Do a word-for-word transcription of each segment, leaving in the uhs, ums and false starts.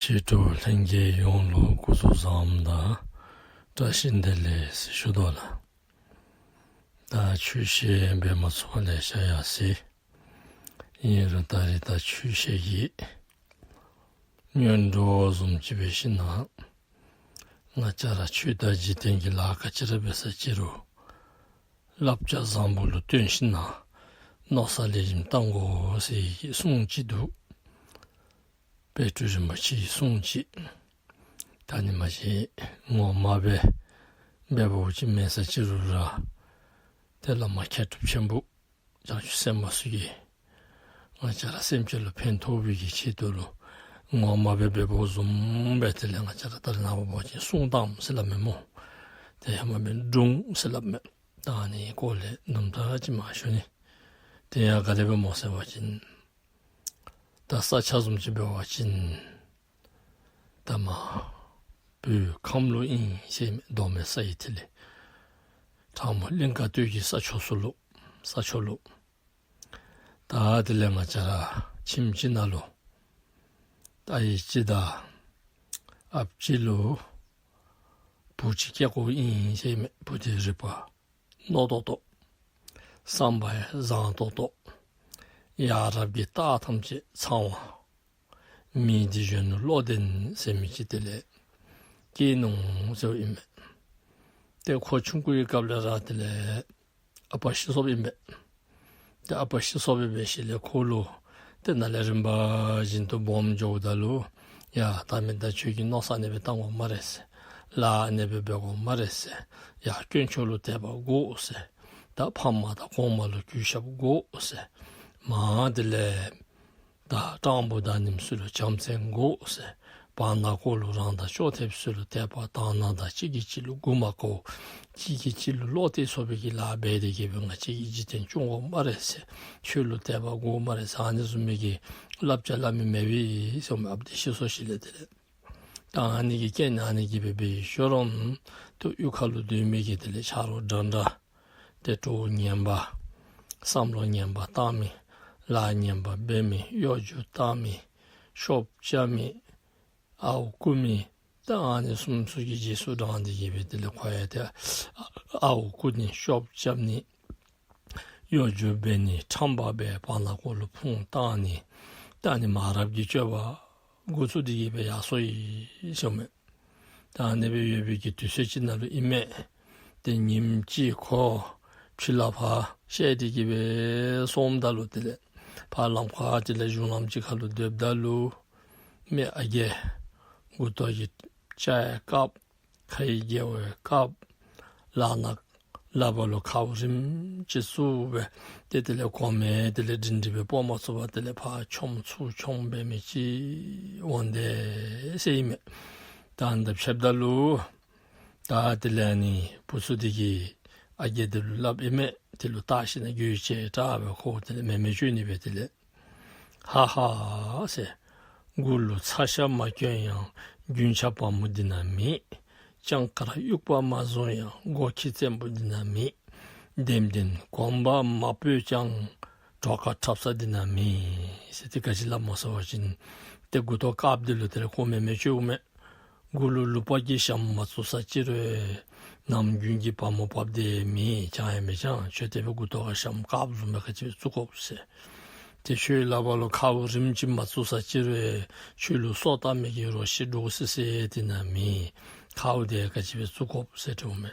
ཆོས་གྲོགས་ལྷན་རྒྱས་ཡོངས་ལུ་སྐུ་གཟུགས་བཟང་དང་བཀྲ་ཤིས་བདེ་ལེགས་ཟེར་ཞུ་དོ་ལགས། ད་ཆོས་བཤད་འབད་མ་ཚུགས་པར་ལེ་ཤ་ཡར་སོ་ཡི། ཨིན་རུང་ད་རིས་ད་ཆོས་བཤད་ཀྱི་སྔོན་འགྲོ་བཟུམ་ཅིག་འབད་ཞིན་ན་ང་བཅས་ར་ཆོས་དང་འཇིག་རྟེན་གྱི་ལཱ་ག་ཅི་ར་འབད་ས་ཅི་རུང་བསླབ་བྱ་བཟང་པོ་ལུ་བརྟེན་ཞིན་ན་མནོ་བསམ་ལེགས་ཤོམ་བཏང་དགོ་ཟེར་གྱི་གསུང་ཅིག་འདུག། དཔལ་སྤྲུལ་རིན་པོ་ཆེའི་གསུང་ཅིག། ད་ཨ་ནི་མ་གཞི་ངོ་མ་སྦེ་འབདཝ་ཅིག་མེན་ས་ཅི་རུང་ར་ཏེ་བླ་མ་མཁས་གྲུབ་ཆེན་པོ་བྱང་ཆུབ་སེམས་དཔའ་ཚུ་གིས་ང་བཅས་ར་སེམས་ཅན་ལུ་ཕན་ཐོགས་པའི་གི་ཆེད་དུ་ལུ་ངོ་མ་སྦེ་འབདཝ་བཟུམ་སྦེ་དེ་ལས་ང་བཅས་ར་ད་རེས་ནངས་པ་འབད་བ་ཅིན་གསུང་དང་ཟེར་སླབ་མས་སྨོ། ཏེ་ཧེ་མ་འབད་སྒྲུང་ཟེར་སླབ་མས། ད་ཨ་ནི་སྐོར་ལས་དུམ་གྲ་ཅིག་མ་ཞུ་ནི། དེ་ཡང་ག་དེ་སྦེ་སྨོ་ཟེར་བ་ཅིན་ད་ས་ཆ་བཟུམ་ཅིག་འབད་བ་ཅིན་ད་མ་བོད་ཁམས་ལུ་ཨིན་ཟེར་མས། མདོ་སྨད་ས་ཡི་ཐིག་ལེ་དྲང་མོ་གླིང་དཀར་སྟོད་ཀྱི་ས་ཕྱོགས་སུ་ལུ་ས་ཕྱོགས་ལུ། ད་དེ་ལས་ང་བཅས་ར་ཁྱིམ་ཅིག་ནང་ལུ་ཨའི་ཅིག་དང་ཨཔ་ཅིག་ལུ་བུ་ཅིག་སྐྱེས་སྐྱེསཝ་ཨིན་ཟེར་མས། བུ་དེ་རིག་པ་རྣོ་ཏོག་ཏོ། བསམ་པ་ཡང་བཟང་ཏོག་ཏོ། ཡ་རབས་ཀྱི་རྟགས་ཐམས་ཅད་ཚང་བ། མི་འདི་གཞོན་ནུ་བློ་ལྡན་ཟེར་མི་ཅིག་དེ་ལས་སྐྱེས་ནུག་ཟེརཝ་ཨིན་མས། ཏེ་ཁོ་ཆུང་ཀུའི་སྐབས་ལས་ར་དེ་ལས་ཨ་པ་ཤི་སོཔ་ཨིན་པས། ཏེ་ཨ་པ་ཤི་སོཔ་སྦེ་འབད་ཞིནམ་ལས་ཁོ་ལུ་ཏེ་ནཱ་ལས་རིམ་པ་བཞིན་དུ་སྦོམ་འགྱོཝ་ད་ལུ་ཡ་ད་མི་ད་ཁྱོད་ཀྱིས་མནོ་བསམ་ཨ་ནེ་སྦེ་བཏང་དགོ་སྨ་རེ་ཟེར། ལཱ་ཨ་ནེ་སྦེ་འབད་དགོ་སྨ་རེ་ཟེར། ཡ་དཀོན་མཆོག་ལུ་དད་པ་དགོ་ཟེར། ད་ཕམ་དང་གོངམ་ལུ་གུས་ཞབས་དགོ་ཟེར། མ་དེ་ལས་ད་སྤྲང་པོ་དང་ཉམས་སུ་ལུ་བྱམས་བརྩེ་དགོ་ཟེར། བར་ན་ཁོ་ལུ་རང་དང་ཅོག་འཐདཔ་ཚུ་ལུ་དད་པ་དང་ན་དང་གཅིག་གིས་གཅིག་ལུ་མགུ་མ་འཁོར། གཅིག་གིས་གཅིག་ལུ་བློ་གཏད་ཚུགས་པའི་གི་ལཱ་འབད་དེ་གི་སྦེ་ང་བཅས་ཀྱི་འཇིག་རྟེན་སྐྱོང་དགོ་སྨ་རེ་ཟེར། ཆོས་ལུ་དད་པ་དགོ་སྨ་རེ་ཟེར། ཨ་ནི་བཟུམ་མའི་གི་བསླབ་བྱ་སླབ་མི་མེདཔ་ཨིན་ཟེར་མས། ཨཔ་དེ་ཤི་སོ་ཞིནམ་ལས་དེ་ལས་ད་ཨ་ནི་གི་རྐྱེན་ཨ་ནི་གིས་སྦེ་འབད་ཞོར་རམ་ཏེ་གཡུས་ཁ་ལུ་སྡོད་མི་གི་དེ་ལས་ཆ་རོགས་འདྲ་འདྲ་ཏེ་གྲོགས་ངན་པ་བསམ་བློ་ངན་པ་བཏང་མི་ལཱ་ངན་པ་འབད་མི་གཡོ་སྒྱུ་བཏང་མི་ཤོབ་རྐྱབ་མི་ཨརཝ་རྐུ་མི་ད་ཨ་ནི་བཟུམ་ཚུ་གི་རྗེས་སུ་འབྲངས་ཏེ་གི་སྦེ་དེ་ལས་ཁོ་ཡང་ཏེ་ཨརཝ་རྐུ་ནི་ཤོབ་རྐྱབ་ནི་གཡོ་སྒྱུ་འབད་ནི་ཁྲམ་པ་འབད་བར་ན་ཁོ་ལུ་ཕུང་བཏང་ནི་ད་ཨ་ནི་མ་རབས་ཀྱི་སྤྱོད་པ་འགོ་བཙུགས་ཏེ་གི་སྦེ་ཡར་སོ་ཡི་ཟེར་མས། ད་ཨ་ནེ་སྦེ་ཡོད་པའི་གི་དུས་ཚོད་ཅིག་ནང་ལུ་ཨིན་མས། ཏེ་ཉིནམ་ཅིག་ཁོ་ཕྱི་ལུ་ཕར་བཤལ་ཏེ་གི་སྦེ་སོངམ་ད་ལུ་དེ་ལས་ཕར་ལམ་ཁར་དེ་ལས་གཞུང་ལམ་ཅིག་ཁ་ལུ་སྡོདཔ་ད་ལུ་མི་ཨ་རྒས་མགུ་ཏོ་གི་སྐྱ་ཡང་དཀརཔ་ཁ་ཡི་རྒྱ་བོ་ཡང་དཀརཔ་ལག་ན་ལག་པ་ལུ་ཁཝ་རིངམ་ཅིག་བཙུགས་སྦེ་ཏེ་དེ་ལས་གོང་མའི་དེ་ལས་སྒྲིང་སྒྲི་སྦེ་སྤོ་མ་ཚུགས་པར་དེ་ལས་ཕར་མཆོང་ཚུར་མཆོང་འབད་མི་ཅིག་འོང་དེས་ཟེར་ཨིན་མས། ད་ཨ་ནི་ད་ཕྱདཔ་ད་ལུ་ད་དེ་ལས་ཨ་ནི་བུཚ་དེ་གིས་ཨ་རྒས་དེ་ལུ་སླབ་ཨིན་མས། དེ་ལུ་བལྟ་ཞིན་ན་རྒྱུས་ཆེ་དྲགས་སྦེ་ཁོ་དེ་ལས་མེ་མེ་བཅོས་ནི་སྦེ་དེ་ལས་ཧ་ཧ་ཟེར། མགུ་ལུ་ཚ་ཤ་མ་གྱོན་ཡང་རྒྱུན་ཆགས་བ་མོ་འདི་ན་མེད། སྤྱང་ཀར་དབྱུག་པ་མ་བཟུང་ཡང་སྒོ་ཁྱི་བཙན་པོ་འདི་ན་མེད། ལྡེམ་ལྡེམ་གོམ་པ་མ་སྤོས་ཀྱང་གྲོགས་ཁར་འཁྲབ་ས་འདི་ན་མེད་ཟེར། ཏེ་ག་ཅི་སླབ་སྨོ་ཟེར་བ་ཅིན་ཏེ་མགུ་ཏོ་དཀརཔོ་དེ་ལུ་དེ་ལས་ཁོ་མེ་མེ་བཅོས་མས། མགུ་ལུ་ལུ་པགས་ཀྱི་ཞྭམོ་མ་བཙུགས་ས་ཅི་རུང་ནམ་རྒྱུན་གྱི་བ་མོ་བབས་ཏེ་མེད། ཅང་ཡང་མི་ཅང་། ཁྱོད་དེ་སྦེ་མགུ་ཏོ་ཁར་ཞྭམོ་དཀརཔོ་བཟུམ་སྦེ་ག་ཅི་སྦེ་བཙུགས་དགོཔ་ཟེར། ཏེ་ཁྱོད་ལག་པ་ལུ་ཁཝ་རིངམ་ཅིག་མ་བཙུགས་ས་ཅི་རུང་ཁྱོད་ལུ་སོ་བཏབ་མི་གི་རོ་ཁྱི་འདྲོག་སི་སི་དེ་ན་མེད། ཁཝ་དེ་ག་ཅི་སྦེ་བཙུགས་དགོཔ་ཟེར་དྲིཝ་མས།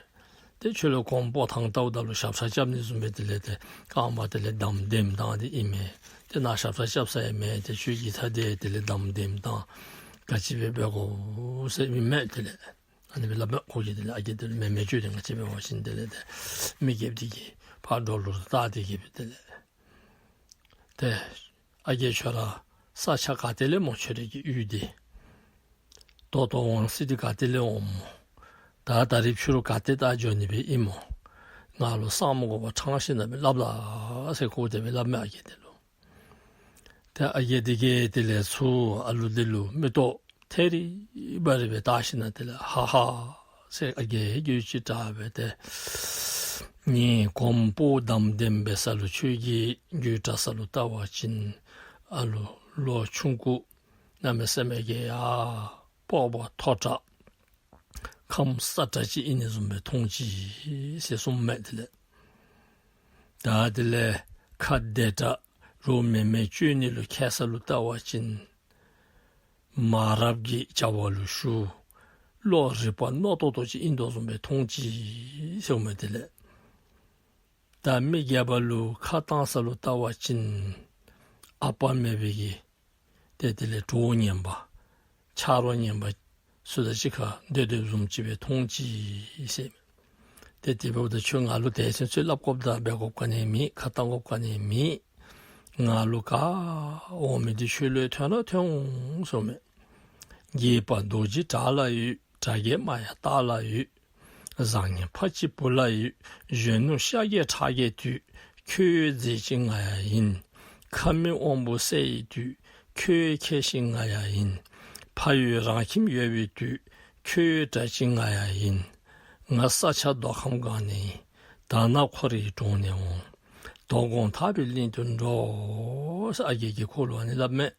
ཏེ་ཁྱོད་ལུ་གོང་སྤོ་ཐངས་བལྟཝ་ད་ལུ་ཞབས་ཁྲ་རྐྱབ་ནི་བཟུམ་སྦེ་དེ་ལས་ཏེ་རྐངམ་དེ་ལས་དམ་ལྡེམ་བཏང་སྟེ་ཨིན་མས། ཏེ་ནཱ་ཞབས་ཁྲ་རྐྱབ་ས་ཡང་མེད། ཏེ་ཁྱོད་ཀྱིས་ད་དེ་དེ་ལས་དམ་ལྡེམ་བཏང་ག་ཅི་སྦེ་འབད་དགོ་ཟེར་ཨིན་མས། དེ་ལས་ཨ་ནི་སྦེ་སླབ་མས། ཁོ་གིས་དེ་ལས་ཨ་རྒས་དེ་ལུ་མེ་མེ་བཅོས་ཏེ་ག་ཅི་སྦེ་འབད་བ་ཅིན་དེ་ལས་ཏེ་མི་རྒསཔ་དེ་གིས་ཕར་འགྲོ་ལུ་བལྟ་སྟེ་གི་སྦེ་དེ་ལས་ཏེ་ཨ་རྒས་ཁྱོད་ར་ས་ཆ་ག་ཏེ་ལས་སྨོ། ཁྱོད་རའི་གི་ཡུལ་འདི་ད་ལྟོ་འོང་སི་འདི་ག་ཏེ་ལས་འོངམ་སྨོ། ད་ད་རིས་ཕྱི་རུ་ག་ཏེ་ད་འགྱོ་ནི་སྦེ་ཨིན་སྨོ། ང་ལུ་སང་མ་དགོ་པར་ཕྲང་ཞིན་ན་སྦེ་སླབ་ལགས་ཟེར་ཁོ་དེ་སྦེ་སླབ་མས་ཨ་རྒས་དེ་ལུ། ཏེ་ཨ་རྒས་དེ་གིས་དེ་ལས་ཚུར་ཨ་ལུ་དེ་ལུ་མིག་ཏོ་ཐད་རི་བ་རི་སྦེ་བལྟ་ཞིན་ན་དེ་ལས་ཧ་ཧ་ཟེར་ཨ་རྒས་རྒྱུད་ཅིག་དྲག་སྦེ་ཏེ་ངེའི་གོམ་སྤོ་དམ་ལྡེམ་འབད་ས་ལུ་ཁྱོད་ཀྱི་རྒྱུད་དྲག་ས་ལུ་བལྟ་བ་ཅིན་ཨ་ལུ་ལོ་ཆུང་ཀུ་ གནམ་མེད་ས་མེད་ཀྱི་ཡ་སྤོབས་པ་མཐོ་དྲགས་ཁམས་སྲ་དྲགས་ཅིག་ཨིན་ནི་བཟུམ་སྦེ་མཐོང་ཅི་ཟེར་གསུངམ་མས། དེ་ལས་ད་དེ་ལས་ཁ་བདེ་དྲགས་རོགས་མེན་མེན་སྤྱོད་ནི་ལུ་ཁ་ས་ལུ་བལྟ་བ་ཅིན་མ་རབས་ཀྱི་བྱ་བ་ལུ་ཞུགས། བློ་རིག་པ་རྣོ་ཏོག་ཏོ་ཅིག་ཨིན་དོ་བཟུམ་སྦེ་མཐོང་ཅི་ཟེརཝ་མས། དེ་ལས་ད་མི་རྒསཔ་ལུ་ཁ་བཏང་ས་ལུ་བལྟ་བ་ཅིན་ཨ་པ་མེད་པའི་གི་ཏེ་དེ་ལས་གྲོགས་ངན་པ་ཆ་རོགས་ངན་པ་ཚུ་དང་གཅིག་ཁར་སྡོད་སྡོདཔ་བཟུམ་ཅིག་སྦེ་མཐོང་ཅི་ཟེར། ཏེ་དེ་འབདཝ་ད་ཁྱོད་ང་ལུ་དེ་ཚུ་ཚུ་སླབ་དགོཔ་དང་འབད་དགོཔ་ག་ནི་མེད། ཁ་བཏང་དགོཔ་ག་ནི་མེད། ང་ལུ་ག་འོང་མི་འདི་ཁྱོད་ལུ་ཐོན་ར་ཐོན་འོང་ཟེརཝ་མས། དགྱེས་པ་རྡོ་རྗེ་བྲག་ལ་ཡོད། གྲྭ་རྒན་མ་ཡ་སྟག་ལ་ཡོད། བཟང་ངན་ཕ་གཅིག་བུ་ལ་ཡོད། གཞོན་ནུ་ཤཱཀྱའི་ཁྲག་གིས་བཏུལ། ཁྱོད་མཛེས་ཅིག་ང་ཡང་ཡིན། ཁ་མིག་དབང་པོ་གསལ་ཡིས་བཏུལ། ཁྱོད་མཁས་ཤིང་ང་ཡང་ཡིན། ཕ་ཡུལ་རང་ཁྱིམ་ཡོད་པའི་དུས། ཁྱོད་དྲག་ཅིག་ང་ཡང་ཡིན། ང་ས་ཆ་མདོ་ཁམས་སྒང་ནས་ཡིན། དར་ནག་ཁོ་རའི་གྲོང་ནས་འོང་། དོ་དགོང་དག་པའི་གླིང་དུ་འགྲོ། ཟེར་ཨ་རྒས་ཀྱིས་ཁོ་ལུ་ཨ་ནི་སླབ་མས།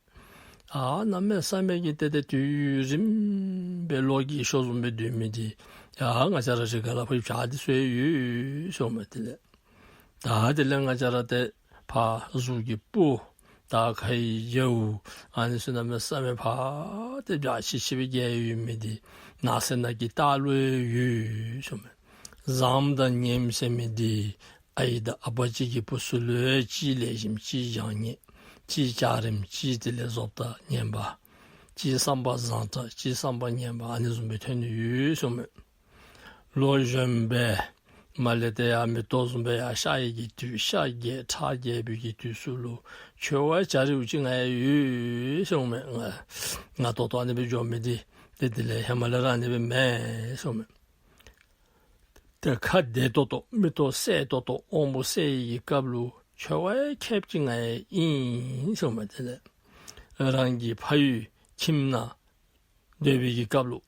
ཨ་གནམ་མེད་ས་མེད་ཀྱི་ཏེ་ཏེ་དུས་རིངམོ་སྦེ་ལོ་རྒས་ཤོས་བཟུམ་སྦེ་སྡོད་མི་འདི་ཡ་ང་བཅས་ར་རི་ཁ་ལས་ཕར་བྱག་འདི་ཚུ་ཡང་ཡོད་ཟེརཝ་མས། དེ་ལས་ད་དེ་ལས་ང་བཅས་ར་ཏེ་ཕར་གཟུགས་ཀྱི་སྤུ་དང་ཁའི་རྒྱཝ་ཨ་ནི་ཚུ་གནམ་མེད་ས་མེད་ཕར་ཏེ་འཇའ་ཆི་ཆི་སྦེ་རྒྱས་ཡོད་མི་འདི་ནགས་གསེབ་ནང་གི་སྟག་ལུ་ཡང་ཡོད་ཟེརཝ་མས། བཟངམ་དང་ངནམ་ཟེར་མི་འདི་ཨའི་དང་ཨ་པ་གཅིག་གི་བུ་ཚུ་ལུ་ཡང་གཅིག་ལེགས་ཤོམ་གཅིག་བྱང་ཉེས་གཅིག་འཇའ་རིསམོ་གཅིག་དེ་ལས་བཟོ་ལྟ་ངན་པ་གཅིག་བསམ་པ་བཟང་དྲགས་གཅིག་བསམ་པ་ངན་པ་ཨ་ནི་བཟུམ་སྦེ་ཐོན་ནི་ཡོད་ཟེརཝ་མས། ལོ་གཞོནམ་སྦེ་མར་ལས་ཏེ་ཡར་མེ་ཏོག་བཟུམ་སྦེ་ཡར་ཤར་ཡི་གི་དུས་ཤར་རྒྱས་ཁྲག་རྒྱས་པའི་གི་དུས་ཚུ་ལུ་ཁྱོད་བ་བྱ་རིལ་བུ་ཅིག་ང་ཡང་ཡོད་ཟེརཝ་མས། ང་ང་ད་ལྟོ་ཨ་ནི་སྦེ་འགྱོ་མི་འདི་ཏེ་དེ་ལས་ཧེ་མ་ལས་ར་ཨ་ནི་སྦེ་མེན་ཟེརཝ་མས། ཏེ་ཁ་བདེ་ཏོག་ཏོ་མིག་ཏོ་གསལ་ཏོག་ཏོ་དབང་པོ་གསལ་ཡི་གི་སྐབས་ལུ་ཁྱོད་བ་མཁསཔ་ཅིག་ང་ཡང་ཨིན་ཟེརཝ་མས། དེ་ལས་རང་གི་ཕ་ཡུལ་ཁྱིམ་ནང་སྡོད་པའི་གི་སྐབས་ལུ་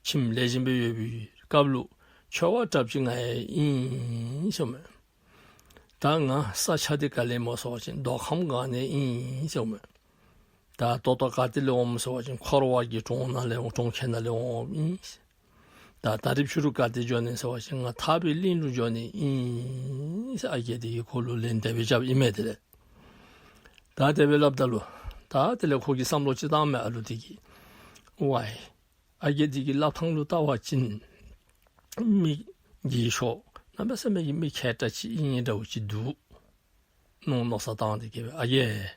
ཁྱིམ་ལེགས་ཤོམ་སྦེ་ཡོད་པའི་སྐབས་ལུ་ཁྱོད་བ་དྲགཔ་ཅིག་ང་ཡང་ཨིན་ཟེརཝ་མས། ད་ང་ས་ཆ་འདི་ག་ལས་སྨོ་ཟེར་བ་ཅིན་མདོ་ཁམས་སྒང་ནས་ཨིན་ཟེརཝ་མས། ད་ད་ལྟོ་ག་ཏེ་ལས་འོངམ་ཟེར་བ་ཅིན་འཁོར་བ་གི་གྲོང་ནང་ལས་གྲོང་ཁྱེར་ནང་ལས་འོངམ་ཨིན། ད་ད་རིས་ཕྱི་རུ་ག་ཏེ་འགྱོ་ནི་ཟེར་བ་ཅིན་ང་ཐར་པའི་གླིང་ལུ་འགྱོ་ནི་ཨིན་ཟེར་ཨ་རྒས་འདི་གིས་ཁོ་ལུ་ལན་དེ་སྦེ་རྐྱབ་ཨིན་མས། དེ་ལས་ད་དེ་སྦེ་སླབ་ད་ལུ་ད་དེ་ལས་ཁོ་གིས་བསམ་བློ་ཅིག་བཏངམ་མས། ཨ་ལུ་འདི་གིས་ཝའི་ཨ་རྒས་འདི་གི་སླབ་ཐངས་ལུ་བལྟ་བ་ཅིན་མི་རྒས་ཤོས་གནམ་མེད་ས་མེད་ཀྱི་མི་མཁས་དྲགས་ཅིག་ཨིན་འདྲཝ་ཅིག་འདུག་མནོ་མནོ་བསམ་བཏང་སྟེ་གི་སྦེ་ཨ་རྒས་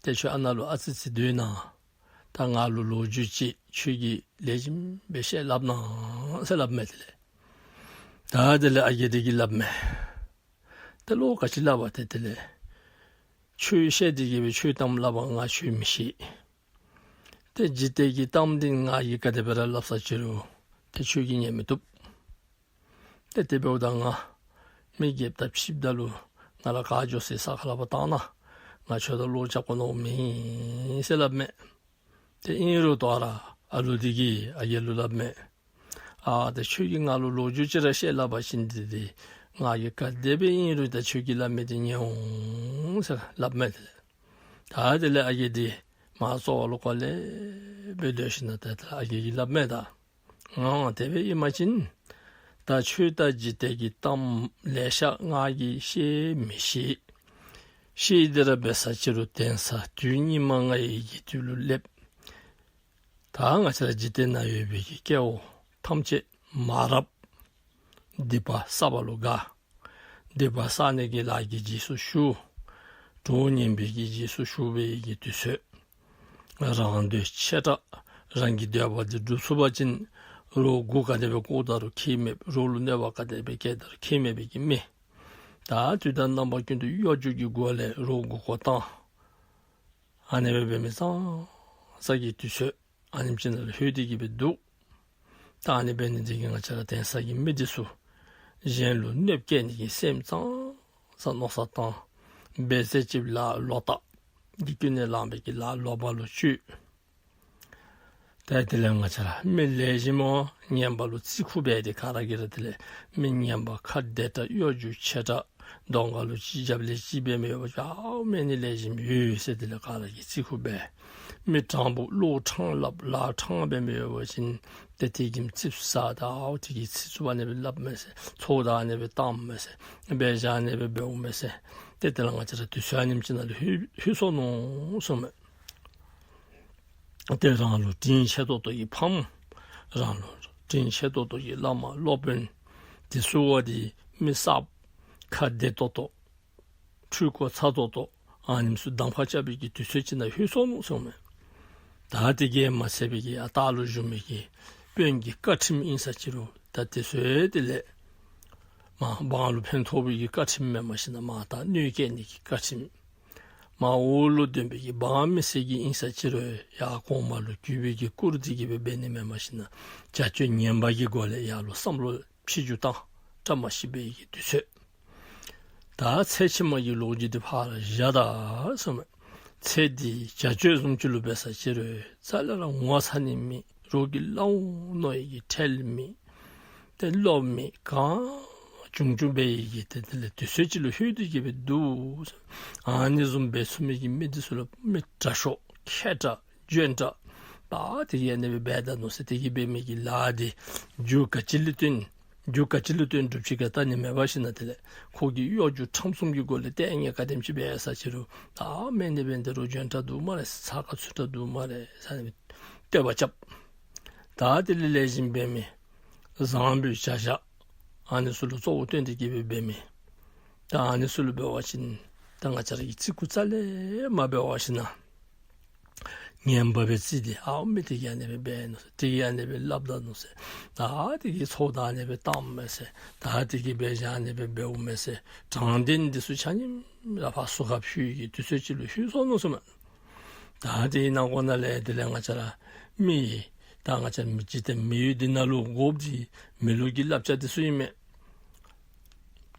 ཏེ་ཁྱོད་ཨ་ནཱ་ལུ་ཨ་ཙི་ཙི་སྡོད་གནང་། ད་ང་ལུ་ལོ་རྒྱུས་ཅིག་ཁྱོད་ཀྱིས་ལེགས་ཤོམ་སྦེ་བཤད་སླབ་གནང་ཟེར་སླབ་མས། དེ་ལས་ད་དེ་ལས་ཨ་རྒས་འདི་གིས་སླབ་མས། ཏེ་ལོག་ག་ཅི་སླབ་པ་ཏེ་དེ་ལས་ཁྱོད་བཤད་དེ་གི་སྦེ་ཁྱོད་གཏམ་སླབ་པ་ང་ཁྱོད་མི་ཤེས། ཏེ་འཇིག་རྟེན་གྱི་གཏམ་འདི་ང་གིས་ག་དེ་སྦེ་ར་སླབ་ས་ཅི་རུང་ཏེ་ཁྱོད་ཀྱིས་ཉན་མི་བཏུབ། ཏེ་དེ་འབདཝ་ད་ང་མི་རྒསཔ་དང་ཕྱདཔ་ད་ལུ་ང་ར་ག་འགྱོ་སའི་ས་ཁར་ལུ་ཕར་བཏང་གནང་། ང་ཁྱོད་དང་ལོག་རྐྱབ་དགོ་མནོཝ་མེད་ཟེར་སླབ་མས། ཏེ་ཨིན་རུང་ད་རུང་ཨ་ལུ་འདི་གིས་ཨ་རྒས་ལུ་སླབ་མས། ཨ་ཏེ་ཁྱོད་ཀྱིས་ང་ལུ་ལོ་རྒྱུས་ཅིག་ར་བཤད་སླབ་པ་ཅིན་འདི་འདི་ང་གིས་ག་དེ་སྦེ་ཨིན་རུང་ད་ཁྱོད་ཀྱིས་སླབ་མི་འདི་ཉན་འོང་ཟེར་སླབ་མས། དེ་ལས་ད་དེ་ལས་ཨ་རྒས་འདི་མར་ཚོ་བ་ལུ་གོ་ལེ་སྦེ་སྡོད་ཞིནམ་ད་ད་ཨ་རྒས་ཀྱིས་སླབ་མས། ད་ཨང་དེ་སྦེ་ཨིན་པ་ཅིན་ད་ཁྱོད་ད་འཇིག་རྟེན་གྱི་གཏམ་ལེ་ཤ་ང་གིས་བཤད་མི་ཤེས། ཤེས་ཏེ་ར་འབད་ས་ཅི་རུང་གདན་ས་དུས་སྙིགས་མ་ལྔའི་དགེ་འདུན་ལུ་སླེབས། ད་ང་བཅས་ར་འཇིག་རྟེན་ནང་ཡོད་པའི་གི་སྐྱེ་བོ་ཐམས་ཅད་མ་རབས་སྡིག་པ་བསག་པ་ལུ་དགའ། སྡིག་པ་བསག་ནི་གི་ལཱ་གི་རྗེས་སུ་ཞུགས། གྲོགས་ངན་པའི་གི་རྗེས་སུ་ཞུགས་པའི་གི་དུས་ཚོད། རང་འདོད་ཆེ་དྲགས་རང་གི་འདོད་པ་འདི་སྒྲུབ་ཚུགས་པ་ཅིན་རོགས་མགུ་ག་དེ་སྦེ་བཀོག་ད་རུང་ཁྱད་མེད། རོགས་ལུ་གནོད་པ་ག་དེ་སྦེ་བཀལ་ད་རུང་ཁྱད་མེད་པའི་གི་མི། ད་དུས་དང་རྣམ་པ་ཀུན་ཏུ་གཡོ་སྒྱུ་གི་སྒོ་ལས་རོགས་མགུ་སྐོར་བཏང་། ཨ་ནི་སྦེ་འབད་མི་ཙང་ཙང་གི་དུས་ཚོད་ཨ་ནེམ་ཅིག་ནང་ལུ་ལྷོད་དེ་གི་སྦེ་འདུག། ད་ཨ་ནི་འབད་ནི་འདི་གིས་ང་བཅས་ར་གདན་ས་གི་མི་འདི་ཚུ་གཞན་ལུ་གནོདཔ་བཀལ་ནི་གི་སེམས་ཙང་ཙང་མནོ་བསམ་བཏང་། འབད་ཟེར་ཅིག་ལཱ་ལོག་ལྟ་འདི་ཀུན་ནས་བསླངས་པའི་གི་ལཱ་ལོག་པ་ལུ་སྤྱོད། ད་དེ་ལས་ང་བཅས་ར་མི་ལེགས་ཤོམ་ངན་པ་ལུ་བརྩི་བཀུར་འབད་དེ་ག་ར་གིས་ར་དེ་ལས་མི་ངན་པ་ཁ་བདེ་དྲགས་གཡོ་སྒྱུ་ཆེ་དྲགས་གདོང་ཁ་ལུ་ཅིག་རྒྱབ་ལས་ཅིག་འབད་མི་ཡོདཔ་ཅིག་ཨའོ་མེན་ནི་ལེགས་ཤོམ་ཡོད་ཟེར་དེ་ལས་ག་ར་གིས་བརྩི་བཀུར་འབད། མི་དྲང་པོ་བློ་དྲང་སླབ་ལཱ་དྲང་འབད་མི་ཡོད་པ་ཅིན་ཏེ་དེ་གིས་ཙིགཔ་ཟ་ད་ཨའོ་དེ་གིས་ཚིག་རྩུབ་ཨ་ནི་སྦེ་སླབ་མས་ཟེར། ཚོགས་བདའ་ཨ་ནི་སྦེ་བཏངམ་མས་ཟེར། འབད་བཞག་ཨ་ནི་སྦེ་འབདཝ་མས་ཟེར། ཏེ་དེ་ལས་ང་བཅས་ར་དུས་ཚོད་ཨ་ནེམ་ཅིག་ནང་ལུ་ལྷོད་ལྷོད་སོ་ནུག་གསུངམ་མས། ཏེ་རང་ལུ་དྲིན་ཆེ་ཏོག་ཏོ་གི་ཕམ་རང་ལུ་དྲིན་ཆེ་ཏོག་ཏོ་གི་བླ་མ་སློབ་དཔོན་དེ་ཚུ་བ་འདི་མི་གསརཔ་ཁ་བདེ་ཏོག་ཏོ་འཁྲུལ་འཁོར་ཚ་ཏོག་ཏོ་ཨ་ནེམ་ཚུ་གདམ་ཁ་རྐྱབ་པའི་གི་དུས་ཚོད་ཅིག་ནང་ལྷོད་སོ་ནུག་གསུངམ་མས། ད་དེ་གིས་མ་ཚད་པའི་གི་ཨ་རྟག་ལུ་བཞུགས་མི་གི་དཔོན་གྱི་བཀའ་ཁྲིམས་ཨིན་ས་ཅི་རུང་ད་དེ་ཚུ་དེ་ལས་མ་འབངས་ལུ་ཕན་ཐོགས་པའི་གི་བཀའ་ཁྲིམས་མེན་མ་ཤེས་ན་མ་ད་གནོད་སྐྱེལ་ནི་གི་བཀའ་ཁྲིམས། མ་འོག་ལུ་སྡོད་པའི་གི་འབངས་མི་སེར་གྱི་ཨིན་ས་ཅི་རུང་ཡར་གོང་མ་ལུ་གུས་པའི་གི་བཀུར་སྟི་གི་སྦེ་འབད་ནི་མེན་མ་ཤེས་ན་བྱ་སྤྱོད་ངན་པ་གི་སྒོ་ལས་ཡར་ལུ་བསམ་བློ་ཕྱི་འགྱུར་བཏང་བཀྲ་མ་ཤིས་པའི་གི་དུས་ཚོད། ད་ཚེ་ཕྱི་མ་གི་ལོ་རྒྱུས་འདི་ཕར་བཞག་ད་གསུངམ་མས། ཚེ་འདི་བྱ་སྤྱོད་བཟུམ་ཅིག་ལུ་འབད་ས་ཅི་རུང་རྩ་ལས་ར་ངོ་ཚ་ནི་མེད། རོགས་ཀྱིས་སླབ་འོང་མནོ་ཡི་གི་ཁྲེལ་མེད། ཏེ་བློ་མེད་གང་བྱུང་བྱུང་འབད་ཡི་གི་ཏེ་དེ་ལས་དུས་ཚོད་ཅིག་ལུ་ལྷོད་དེ་གི་སྦེ་འདུག། ཨ་ནི་བཟུམ་འབད་ཚུགས་མི་གི་མི་འདི་ཚུ་ལུ་མི་དྲག་ཤོས་མཁས་དྲགས་འཇོན་དྲགས་ད་དེ་གིས་ཨ་ནི་སྦེ་འབད་ད་ནུག་ཟེར། དེ་གིས་འབད་མི་གི་ལཱ་འདི་རྒྱུ་ག་ཅི་ལུ་བརྟེན་རྒྱུ་ག་ཅི་ལུ་བརྟེན་སྒྲུབ་ཅི་ག་ལྟ་ནི་མེད་པ་ཞིན་ན་དེ་ལས་ཁོ་གི་གཡོ་སྒྱུ་ཁྲམ་གསུམ་གྱི་སྒོ་ལས་ལྟས་ངན་ག་དེམ་ཅིག་འབད་ས་ཅི་རུང་ད་མེན་ནི་འབད་ནི་དེ་རུང་འཇོན་དྲགས་འདུག་སྨ་རེ། ཚགས་ཁར་ཚུད་དྲགས་འདུག་སྨ་རེ་ཟེར་ནི་སྦེ་བསྟོད་པ་རྐྱབ། ད་དེ་ལས་ལེགས་ཤོམ་འབད་མི་བཟང་པོའི་བྱ་བཞག་ཨ་ནི་ཚུ་ལུ་གཙོ་བོ་བཏོན་ཏེ་གི་སྦེ་འབད་མི་ད་ཨ་ནི་ཚུ་ལུ་འབད་བ་ཅིན་ད་ང་བཅས་ར་གིས་བརྩི་བཀུར་རྩ་ལས་མ་འབད་བ་ཞིན་ན་ངན་པ་སྦེ་བརྩི་སྟེ་ཨའོ་མི་དེ་གིས་ཨ་ནི་སྦེ་འབད་ནུག་ཟེར། དེ་གིས་ཨ་ནི་སྦེ་སླབ་ད་ནུག་ཟེར། ད་དེ་གིས་ཚོགས་བདའ་ཨ་ནི་སྦེ་བཏངམ་མས་ཟེར། ད་དེ་གིས་འབད་བཞག་ཨ་ནི་སྦེ་འབདཝ་མས་ཟེར། དྲང་བདེན་འདི་ཚུ་ཆ་མཉམ་ར་ཕར་ཟུར་ཁར་ཕུད་ཡི་གི་དུས་ཚོད་ཅིག་ལུ་ལྷོད་སོ་ནུག་གསུངམ་མས། ད་དེའི་ནང་འཁོད་ནང་ལས་དེ་ལས་ང་བཅས་ར་མི་ད་ང་བཅས་ར་མི་འཇིག་རྟེན་མི་ཡུལ་འདི་ནང་ལུ་དགོཔ་འདི་མི་ལུགས་ཀྱི་བསླབ་བྱ་འདི་ཚུ་ཨིན་མས།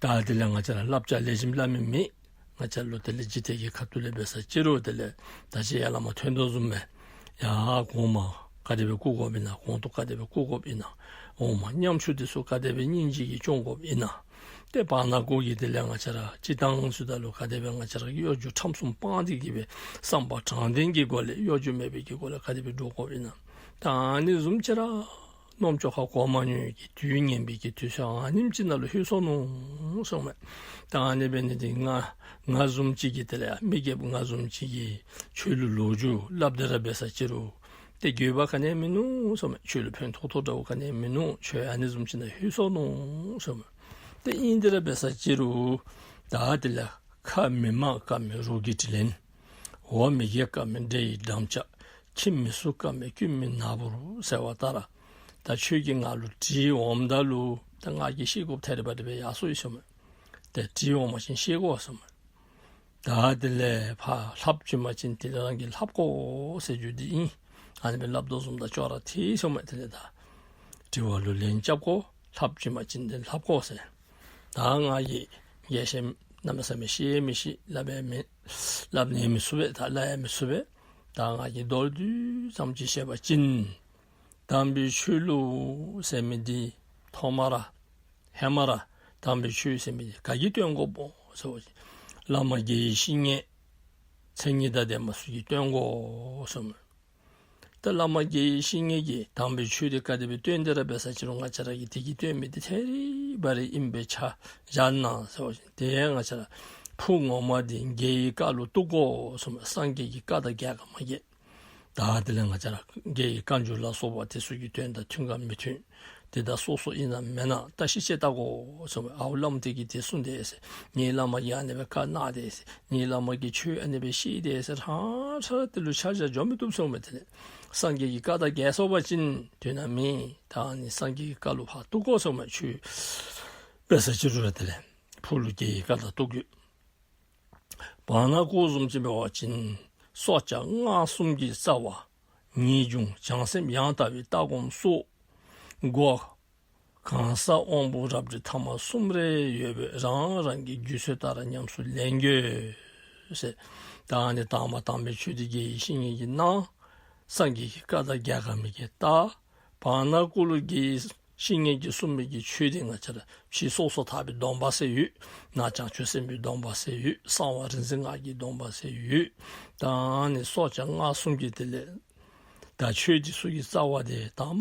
ད་དེ་ལས་ང་བཅས་ར་བསླབ་བྱ་ལེགས་ཤོམ་སླབ་མི་མེད། ང་བཅས་ལུ་དེ་ལས་འཇིག་རྟེན་གྱི་ཁ་ཐུག་ལས་འབད་ས་ཅི་རུང་དེ་ལས་ད་ཅི་ཡར་ལས་མར་ཐོན་དོ་བཟུམ་སྦེ་ཡར་གོང་མ་ག་དེ་སྦེ་བཀུར་དགོཔ་ཨིན་ན་གོང་དུ་ག་དེ་སྦེ་བཀུར་དགོཔ་ཨིན་ན་འོག་མ་ཉམ་ཆུང་འདི་ཚུ་ག་དེ་སྦེ་སྙིང་རྗེ་གིས་སྐྱོང་དགོཔ་ཨིན་ན། ཏེ་བར་ན་ཀོ་གི་དེ་ལས་ང་བཅས་ར་སྤྱིར་བཏང་ཚུ་ད་ལུ་ག་དེ་སྦེ་ང་བཅས་ར་གི་གཡོ་སྒྱུ་ཁྲམ་གསུམ་སྤངས་ཏེ་གི་སྦེ་བསམ་པ་དྲང་བདེན་གྱི་སྒོ་ལས་གཡོ་སྒྱུ་མེད་པའི་གི་སྒོ་ལས་ག་དེ་སྦེ་འགྲོ་དགོཔ་ཨིན་ན། ད་ཨ་ནི་བཟུམ་ཅིག་ར་རྣམ་ཅོག་ཁར་གོ་མ་མྱོང་བའི་གི་དུས་ངན་པའི་གི་དུས་ཚོད་ཨ་ནེམ་ཅིག་ནང་ལུ་ལྷོད་སོ་ནུག་གསུངམ་མས། ད་ཨ་ནི་འབད་ནི་འདི་ང་ང་བཟུམ་ཅིག་གིས་དེ་ལས་མི་རྒསཔ་ང་བཟུམ་ཅིག་གིས་ཁྱོད་ལུ་ལོ་རྒྱུས་སླབ་སྟེ་ར་འབད་ས་ཅི་རུང་ཏེ་དགོས་པ་ག་ནི་ཡང་མིན་ནུག་གསུངམ་མས། ཁྱོད་ལུ་ཕན་ཐོགས་ཐོགས་འདྲཝ་ག་ནི་ཡང་མིན་ནུག། ཁྱོད་ཨ་ནི་བཟུམ་ཅིག་ནང་ལྷོད་སོ་ནུག་གསུངམ་མས། ཏེ་ཨིན་དེ་ར་འབད་ས་ཅི་རུང་ད་དེ་ལས་ཁ་མི་མང་དཀར་མི་རོ་གི་དྲི་ལན། འོག་མི་རྒས་དཀར་མི་འདྲེ་ཡི་འགྲམ་ལྕག། ཁྱིམ་མི་སྲུ་དཀར་མི་རྐུན་མའི་ནག་པོ་རུ་ཟེར་བ་ལྟར། ད་ཁྱོད་ཀྱིས་ང་ལུ་དྲི་འོངམ་ད་ལུ་ད་ང་གིས་ཤེས་དགོཔ་ཐད་རི་བ་རི་སྦེ་ཡར་སོ་ཡི་གསུངམ་མས། ཏེ་དྲི་འོང་པ་ཅིན་ཤེས་དགོ་གསུངམ་མས། ད་དེ་ལས་ཕར་ལྷབ་བྱིན་པ་ཅིན་དེ་ལས་རང་གིས་ལྷབ་དགོ་ཟེར་རྒྱུ་འདི་ཨིན། ཨ་ནི་སྦེ་སླབ་དོ་བཟུམ་ད་ཅོག་ར་འཐད་གསུངམ་མས། དེ་ལས་ད་དྲི་བ་ལུ་ལན་རྐྱབ་དགོ། ལྷབ་བྱིན་པ་ཅིན་དེ་ལྷབ་དགོ་ཟེར། ད་ང་གིས་རྒྱས་བཤད་གནམ་མེད་ས་མེད་བཤད་མི་ཤེས། སླབ་ཡང་མི་སླབ་ནི་མི་ཚུགས་པས། ད་སླབ་ཡང་མི་ཚུགས་པས། ད་ང་གིས་མདོར་བསྡུས་ཙམ་ཅིག་བཤད་པ་ཅིན་དམ་པའི་ཆོས་ལུགས་ཟེར་མི་འདི་ཐོག་མར་ཧེ་མ་ར་དམ་པའི་ཆོས་ཟེར་མི་འདི་ག་གིས་སྟོན་དགོཔ་སྨོ་ཟེར་བ་ཅིན་བླ་མ་དགེ་བའི་བཤེས་གཉེན་མཚན་ཉིད་དང་ལྡན་པ་ཚུ་གིས་སྟོན་དགོ་གསུངམ་མས། ད་བླ་མ་དགེ་བའི་བཤེས་གཉེན་གྱིས་དམ་པའི་ཆོས་འདི་ག་དེ་སྦེ་སྟོན་ཏེ་ར་འབད་ས་ཅི་རུང་ང་བཅས་ར་གིས་དེ་གིས་སྟོན་མི་འདི་ཐད་རི་བ་རི་ཨིནམ་སྦེ་ཆ་བཞག་ན་ཟེར་བ་ཅིན་དེ་ཡང་ང་བཅས་ར་ཕུགས་ངོ་མ་འདི་རྒྱལ་བའི་བཀའ་ལུ་གཏུག་དགོ་གསུངམ་མས། སངས་རྒྱས་ཀྱི་བཀའ་དང་འགལ་ག་མ་འགལ། ད་དེ་ལས་ང་བཅས་ར་རྒྱལ་བའི་བཀའ་འགྱུར་ལ་སོགས་པ་དེ་ཚུ་གི་དོན་དང་མཐུན་ག་མི་མཐུན་དེ་ད་སོ་སོ་ཨིན་ན་མེན་ན་བརྟག་ཞིབ་ཅིག་བལྟ་དགོ་གསུངམ་མས། ཨའོ་བླམ་དེ་གིས་དེ་གསུངས་དེས་ཟེར། ངེའི་བླ་མ་གིས་ཨ་ནི་སྦེ་བཀའ་གནང་དེས་ཟེར། ངེའི་བླ་མ་གིས་ཆོས་ཨ་ནི་སྦེ་བཤད་དེས་ཟེར་ཧྲང་ཧྲང་དེ་ལུ་ཆ་བཞག་འགྱོ་མི་བཏུབ་གསུངམ་མས། དེ་ལས་སངས་རྒྱས་ཀྱི་བཀའ་དང་འགལ་སོང་པ་ཅིན་དོན་དག་མེད། ད་ཨ་ནི་སངས་རྒྱས་ཀྱི་བཀའ་ལུ་ཕར་གཏུག་དགོ་གསུངམ་མས། ཆོས་འབད་ས་ཅི་རུང་ར་དེ་ལས་ཕུགས་ལུ་རྒྱལ་བའི་བཀའ་དང་གཏུག་དགོ། བར་ན་ཀོ་བཟུམ་ཅིག་འབད་བ་ཅིན་སྲོག་ཆགས་སྔགས་གསུམ་གྱི་རྩ་བ་ངེས་འབྱུང་བྱང་སེམས་ཡང་དག་པའི་ལྟ་སྒོམ་སོགས་སྒོ་གང་ཟག་དབང་པོ་རབ་འབྲིང་ཐ་མ་གསུམ་རེ་ཡོད་པས་རང་རང་གི་རྒྱུད་ཚོད་ལྟར་ཉམས་སུ་ལེན་དགོས་ཟེར། ད་ཨ་ནི་དང་པ་དམ་པའི་ཆོས་འདི་དགེ་བའི་བཤེས་གཉེན་གྱིས་གནང་། སངས་རྒྱས་ཀྱི་བཀའ་དང་འགལ་ག་མི་འགལ་བལྟ། བར་ན་ཀོ་ལུ་དགེ་བའི་ བཤེས་གཉེན་གྱིས་གསུངས་མི་གི་ཆོས་འདི་ང་བཅས་ར་ཕྱི་སོ་སོ་ཐར་པའི་སྡོམ་པ་ཟེར་ཡོད། ནང་བྱང་ཆུབ་སེམས་དཔའི་སྡོམ་པ་ཟེར་ཡོད། གསང་བ་རིག་འཛིན་སྔགས་ཀྱི་སྡོམ་པ་ཟེར་ཡོད། ད་ཨ་ནི་སྲོག་གཅོད་ངག་གསུམ་གྱི་དེ་ལས་ད་ཆོས་འདི་ཚུ་གི་རྩ་བ་དེ་དང་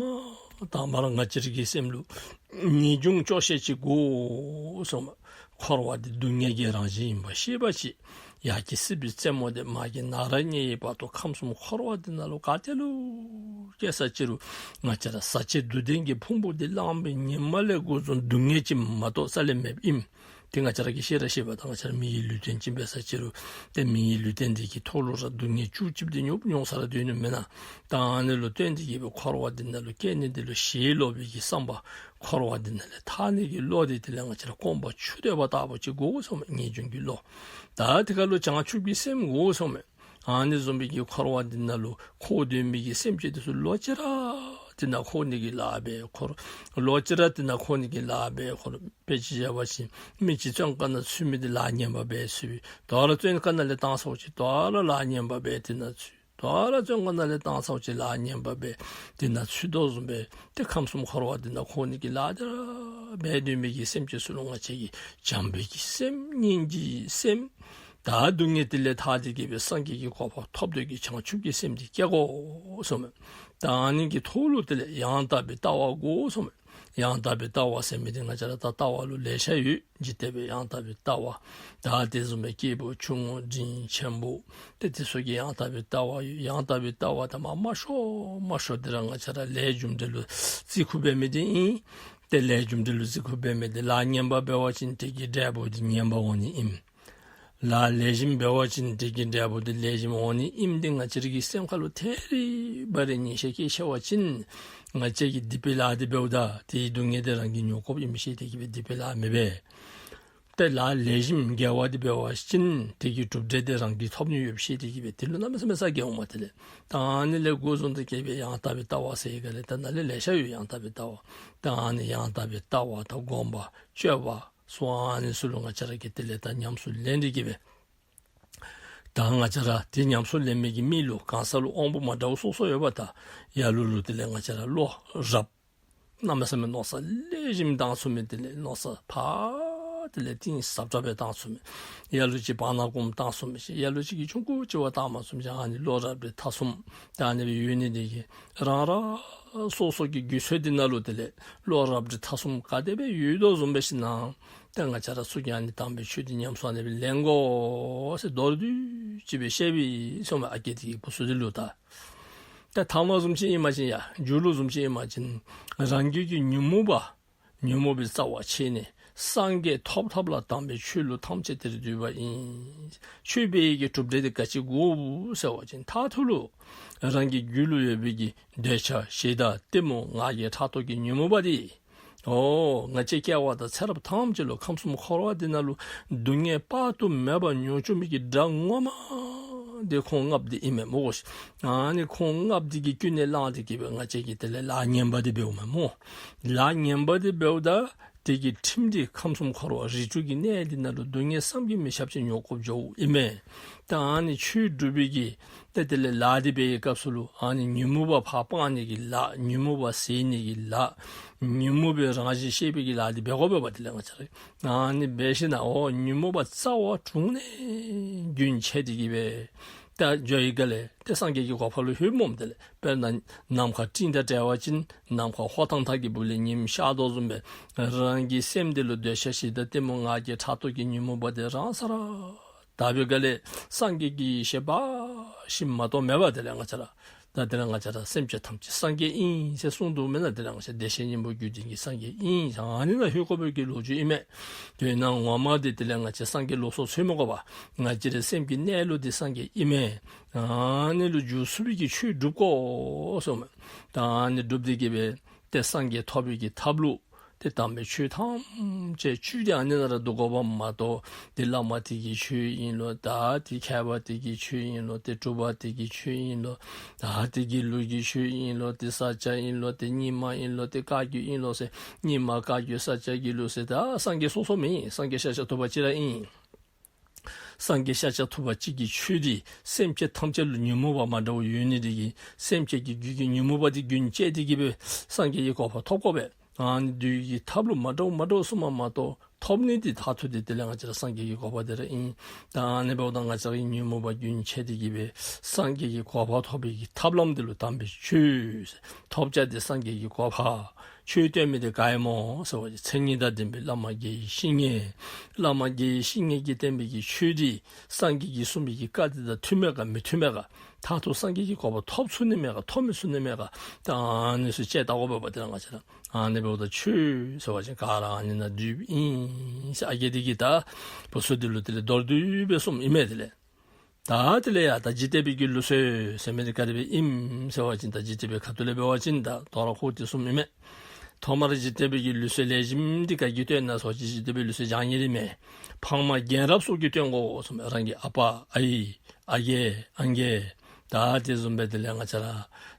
པ་དང་པ་ར་ང་བཅས་ར་གི་སེམས་ལུ་ངེས་འབྱུང་སྐྱོ་ཤས་ཅིག་དགོ་གསུངམ་མས། འཁོར་བ་འདི་སྡུག་བསྔལ་གྱི་རང་བཞིན་ཡིན་པ་ཤེས་པ་ཅིན། ཡར་གྱི་སྲིད་པའི་རྩེ་མོ་འདི་མར་གྱི་ནཱ་ར་མཉན་ཡོད་བར་དུ་ཁམས་གསུམ་འཁོར་བ་འདི་ནང་ལུ་ག་ཏེ་ལུ་སྐྱེ་ས་ཅི་རུང་ང་བཅས་ར་ཟག་བཅས་སྡུག་བདེན་གྱི་ཕུང་པོ་འདི་བླངས་པའི་ཉིནམ་ལས་འགོ་བཟུང་སྡུག་བསྔལ་ཅིག་མ་གཏོགས་རྩ་ལས་མེདཔ་ཨིནམ། དེ་ང་བཅས་ར་གིས་ཤེས་ར་ཤེས་པས། ད་ང་བཅས་ར་མི་ཡི་ལུས་རྟེན་ཅིག་འབད་ས་ཅི་རུང་ཏེ་མི་ཡི་ལུས་རྟེན་འདི་གི་ཐོག་ལུ་ར་སྡུག་བསྔལ་བཅུ་གཅིག་འདི་མྱོང་མྱོང་ས་ར་སྡོད་ནི་མེན་ན། ད་ཨ་ནི་ལུ་བརྟེན་ཏེ་གིས་སྦེ་འཁོར་བ་འདི་ནང་ལུ་སྐྱེ་ནི་འདི་ལུ་ཞེན་ལོག་པའི་གི་བསམ་པ། འཁོར་བ་འདི་ནང་ལས་ཐར་ནི་གི་བློ་འདི་དེ་ལས་ང་བཅས་ར་སྐོམ་པ་ཆུ་འདོད་པ་ལྟ་བུ་ཅིག་དགོ་གསུངམ་མས། ངེས་འབྱུང་གི་བློ། ད་དེ་ཁར་ལུ་བྱང་ཆུབ་ཀྱི་སེམས་དགོ་གསུངམ་མས། ཨ་ནི་བཟུམ་སྦེ་གི་འཁོར་བ་འདི་ནང་ལུ་འཁོར་སྡོད་མི་གི་སེམས་ཅན་འདི་ཚུ་ལོག་ཅི་ར་འདི་ནང་འཁོར་ནི་གི་ལཱ་འབད་འཁོར། ལོག་ཅི་ར་འདི་ནང་འཁོར་ནི་གི་ལཱ་འབད་འཁོར། དཔེ་ཅིག་བཞག་པ་ཅིན་མི་ཅིག་བཙོན་ཁང་ནང་ཚུད་མི་འདི་ལཱ་ངན་པ་འབད་ཚུད་པས། དོ་རུང་བཙོན་ཁང་ནང་ལས་བཏང་སོང་ཅི་དོ་རུང་ལཱ་ངན་པ་འབད་འདི་ནང་ཚུད། དོ་རུང་བཙོན་ཁང་ནང་ལས་བཏང་སོང་ཅི་ལཱ་ངན་པ་འབད་འདི་ནང་ཚུད་དོ་བཟུམ་སྦེ་ཏེ་ཁམས་གསུམ་འཁོར་བ་འདི་ནང་འཁོར་ནི་གི་ལཱ་འདི་ར་འབད་སྡོད་མི་གི་སེམས་ཅན་ཚུ་ལུ་ང་བཅས་ཀྱིས་བྱམས་པའི་གི་སེམས་སྙིང་རྗེའི་སེམས། ད་སྡུག་བསྔལ་འདི་ལས་ཐར་ཏེ་གིས་སྦེ་སངས་རྒྱས་ཀྱི་གོ་འཕང་ཐོབ་འདོད་ཀྱི་བྱང་ཆུབ་ཀྱི་སེམས་འདི་སྐྱེ་དགོ་གསུངམ་མས། ད་ཨ་ནི་གི་ཐོག་ལུ་དེ་ལས་ཡང་དག་པའི་ལྟ་བ་དགོ་གསུངམ་མས། ཡང་དག་པའི་ལྟ་བ་ཟེར་མི་འདི་ང་བཅས་ར་ད་ལྟ་བ་ལུ་ལེ་ཤ་ཡོད། འཇིག་རྟེན་པའི་ཡང་དག་པའི་ལྟ་བ། ད་དེ་བཟུམ་སྦེ་སྐྱེས་བུ་ཆུང་ངུ་འབྲིང་ཆེན་པོ་ཏེ་དེ་ཚུ་གི་ཡང་དག་པའི་ལྟ་བ་ཡོད། ཡང་དག་པའི་ལྟ་བ་དེ་མ་མ་ཤོ་མ་ཤོ་འདི་ར་ང་བཅས་ར་ལས་རྒྱུ་འབྲས་ལུ་བརྩི་བཀུར་འབད་མི་འདི་ཨིན། ཏེ་ལས་རྒྱུ་འབྲས་ལུ་བརྩི་བཀུར་འབད་མི་འདི་ལཱ་ངན་པ་འབད་བ་ཅིན་དེ་གི་འབྲས་བུ་འདི་ངན་པ་འོང་ནི་ཨིན། ལཱ་ལེགས་ཤོམ་འབད་བ་ཅིན་དེ་གི་འབྲས་བུ་འདི་ལེགས་ཤོམ་འོང་ནི་ཨིནམ་འདི་ང་བཅས་ར་གི་སེམས་ཁ་ལུ་ཐད་རི་བ་རི་ངེས་ཤེས་སྐྱེ་ཤེས་པ་ཅིན་ང་བཅས་ཀྱིས་སྡིག་པའི་ལཱ་འདི་འབདཝ་ད་དེའི་སྡུག་བསྔལ་འདི་རང་གིས་མྱོང་དགོཔ་ཨིནམ་ཤེས་ཏེ་གིས་སྦེ་སྡིག་པའི་ལཱ་མི་འབད། ཏེ་ལཱ་ལེགས་ཤོམ་དགེ་བ་འདི་འབད་བ་ཅིན་དེ་གི་གྲུབ་འབྲས་འདི་རང་གིས་ཐོབ་ནི་ཡོདཔ་ཤེས་ཏེ་གིས་སྦེ་དེ་ལུ་གནམ་མེད་ས་མེད་ས་དགེ་འོང་མས། དེ་ལས་ད་ཨ་ནི་ལས་འགོ་བཟུང་སྟེ་གིས་སྦེ་ཡང་དག་པའི་ལྟ་བ་ཟེར་ག་ལས་ད་ནཱ་ལས་ལེ་ཤ་ཡོད། ཡང་དག་པའི་ལྟ་བ། ད་ཨ་ནི་ཡང་དག་པའི་ལྟ་བ་དང་སྒོམ་པ་སྤྱོད་པ་སོགས་ཨ་ནི་ཚུ་ལུ་ང་བཅས་ར་གིས་དེ་ལས་ད་ཉམས་སུ་ལེན་ཏེ་གིས་སྦེ། ད་ང་བཅས་ར་དེ་ཉམས་སུ་ལེན་མི་གི་མི་ལུ་གང་ཟག་ལུ་དབང་པོ་མ་འདྲཝ་སོ་སོ་ཡོད་པ། ད་ལ་ལུ་ལུ་དེ་ལས་ང་བཅས་ར་བློ་རབ་གནམ་མེད་ས་མེད་མནོ་བསམ་ལེགས་ཤོམ་བཏང་ཚུགས་མི་དེ་ལས་མནོ་བསམ་ཕར་དེ་ལས་གཏིང་ཟབ་དྲགས་སྦེ་བཏང་ཚུགས་མི། ལ་ལུ་ཅིག་བར་ན་གུམ་བཏང་ཚུགས་མི་ཅིག། ལ་ལུ་ཅིག་གིས་ཆུང་ཀུ་ཅིག་བ་བཏང་མ་ཚུགས་མི་ཅིག། ཨ་ནི་བློ་རབ་འབྲིང་ཐ་གསུམ་ད་ཨ་ནི་སྦེ་ཡོད་ནི་དེ་གིས་རང་རང་སོ་སོ་གི་རྒྱུད་ཚོད་འདི་ནང་ལུ་དེ་ལས་བློ་རབ་འབྲིང་ཐ་གསུམ་ག་དེ་སྦེ་ཡོད་དོ་བཟུམ་སྦེ་ཞིནམ་ལས་ད་ང་བཅས་ར་ཚུ་གིས་ཨ་ནི་དམ་པའི་ཆོས་འདི་ཉམས་སུ་ཨ་ནི་སྦེ་ལེན་དགོ་ཟེར་མདོར་བསྡུས་ཅིག་སྦེ་བཤད་པའི་གསུངམ་མས། ཨ་རྒས་འདི་གི་བུ་ཚུ་འདི་ལུ་ད། ད་ཐ་མ་བཟུམ་ཅིག་ཨིན་པ་ཅིན་ཡ་མཇུག་ལུ་བཟུམ་ཅིག་ཨིན་པ་ཅིན་རང་རྒྱུད་ཀྱི་ཉོན་མོངས་པ་ཉོན་མོངས་པའི་རྩ་བ་ཆད་ནས་སངས་རྒྱས་ཐོབ་ཐབས་ལ་དམ་པའི་ཆོས་ལུ་ཐམས་ཅད་དེར་འདུས་པ་ཡིན། ཆོས་འབད་བའི་གི་གྲུབ་འབྲས་འདི་ག་ཅི་དགོ་ཟེར་བ་ཅིན་མཐར་ཐུག་ལུ་རང་གི་རྒྱུད་ལུ་ཡོད་པའི་གི་འདོད་ཆགས་ཞེ་སྡང་གཏི་མུག་ང་རྒྱལ་ཕྲག་དོག་གི་ཉོན་མོངས་པ་འདི་འོ་ང་བཅས་སྐྱེ་བ་དང་ཚེ་རབས་ཐམས་ཅད་ལུ་ཁམས་གསུམ་འཁོར་བ་འདི་ནང་ལུ་སྡུག་བསྔལ་དཔག་ཏུ་མེད་པ་མྱོང་བཅུག་མི་གི་དགྲ་ངོ་མ་འདི་ཁོང་ལྔ་པོ་འདི་ཨིན་མས་སྨོ་གོ་ཤིག། ཨ་ནི་ཁོང་ལྔ་པོ་འདི་གིས་ཀུན་ནས་བསླངས་ཏེ་གིས་སྦེ་ང་བཅས་ཀྱིས་དེ་ལས་ལཱ་ངན་པ་འདི་འབདཝ་མས་སྨོ། ལཱ་ངན་པ་འདི་འབདཝ་ད་དེ་གི་ཁྲིམས་འདི་ཁམས་གསུམ་འཁོར་བ་རིགས་དྲུག་གི་གནས་འདི་ནང་ལུ་སྡུག་བསྔལ་བསམ་གྱིས་མི་ཁྱབ་ཅིག་མྱོང་དགོཔ་འགྱོཝ་ཨིན་མས། ད་ཨ་ནི་ཆོས་སྒྲུབ་པའི་གི་ཏེ་དེ་ལས་ལཱ་འདི་འབད་བའི་སྐབས་སུ་ལུ་ཨ་ནི་ཉོན་མོངས་པ་ཕར་སྤང་ནི་གི་ལཱ་ཉོན་མོངས་པ་ཟད་ནི་གི་ལཱ་ཉོན་མོངས་པའི་རང་བཞིན་ཤེས་པའི་གི་ལཱ་འདི་འབད་དགོ་པས། དེ་ལས་ང་བཅས་ར་ཨ་ནི་འབད་ཞིནམ་ལས་འོ་ཉོན་མོངས་པ་རྩ་བ་དྲུངས་ནས་རྒྱུན་ཆད་དེ་གིས་སྦེ་ད་འགྱོ་བའི་སྒང་ལས་ཏེ་སངས་རྒྱས་ཀྱི་གོ་འཕང་ལུ་ལྷོད་སྨོ། དེ་ལས་དཔེར་ན་ནམ་མཁའ་སྤྲིན་དང་བྲལ་བ་ཅིན་ནམ་མཁའ་ཧོ་ཐང་ཐང་གི་སྦུག་ལས་ཉིམ་ཤར་དོ་བཟུམ་སྦེ་རང་གི་སེམས་འདི་ལུ་འདོད་ཆགས་ཞེ་སྡང་གཏི་མུག་ང་རྒྱལ་ཕྲག་དོག་གི་ཉོན་མོངས་པ་འདི་རང་སར་དག་པའི་སྒང་ལས་སངས་རྒྱས་ཀྱི་ཡེ་ཤེས་འབའ་ཞིག་མ་གཏོགས་མེད་པས། དེ་ལས་ང་བཅས་ར་ད་དེ་ལས་ང་བཅས་ར་སེམས་ཅན་ཐམས་ཅད་སངས་རྒྱས་ཨིན་ཟེར་གསུངས་འདུག་མེན་ན། དེ་ལས་ང་བཅས་བདེ་གཤེགས་སྙིང་པོ་རྒྱུད་ལྡན་གྱི་སངས་རྒྱས་ཨིན་ཟེར་ཨ་ནི་ནང་ལྷོད་དགོ་པའི་གི་ལོ་རྒྱུས་ཨིན་མས། དེ་ན་ངོ་མ་འདི་དེ་ལས་ང་བཅས་སངས་རྒྱས་ལུགས་སྲོལ་འཚོལ་མི་དགོ་པས། ང་བཅས་རའི་སེམས་ཀྱི་གནས་ལུགས་འདི་སངས་རྒྱས་ཨིན་མས། ཨ་ནི་ལུ་འཇུག་ཚུགས་པའི་གི་ཆོས་སྒྲུབ་དགོ་གསུངམ་མས། ད་ཨ་ནི་སྒྲུབ་སྟེ་གིས་སྦེ་ཏེ་སངས་རྒྱས་ཐོབ་པའི་གི་ཐབས་ལུ་ཏེ་དམ་པའི་ཆོས་ཐམས་ཅད་བཅུད་དེ་ཨ་ནི་ནང་ར་བསྡུ་དགོ་པ་མ་གཏོགས་ཏེ་བླ་མ་དེ་གི་ཆོས་ཨིན་ལོ། ད་ཏེ་མཁས་པ་དེ་གི་ཆོས་ཨིན་ལོ། ཏེ་གྲུབ་པ་དེ་གི་ཆོས་ཨིན་ལོ། ད་དེ་དགེ་ལུགས་ཀྱི་ཆོས་ཨིན་ལོ། ཏེ་ས་སྐྱ་ཨིན་ལོ། ཏེ་རྙིང་མ་ཨིན་ལོ། ཏེ་བཀའ་བརྒྱུད་ཨིན་ལོ་ཟེར་རྙིང་མ་བཀའ་བརྒྱུད་ས་སྐྱ་དགེ་ལུགས་ཟེར་ད་སངས་རྒྱས་སོ་སོ་མེན། སངས་རྒྱས་ཤཱཀྱ་ཐུབ་པ་གཅིག་ར་ཨིན། སངས་རྒྱས་ཤཱཀྱ་ཐུབ་པ་གཅིག་གི་ཆོས་འདི་སེམས་ཅན་ཐམས་ཅད་ལུ་ཉོན་མོངས་པ་མ་འདྲཝ་ཡོད་ནི་དེ་གིས་སེམས་ཅན་གྱི་རྒྱུད་ཀྱི་ཉོན་མོངས་པ་འདི་རྒྱུན་བཅད་དེ་གིས་སྦེ་སངས་རྒྱས་ཀྱི་གོ་འཕང་ཐོབ་དགོ་པས། ཨ་ནི་འདུལ་གྱི་ཐབས་ལུ་མ་འདྲཝ་མ་འདྲཝ་གསུངམ་མ་གཏོགས་ཐོབ་ནི་འདི་མཐར་ཐུག་འདི་དེ་ལས་ང་བཅས་ར་སངས་རྒྱས་ཀྱི་གོ་འཕང་དེ་ར་ཨིན། ད་ཨ་ནི་འབདཝ་ད་ང་བཅས་ར་གི་ཉོན་མོངས་པ་རྒྱུན་ཆད་དེ་གི་སྦེ་སངས་རྒྱས་ཀྱི་གོ་འཕང་ཐོབ་པའི་གི་ཐབས་ལམ་འདི་ལུ་དམ་པའི་ཆོས། ཐོབ་བྱ་འདི་སངས་རྒྱས་ཀྱི་གོ་འཕང་། ཆོས་སྟོན་མི་འདི་ག་ཨིན་མོ་ཟེར་བ་ཅིན་མཚན་ཉིད་དང་ལྡན་པའི་བླ་མ་དགེ་བའི་བཤེས་གཉེན། བླ་མ་དགེ་བའི་བཤེས་གཉེན་གྱིས་བསྟན་པའི་གི་ཆོས་འདི་སངས་རྒྱས་ཀྱིས་གསུངས་པའི་གི་བཀའ་འདི་དང་མཐུན་མས་ག་མི་མཐུན་མས་ག། མཐར་ཐུག་སངས་རྒྱས་ཀྱི་གོ་འཕང་ཐོབ་ཚུགས་ནི་མས་ག་ཐོབ་མི་ཚུགས་ནི་མས་ག། ད་ཨ་ནི་ཚུ་དཔྱད་བལྟ་དགོ་པས་པ། དེ་ལས་ང་བཅས་ར་ཨ་ནི་འབདཝ་ད་ཆོས་ཟེར་བ་ཅིན་ག་ར་ཨ་ནི་ནང་འདུས་ཨིན་ཟེར་ཨ་རྒས་འདི་གིས་ད་བུ་ཚུ་འདི་ལུ་དེ་ལས་མདོར་བསྡུས་སྦེ་གསུངམ་ཨིན་མས། དེ་ལས་ད་དེ་ལས་ཡ་ད་འཇིག་རྟེན་པའི་གི་ལུགས་སྲོལ་ཟེར་མི་འདི་ག་དེ་སྦེ་ཨིནམ་ཟེར་བ་ཅིན་ད་འཇིག་རྟེན་པའི་ཁ་ཐུག་ལས་འབད་བ་ཅིན་ད་དོ་རུང་ཁོ་འདི་གསུངམ་ཨིན་མས། ཐོག་མར་འཇིག་རྟེན་པའི་གི་ལུགས་སྲོལ་ལེགས་ཤོམ་འདི་ག་གིས་སྟོན་ན་ཟེར་བ་ཅིན་འཇིག་རྟེན་པའི་ལུགས་སྲོལ་བྱང་ཉེས་རིགས་མས། ཕ་མ་རྒན་རབས་སོགས་ཀྱིས་སྟོན་དགོ་གསུངམ་མས། རང་གི་ཨ་པ་ཨའི་ཨ་རྒས་ཨང་རྒས་ད་དེ་བཟུམ་སྦེ་དེ་ལས་ང་བཅས་ར་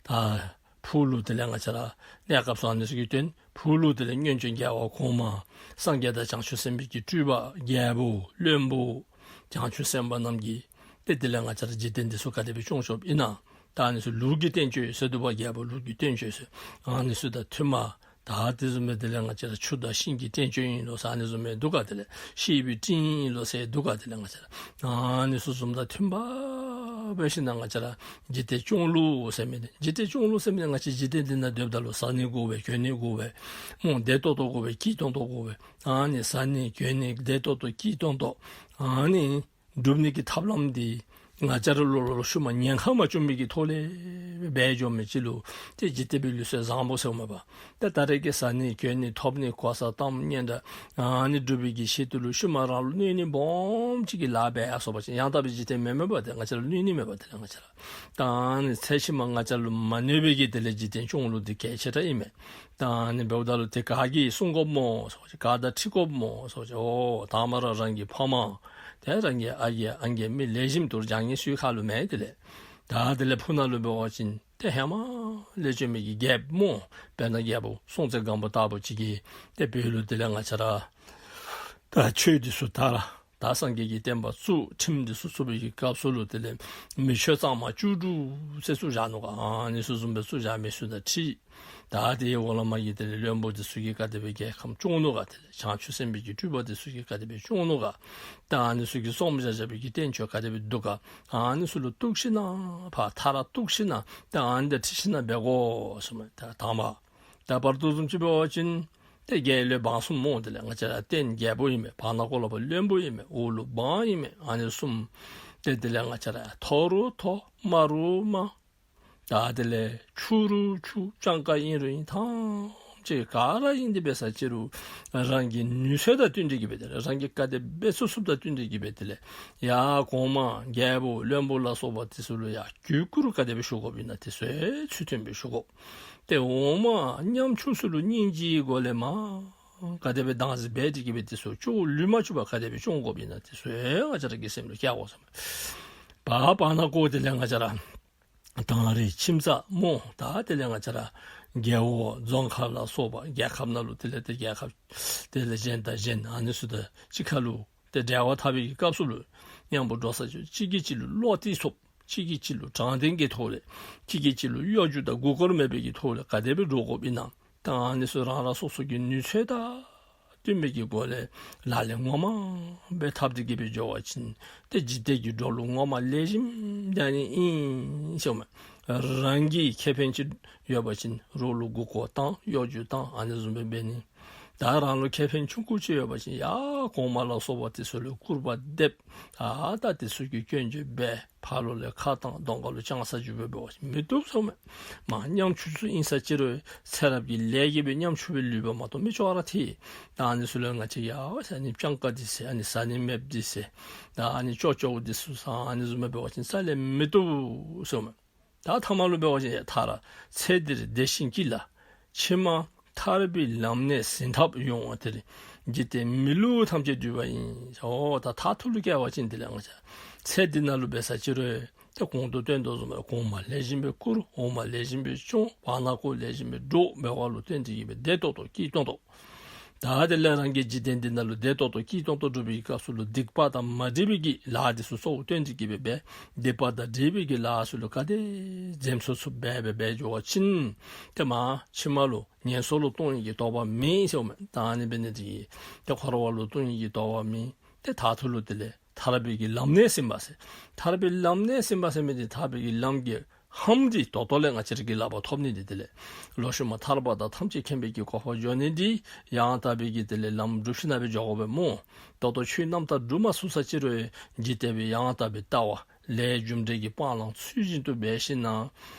ད་བུ་ལུ་དེ་ལས་ང་བཅས་ར་གནས་སྐབས་སུ་ཨ་ནི་ཚུ་གིས་སྟོན། བུ་ལུ་དེ་ལས་སྔོན་བྱོན་རྒྱལ་བ་གོང་མ་སངས་རྒྱས་དང་བྱང་ཆུབ་སེམས་དཔའི་གི་སྤྲུལ་པ་རྒྱལ་པོ་བློན་པོ་བྱང་ཆུབ་སེམས་དཔའ་རྣམས་ཀྱིས་ཏེ་དེ་ལས་ང་བཅས་ར་འཇིག་རྟེན་འདི་ཚུ་ག་དེ་སྦེ་སྐྱོང་སྐྱོངམ་ཨིན་ན། ད་ཨ་ནི་ཚུ་ལུགས་ཀྱི་བསྟན་བཅོས་ཟེར་འདུག་པ། རྒྱལ་པོ་ལུགས་ཀྱི་བསྟན་བཅོས་ཟེར་ཨ་ནི་ཚུ་དང་མཐུན་མས། ད་དེ་བཟུམ་སྦེ་དེ་ལས་ང་བཅས་ར་ཆུ་དང་ཤིང་གི་བསྟན་བཅོས་ཨིན་ལོ་ཟེར་ཨ་ནི་བཟུམ་སྦེ་འདུག་ག། དེ་ལས་ཤེས་པའི་སྤྲིན་ཨིན་ལོ་ཟེར་འདུག་ག། དེ་ལས་ང་བཅས་ར་ཨ་ནི་ཚུ་བཟུམ་དང་མཐུན་པ་འབད་ཞིནམ་ལས་ང་བཅས་ར་འཇིག་རྟེན་སྐྱོང་ལུགས་ཟེར་མི་འདི་འཇིག་རྟེན་སྐྱོང་ལུགས་ཟེར་མི་འདི་ང་བཅས་འཇིག་རྟེན་འདི་ནང་སྡོདཔ་ད་ལུ་བཟའ་ནི་དགོ་པས། གྱོན་ནི་དགོ་པས། སྨོ་བདེ་ཏོག་ཏོ་དགོ་པས། སྐྱིད་ཏོང་ཏོ་དགོ་པས། ཨ་ནི་བཟའ་ནི་གྱོན་ནི་བདེ་ཏོག་ཏོ་སྐྱིད་ཏོང་ཏོ་ཨ་ནི་སྒྲུབ་ནི་གི་ཐབས་ལམ་འདི་ང་བཅས་ར་ལུ་ལོག་ལོག་ཤུལ་མ་ཉེན་ཁ་མ་བྱུང་མི་གི་ཐོག་ལས་འབད་འགྱོ་མི་ཅིག་ལུ་ཏེ་འཇིག་རྟེན་པའི་ལུགས་སྲོལ་བཟང་པོ་ཟེརཝ་མས་པ། ཏེ་ད་རེས་ཀྱི་བཟའ་ནི་གྱོན་ནི་ཐོབ་ནི་གོ་ས་གཏམ་སྙན་གྲགས་ཨ་ནི་སྒྲུབ་པའི་གི་ཆེད་དུ་ལུ་ཤུལ་མ་རང་ལུ་གནོད་ནི་སྦོམ་ཅིག་གི་ལཱ་འབད་ཡར་སོང་པ་ཅིན་ཡང་དག་པའི་འཇིག་རྟེན་མེན་མས་པ། ཏེ་ང་བཅས་ལུ་གནོད་ནི་མས་པ། དེ་ལས་ང་བཅས་ར་ད་ཨ་ནི་ཚེ་ཕྱི་མ་ང་བཅས་ལུ་མ་གནོད་པའི་གི་དེ་ལས་འཇིག་རྟེན་སྐྱོང་ལུགས་འདི་གལ་ཆེ་དྲགས་ཨིན་མས། ད་ཨ་ནི་འབདཝ་ད་ལུ་ཏེ་ག་གིས་སྲུང་དགོཔ་སྨོ་ཟེར་བ་ཅིན་ག་དང་འཁྲིལ་དགོཔ་སྨོ་ཟེར་བ་ཅིན་ཨོ་དང་པ་ར་རང་གི་ཕ་མ་ཏེ་རང་གི་ཨ་རྒས་ཨང་རྒས་མི་ལེགས་ཤོམ་དུ་བྱང་ཉེས་ཚུ་གི་ཁ་ལུ་མེན། དེ་ལས་ད་དེ་ལས་ཕུ་ནང་ལུ་འབད་བ་ཅིན་ཏེ་ཧེ་མ་ལས་བྱོན་མི་གི་རྒྱལཔོ་སྨོ། དཔེར་ན་རྒྱལ་པོ་སྲོང་བཙན་སྒམ་པོ་ལྟ་བུ་ཅིག་གིས་ཏེ་བོད་ལུ་དེ་ལས་ང་བཅས་ར་ད་ཆོས་འདི་ཚུ་དར། ད་སངས་རྒྱས་ཀྱི་བསྟན་པ་བཙུགས། ཁྲིམས་འདི་ཚུ་བཙུགས་པའི་གི་སྐབས་སུ་ལུ་དེ་ལས་མི་ཆོས་གཙང་མ་བཅུ་དྲུག་ཟེར་བཙུགས་བཞག་ནུག་ག། ཨ་ནི་ཚུ་བཟུམ་སྦེ་བཙུགས་བཞག་མི་ཚུ་དང་འཁྲིལ། ད་དེའི་འོག་ལས་མར་གྱི་དེ་ལས་བློན་པོ་འདི་ཚུ་གིས་ག་དེ་སྦེ་རྒྱལ་ཁམས་སྐྱོང་ནུག་ག། དེ་ལས་བྱང་ཆུབ་སེམས་དཔའི་གི་སྤྲུལ་པ་འདི་ཚུ་གིས་ག་དེ་སྦེ་སྐྱོང་ནུག་ག། ད་ཨ་ནི་ཚུ་གིས་རྩོམ་བཞག་བཞག་པའི་གི་བསྟན་བཅོས་ག་དེ་སྦེ་འདུག་ག། ཨ་ནི་ཚུ་ལུ་གཏུགས་ཞིནམ་ལས་ཕར་མཐའ་ར་གཏུགས་ཞིནམ་ལས་ད་ཨ་ནི་དང་འཁྲིལ་ཞིནམ་ལས་འབད་དགོ་གསུངམ་མས། ད་དང་པ་ད་བར་དུ་བཟུམ་ཅིག་འབད་བ་ཅིན་ཏེ་རྒྱལ་བློན་འབངས་གསུམ་སྨོ། དེ་ལས་ང་བཅས་ར་སྟེང་རྒྱལ་པོ་ཨིན་མས། བར་ན་ཀོ་ལ་བ་བློན་པོ་ཨིན་མས། འོག་ལུ་འབངས་ཨིན་མས། ཨ་ནི་གསུམ་ཏེ་དེ་ལས་ང་བཅས་ར་མཐོ་རུང་མཐོ་དམའ་རུང་དམའ་ད་དེ་ལས་ཕྱུག་རུང་ཕྱུག་སྤྱང་ཀ་ཨིན་རུང་ཨིན་ཐམས་ཅད་ག་ར་ཨིན་ཏེ་འབད་ས་ཅི་རུང་རང་གི་ནུས་ཚོད་དང་བསྟུན་ཏེ་གི་སྦེ་དེ་ལས་རང་གིས་ག་དེ་སྦེ་ཚུགས་ཚུགསཔ་དང་བསྟུན་ཏེ་གི་སྦེ་དེ་ལས་ཡར་གོང་མ་རྒྱལ་པོ་བློན་པོ་ལ་སོགས་པ་འདི་ཚུ་ལུ་ཡར་གུས་བཀུར་ག་དེ་སྦེ་ཞུ་དགོཔ་ཨིན་ན་དེ་ཚུ་ཚུལ་མཐུན་སྦེ་ཞུ་དགོ། ཏེ་འོག་མ་ཉམ་ཆུང་ཚུ་ལུ་སྙིང་རྗེའི་སྒོ་ལས་མར་ག་དེ་སྦེ་བདག་འཛིན་འབད་དེ་གི་སྦེ་དེ་ཚུ་ཅོག་ལུས་མ་བཅུག་པར་ག་དེ་སྦེ་སྐྱོང་དགོཔ་ཨིན་ན་དེ་ཚུ་ང་བཅས་ར་གི་སེམས་ལུ་བསྐྱེད་དགོ་ཟེརཝ་མས། བར་བར་ན་ཀོ་དེ་ལས་ང་བཅས་ར་དང་རི་ཁྱིམ་ཚང་སྨོ། ད་དེ་ལས་ང་བཅས་ར་རྒེད་འོག་རྫོང་ཁག་ལ་སོགས་པ་རྒྱལ་ཁབ་ནང་ལུ་དེ་ལས་ཏེ་རྒྱལ་ཁབ་དེ་ལས་གཞན་དང་གཞན་ཨ་ནི་ཚུ་དང་གཅིག་ཁར་ལུ་ཏེ་འབྲེལ་བ་འཐབ་པའི་གི་སྐབས་སུ་ལུ་མཉམ་པོ་འགྲོ་ས་ཅིག་གཅིག་གིས་གཅིག་ལུ་བློ་གཏད་ཚུགསཔ་གཅིག་གིས་གཅིག་ལུ་དྲང་བདེན་གྱི་ཐོག་ལས་གཅིག་གིས་གཅིག་ལུ་གཡོ་སྒྱུ་དང་མགུ་སྐོར་མེད་པའི་གི་ཐོག་ལས་ག་དེ་སྦེ་འགྲོ་དགོཔ་ཨིན་ན། ད་ཨ་ནི་ཚུ་རང་རང་སོ་སོ་གི་ནུས་ཚོད་དང་བསྟུན་པའི་གི་སྒོ་ལས་ལག་ལེན་ངོ་མ་སྦེ་འཐབ་སྟེ་གི་སྦེ་འགྱོ་བ་ཅིན་ཏེ་འཇིག་རྟེན་གྱི་འགྲོ་ལུགས་ངོ་མ་ལེགས་ཤོམ་ར་ཨིན་ཟེརཝ་མས། རང་གི་ཁེ་ཕན་ཅིག་ཡོད་པ་ཅིན་རོགས་ལུ་མགུ་སྐོར་བཏང་གཡོ་སྒྱུ་བཏང་ཨ་ནི་བཟུམ་སྦེ་འབད་ནི། ད་རང་ལུ་ཁེ་ཕན་ཆུང་ཀུ་ཅིག་ཡོད་པ་ཅིན་ཡར་གོང་མ་ལ་སོགས་པ་འདི་ཚུ་ལུ་སྐུར་པ་འདེབས། ད་ད་འདི་ཚུ་གིས་སྐྱོན་བརྗོད་འབད། ཕར་ལོགས་ལས་ཁ་བཏང་གདོང་ཁ་ལུ་ཅང་ས་བཅུག་སྦེ་འབད་བ་ཅིན་མི་བཏུབ་ཟེརཝ་མས། མར་ཉམ་ཆུང་ཚུ་ཨིན་ས་ཅི་རུང་ཚེ་རབས་ཀྱི་ལས་ཀྱིས་སྦེ་ཉམ་ཆུང་སྦེ་ལུས་པ་མ་གཏོགས་མི་ཅོག་ར་ཐིག། ད་ཨ་ནི་ཚུ་ལུ་ང་བཅས་ཡ་ཨ་ནི་སྤྱང་ཀ་འདི་ཟེར་ཨ་ནི་བཟའ་ནི་མེདཔ་འདི་ཟེར་ད་ཨ་ནི་ཅོག་ཅོག་འདི་ཚུ་ཟེར་ཨ་ནི་བཟུམ་སྦེ་འབད་བ་ཅིན་རྩ་ལས་མི་བཏུབ་ཟེརཝ་མས། ད་ཐ་མ་ལུ་འབད་བ་ཅིན་ཡ་མཐར་ཚེ་འདིར་བདེ་ཞིང་སྐྱིད་ལ་ཕྱི་མ་ཐར་པའི་ལམ་སྣེ་ཟིན་ཐབས་ཡོང་བ་དེར་འཇིག་རྟེན་མི་ལུས་ཐམས་ཅད་བསྡུས་པ་ཡིན། ཨོ་ད་མཐར་ཐུག་ལུ་སྐྱེ་བ་ཅིན་དེ་ལས་ང་བཅས་ཚེ་འདི་ནང་ལུ་འབད་ས་ཅི་རུང་ཏེ་གོང་དུ་སྟོན་དོ་བཟུམ་སྦེ་གོང་མ་ལེགས་ཤོམ་སྦེ་བཀུར། འོག་མ་ལེགས་ཤོམ་སྦེ་སྐྱོང་། བར་ན་ཀོ་ལེགས་ཤོམ་སྦེ་འགྲོ། འབད་བ་ལུ་བརྟེན་ཏེ་གི་སྦེ་བདེ་ཏོག་ཏོ་སྐྱིད་ཏོང་ཏོ། ད་དེ་ལས་རང་གི་འཇིག་རྟེན་འདི་ནང་ལུ་བདེ་ཏོག་ཏོ་སྐྱིད་ཏོང་ཏོ་འགྲུབ་པའི་སྐབས་སུ་ལུ་སྡིག་པ་དང་མ་འདྲེས་པའི་གི་ལཱ་འདི་ཚུ་གཙོ་བོ་བཏོན་ཏེ་གི་སྦེ་སྦེ་སྡིག་པ་དང་འདྲེས་པའི་གི་ལཱ་ཚུ་ལུ་ག་དེ་འཛེམ་ཚུགས་ཚུགསཔ་སྦེ་སྦེ་འགྱོ་བ་ཅིན་ཏེ་མ་ཕྱི་མ་ལུ་ངན་སོང་ལུ་ལྟུང་ནི་གི་དོགས་པ་མེད་ཟེརཝ་མས། ད་ཨ་ནི་འབད་ནི་འདི་གིས་ཏེ་འཁོར་བ་ལུ་ལྟུང་ནི་གི་དོགས་པ་མེད། ཏེ་མཐའ་མཇུག་ལུ་དེ་ལས་ཐར་པའི་གི་ལམ་སྣེ་ཟིན་པ་ཟེར། ཐར་པའི་ལམ་སྣེ་ཟིན་པ་ཟེར་མི་འདི་ཐར་པའི་གི་ལམ་གྱི་ལྷམ་འདི་ད་ལྟོ་ལས་ང་བཅས་ར་གིས་ལག་པར་ཐོབ་ནི་འདི་དེ་ལས་ལོག་ཤུལ་མ་ཐར་པ་དང་ཐམས་ཅད་མཁྱེན་པའི་གི་གོ་འཕང་འགྱོ་ནི་འདི་ཡང་དག་པའི་གི་དེ་ལས་ལམ་སྒྲུབ་ཞིན་ན་སྦེ་འགྱོ་དགོ་པས་སྨོ། ད་ལྟོ་ཆོས་རྣམ་དག་སྒྲུབ་མ་ཚུགས་ས་ཅིག་རུང་འཇིག་རྟེན་པའི་ཡང་དག་པའི་ལྟ་བ་ལས་རྒྱུ་འབྲས་ཀྱི་སྤང་བླང་ཚུལ་བཞིན་དུ་འབད་ཞིན་ན་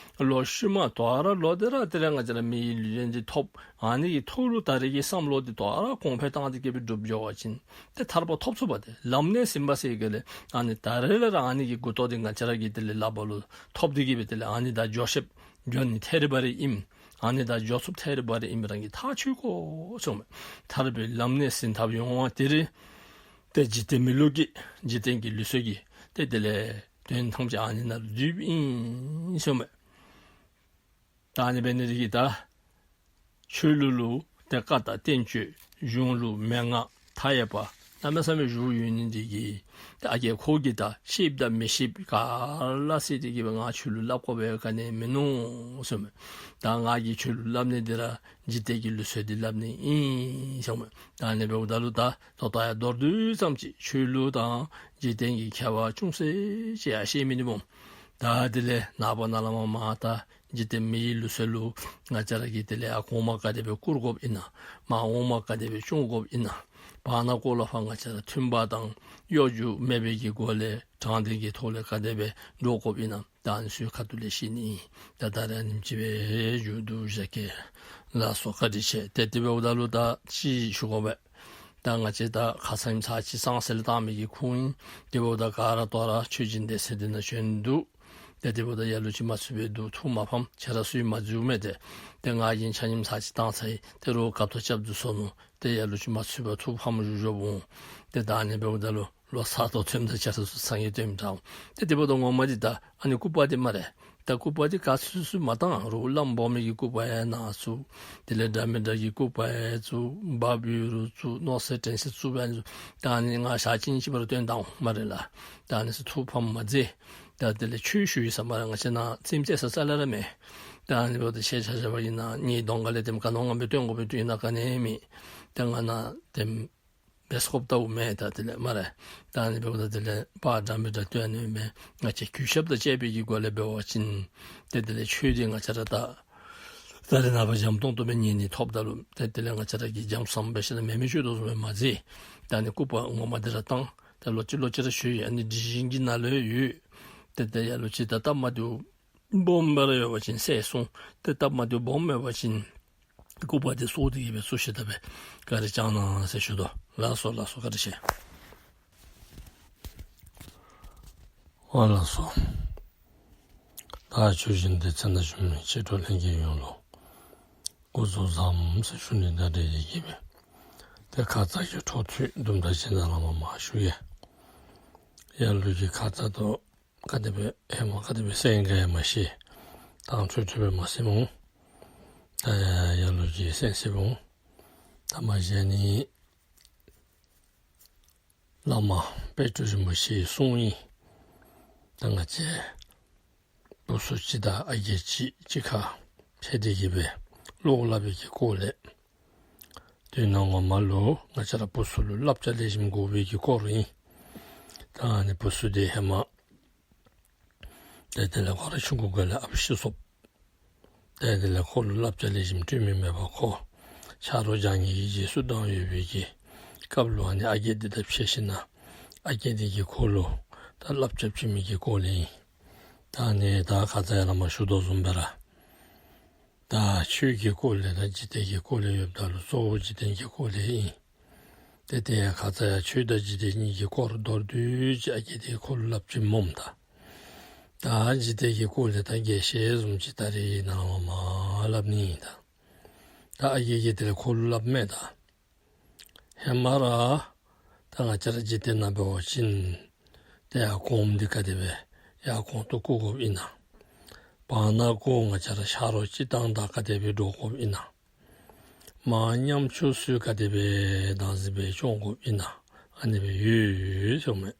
ལོག་ཤུལ་མ་དོ་རུང་ལོག་སྟེ་ར་དེ་ལས་ང་བཅས་ར་མི་ཡི་ལུས་རྟེན་འདི་ཐོབ། ཨ་ནི་གི་ཐོག་ལུ་ད་རེས་ཀྱི་བསམ་བློ་འདི་དོ་རུང་གོང་འཕེལ་བཏང་སྟེ་གི་སྦེ་སྒྲུབ་འགྱོ་བ་ཅིན་ཏེ་ཐར་པ་ཐོབ་ཚུགས་པས། ཏེ་ལམ་སྣེ་ཟིན་པ་ཟེར་ག་ལས་ཨ་ནི་ད་རེས་ལས་ར་ཨ་ནི་གི་མགུ་ཏོ་འདི་ང་བཅས་ར་གིས་དེ་ལས་ལག་པ་ལུ་ཐོབ་སྟེ་གི་སྦེ་དེ་ལས་ཨ་ནི་ད་འགྱོ་ཤེསཔ་འགྱོ་ནི་ཐད་རི་བ་རི་ཨིནམ། ཨ་ནི་ད་འགྱོ་ཚུགསཔ་ཐད་རི་བ་རི་ཨིནམ་རང་གིས་ཐག་ཆོད་དགོ་ཟེརཝ་མས། ཐར་པའི་ལམ་སྣེ་ཟིན་ཐབས་ཡོང་བ་དེ་རེ་ཏེ་འཇིག་རྟེན་མི་ལུས་ཀྱི་འཇིག་རྟེན་གྱི་ལུགས་སྲོལ་གྱི་ཏེ་དེ་ལས་དོན་ཐམས་ཅད་ཨ་ནི་ནང་ལུ་འདུས་ཨིན་ཟེརཝ་མས། ད་ཨ་ནི་འབད་ནི་འདི་གིས་ད་ཆོས་ལུགས་ལུ་ཏེ་བཀའ་དང་བསྟན་བཅོས་གཞུང་ལུགས་མན་ངག་མཐའ་ཡས་པ་གནམ་མེད་ས་མེད་བཞུགས་ཡོད་ནི་འདི་གིས་ཏེ་ཨ་རྒས་ཁོ་གིས་ད་ཤེསཔ་དང་མི་ཤེསཔ་ག་ར་བསྲེས་ཏེ་གི་སྦེ་ང་ཆོས་ལུགས་སླབ་དགོ་པའི་ག་ནི་མིན་ནུག་ཟེརཝ་མས། ད་ང་གིས་ཆོས་ལུགས་སླབ་ནི་འདི་ར་འཇིག་རྟེན་གྱི་ལུགས་སྲོལ་འདི་སླབ་ནི་ཨིན་ཟེརཝ་མས། ད་ཨ་ནི་འབདཝ་ད་ལུ་ད་ད་ལྟོ་ཡང་མདོར་བསྡུས་ཙམ་ཅིག་ཆོས་ལུགས་དང་འཇིག་རྟེན་གྱི་ཁྱད་པར་ཅུང་ཟད་ཅིག་ཡང་ཤེས་མི་ནི་སྨོ། ད་དེ་ལས་ནངས་པ་ནངས་ལས་མར་མར་ད་འཇིག་རྟེན་མི་ཡི་ལུགས་སྲོལ་ལུ་ང་བཅས་ར་གིས་དེ་ལས་ཨ་གོང་མ་ག་དེ་སྦེ་བཀུར་དགོཔ་ཨིན་ན། མར་འོག་མ་ག་དེ་སྦེ་སྐྱོང་དགོཔ་ཨིན་ན། བར་ན་ཀོ་ལ་ཕར་ང་བཅས་ར་མཐུན་པ་དང་གཡོ་སྒྱུ་མེད་པའི་གི་སྒོ་ལས་དྲང་བདེན་གྱི་ཐོག་ལས་ག་དེ་སྦེ་འགྲོ་དགོཔ་ཨིན་ན། ད་ཨ་ནི་ཚུ་ཁ་ཐུག་ལས་ཤེས་ནི་ཨིན། ད་ད་རེས་ཨ་ནེམ་ཅིག་སྦེ་མཇུག་བསྡུ་བཞག་གེ། ལགས་སོ། བཀའ་དྲིན་ཆེ། ཏེ་དེ་འབདཝ་ད་ལུ་ད་ཅིག་ཞུ་དགོ་པས། ད་ང་བཅས་ད་ཁ་ཙ་ཉིནམ་ཚར་གཅིག་གཙང་སེལ་བཏང་མི་གི་ཁུངས་ཨིན། དེ་འབདཝ་ད་ག་ར་དོ་རུང་ཆོས་སྦྱིན་སྡེ་ཚན་འདི་ནང་བྱོན་འདུག། ཏེ་དེ་འབདཝ་ད་ལ་ལུ་ཅིག་མ་ཚུད་པའི་འདུག། ཐུགས་མ་ཕམ། ཁྱེད་ར་ཚུ་གིས་མ་འཛོལཝ་མས། ཏེ་ཏེ་ང་གིས་ཆ་མཉམ་ཚར་གཅིག་བཏང་ཚར་ཡི། ཏེ་རོགས་སྐབས་ཐོག་རྐྱབ་སྡོད་སོང་ནུག། ཏེ་ལ་ལུ་ཅིག་མ་ཚུད་པར་ཐུགས་ཕམ་བཞུགས་བཞུགསཔ་འོང་། ཏེ་ད་ཨ་ནི་འབདཝ་ད་ལུ་ལོག་ཚར་ཐོག་ཐོནམ་ད་ཁྱེད་ར་ཚུ་ཚང་གི་སྟོནམ་འདྲཝ། ཏེ་དེ་འབདཝ་ད་ངོ་མ་འདི་ད་ཨ་ནི་སྐུད་པ་འདི་སྨ་རེ། ད་སྐུད་པ་འདི་ག་ཚུད་ཚུད་མ་བཏང་རུང་བླམ་སྦོམ་གི་སྐུད་པ་ཡང་ནཱ་བཙུགས། དེ་ལས་འདྲ་མི་འདྲ་གི་སྐུད་པ་ཡང་བཙུགས། འབག་འབུད་རུང་བཙུགས། མནོ་ཚད་དྲན་ཚད་བཙུགས་པའི་ཨ་ནི་ཚུ་ད་ཨ་ནི་ང་ཞག་གཅིག་གཉིས་ཅིག་འབད་རུང་སྟོན་བཏང་འོང་སྨ་རེ་ལགས། ད་ཨ་ནི་ཚུ་ཐུགས་ཕམ་མ་མཛད། ད་དེ་ལས་ཆོས་ཞུ་ཡི་ཟེར་སྨ་རེ། ང་བཅས་ནཱ་རྩེདམོ་རྩེ་ས་རྩ་ལས་ར་མེད། ད་ཨ་ནི་འབདཝ་ད་ཤེས་བྱ་བྱ་བ་ཨིན་ན་ངེའི་གདོང་ཁ་ལས་དེམ་ག་ནོ་ང་སྦེ་སྟོན་དགོ་པའི་དུས་ཨིན་ན་ག་ནི་མེད། ད་ང་ནཱ་དེམ་བེས་ཀོཔ་ལྟ་བུ་མེད་ད་དེ་ལས་སྨ་རེ། ད་ཨ་ནི་འབདཝ་ད་དེ་ལས་པར་འདྲ་མི་འདྲ་སྟོན་ནི་མེད། ང་བཅས་གུས་ཞབས་དང་བཅས་པའི་གི་སྒོ་ལས་འབད་བ་ཅིན་ཏེ་དེ་ལས་ཆོས་འདི་ང་བཅས་ར་ད་ད་རེས་ནངས་པ་འཇམ་ཏོང་ཏོ་སྦེ་ཉན་ནི་ཐོབ་ད་ལུ་ཏེ་དེ་ལས་ང་བཅས་ར་གིས་འཇམ་བསམ་འབད་ཞིན་ན་མེ་མེ་ཤོར་དོ་བཟུམ་སྦེ་མ་མཛད། ད་ཨ་ནི་སྐུད་པ་ངོ་མ་འདི་ར་བཏང་། ད་ལོག་ཅི་ལོག་ཅི་ར་ཞུ་ཡི། ཨ་ནི་སྒྲིག་གཞི་གི་ནང་ལུ་ཡོད། ཏེ་ད་ལ་ལུ་ཅིག་ད་སྟབས་མ་བདེཝ་སྦོམ་སྦེ་ར་ཡོད་པ་ཅིན་སེལ་སོང་། ཏེ་སྟབས་མ་བདེཝ་སྦོམ་མེད་པ་ཅིན་སྐུད་པ་འདི་སོར་ཏེ་གི་སྦེ་བཙུགས་ཤིག་ད་སྦེ་བཀའ་དྲིན་བསྐྱང་གནང་ཟེར་ཞུ་དོ། ལགས་སོ་ལགས་སོ། བཀའ་དྲིན་ཆེ། ཨོ་ལགས་སོ། ད་ཆོས་སྦྱིན་སྡེ་ཚན་ནང་བྱོན་མི་མཆེད་གྲོགས་ལྷན་རྒྱས་ཡོངས་ལུ་སྐུ་གཟུགས་བཟང་ཟེར་ཞུ་ནི་དང་འབྲེལ་ཏེ་གི་སྦེ་ཏེ་ཁ་ཙ་གི་འཕྲོ་མཐུད་དུམ་གྲ་ཅིག་ནཱ་ལས་མར་མར་ཞུ་ཡི། ལ་ལུ་ཅིག་ཁ་ཙ་ད་ག་དེ་སྦེ་ཧེ་མ་ག་དེ་སྦེ་གསན་ག་ཡང་མ་ཤེས། དྭངས་འཕྲོས་འཕྲོས་སྦེ་མ་གསནམ་འོང་། ད་ཡང་ལ་ལུ་ཅིག་གསན་གསནམ་འོང་། ད་མ་གཞི་ནི་བླ་མ་དཔལ་སྤྲུལ་རིན་པོ་ཆེའི་གསུང་ཨིན། ད་ང་བཅས་བུ་ཚུ་གཅིག་དང་ཨ་རྒས་གཅིག་གཅིག་ཁར་ཕྱད་དེ་གི་སྦེ་བློ་སླབ་པའི་གི་སྐོར་ལས། དོན་ངོ་མ་ལུ་ང་བཅས་ར་བུ་ཚུ་ལུ་བསླབ་བྱ་ལེགས་ཤོམ་དགོ་པའི་གི་སྐོར་ཨིན། ད་ཨ་ནི་བུ་ཚུ་འདི་ཧེ་མ་ཏེ་དེ་ལས་ཁོ་ར་ཆུང་ཀུ་སྒང་ལས་ཨཔ་ཤི་སོངམ། ཏེ་དེ་ལས་ཁོ་ལུ་བསླབ་བྱ་ལེགས་ཤོམ་སྤྲོད་མི་མེད་པར་ཁོ་ཆ་རོགས་སྦྱང་ནི་གི་རྗེས་སུ་འབྲངས་ཡོད་པའི་གི་སྐབས་ལུ་ཨ་ནི་ཨ་རྒས་འདི་དང་ཕྱད་ཞིན་ན་ཨ་རྒས་འདི་གིས་ཁོ་ལུ་ད་བསླབ་བྱ་བྱིན་མི་གི་སྐོར་ལས་ཨིན། ད་ཨ་ནི་ད་ཁ་ཙ་ཡང་ལས་མར་ཞུ་དོ་བཟུམ་སྦེ་ར་ད་ཆོས་ཀྱི་སྐོར་ལས་དང་འཇིག་རྟེན་གྱི་སྐོར་ལས་ཡོདཔ་ད་ལུ་གཙོ་བོ་འཇིག་རྟེན་གྱི་སྐོར་ལས་ཨིན། ཏེ་དེ་ཡང་ཁ་ཙ་ཡང་ཆོས་དང་འཇིག་རྟེན་གཉིས་ཀྱི་སྐོར་མདོར་བསྡུས་ཅིག་ཨ་རྒས་འདི་གིས་ཁོ་ལུ་སླབ་བྱིནམ་སྨོ་ད། ད་འཇིག་རྟེན་གྱི་སྐོར་ལས་ད་རྒྱས་བཤད་བཟུམ་ཅིག་ད་རེས་ནཱ་ལས་མར་མར་སླབ་ནི་ཨིན་ད། ད་ཨ་རྒས་ཀྱིས་དེ་ལས་ཁོ་ལུ་སླབ་མས་ད། ཧེ་མ་ར་ད་ང་བཅས་ར་འཇིག་རྟེན་ནང་འབད་བ་ཅིན་ཏེ་ཡར་གོངམ་འདི་ག་དེ་སྦེ་ཡར་གོང་དུ་བཀུག་དགོཔ་ཨིན་ན། བར་ན་ཀོ་ང་བཅས་ར་ཆ་རོགས་སྤྱིར་བཏང་དང་ག་དེ་སྦེ་འགྲོ་དགོཔ་ཨིན་ན། མ་ཉམ་ཆུང་ཚུ་ག་དེ་སྦེ་བདག་འཛིན་འབད་སྐྱོང་དགོཔ་ཨིན་ན། ཨ་ནི་སྦེ་ཡོད་ཟེརཝ་མས།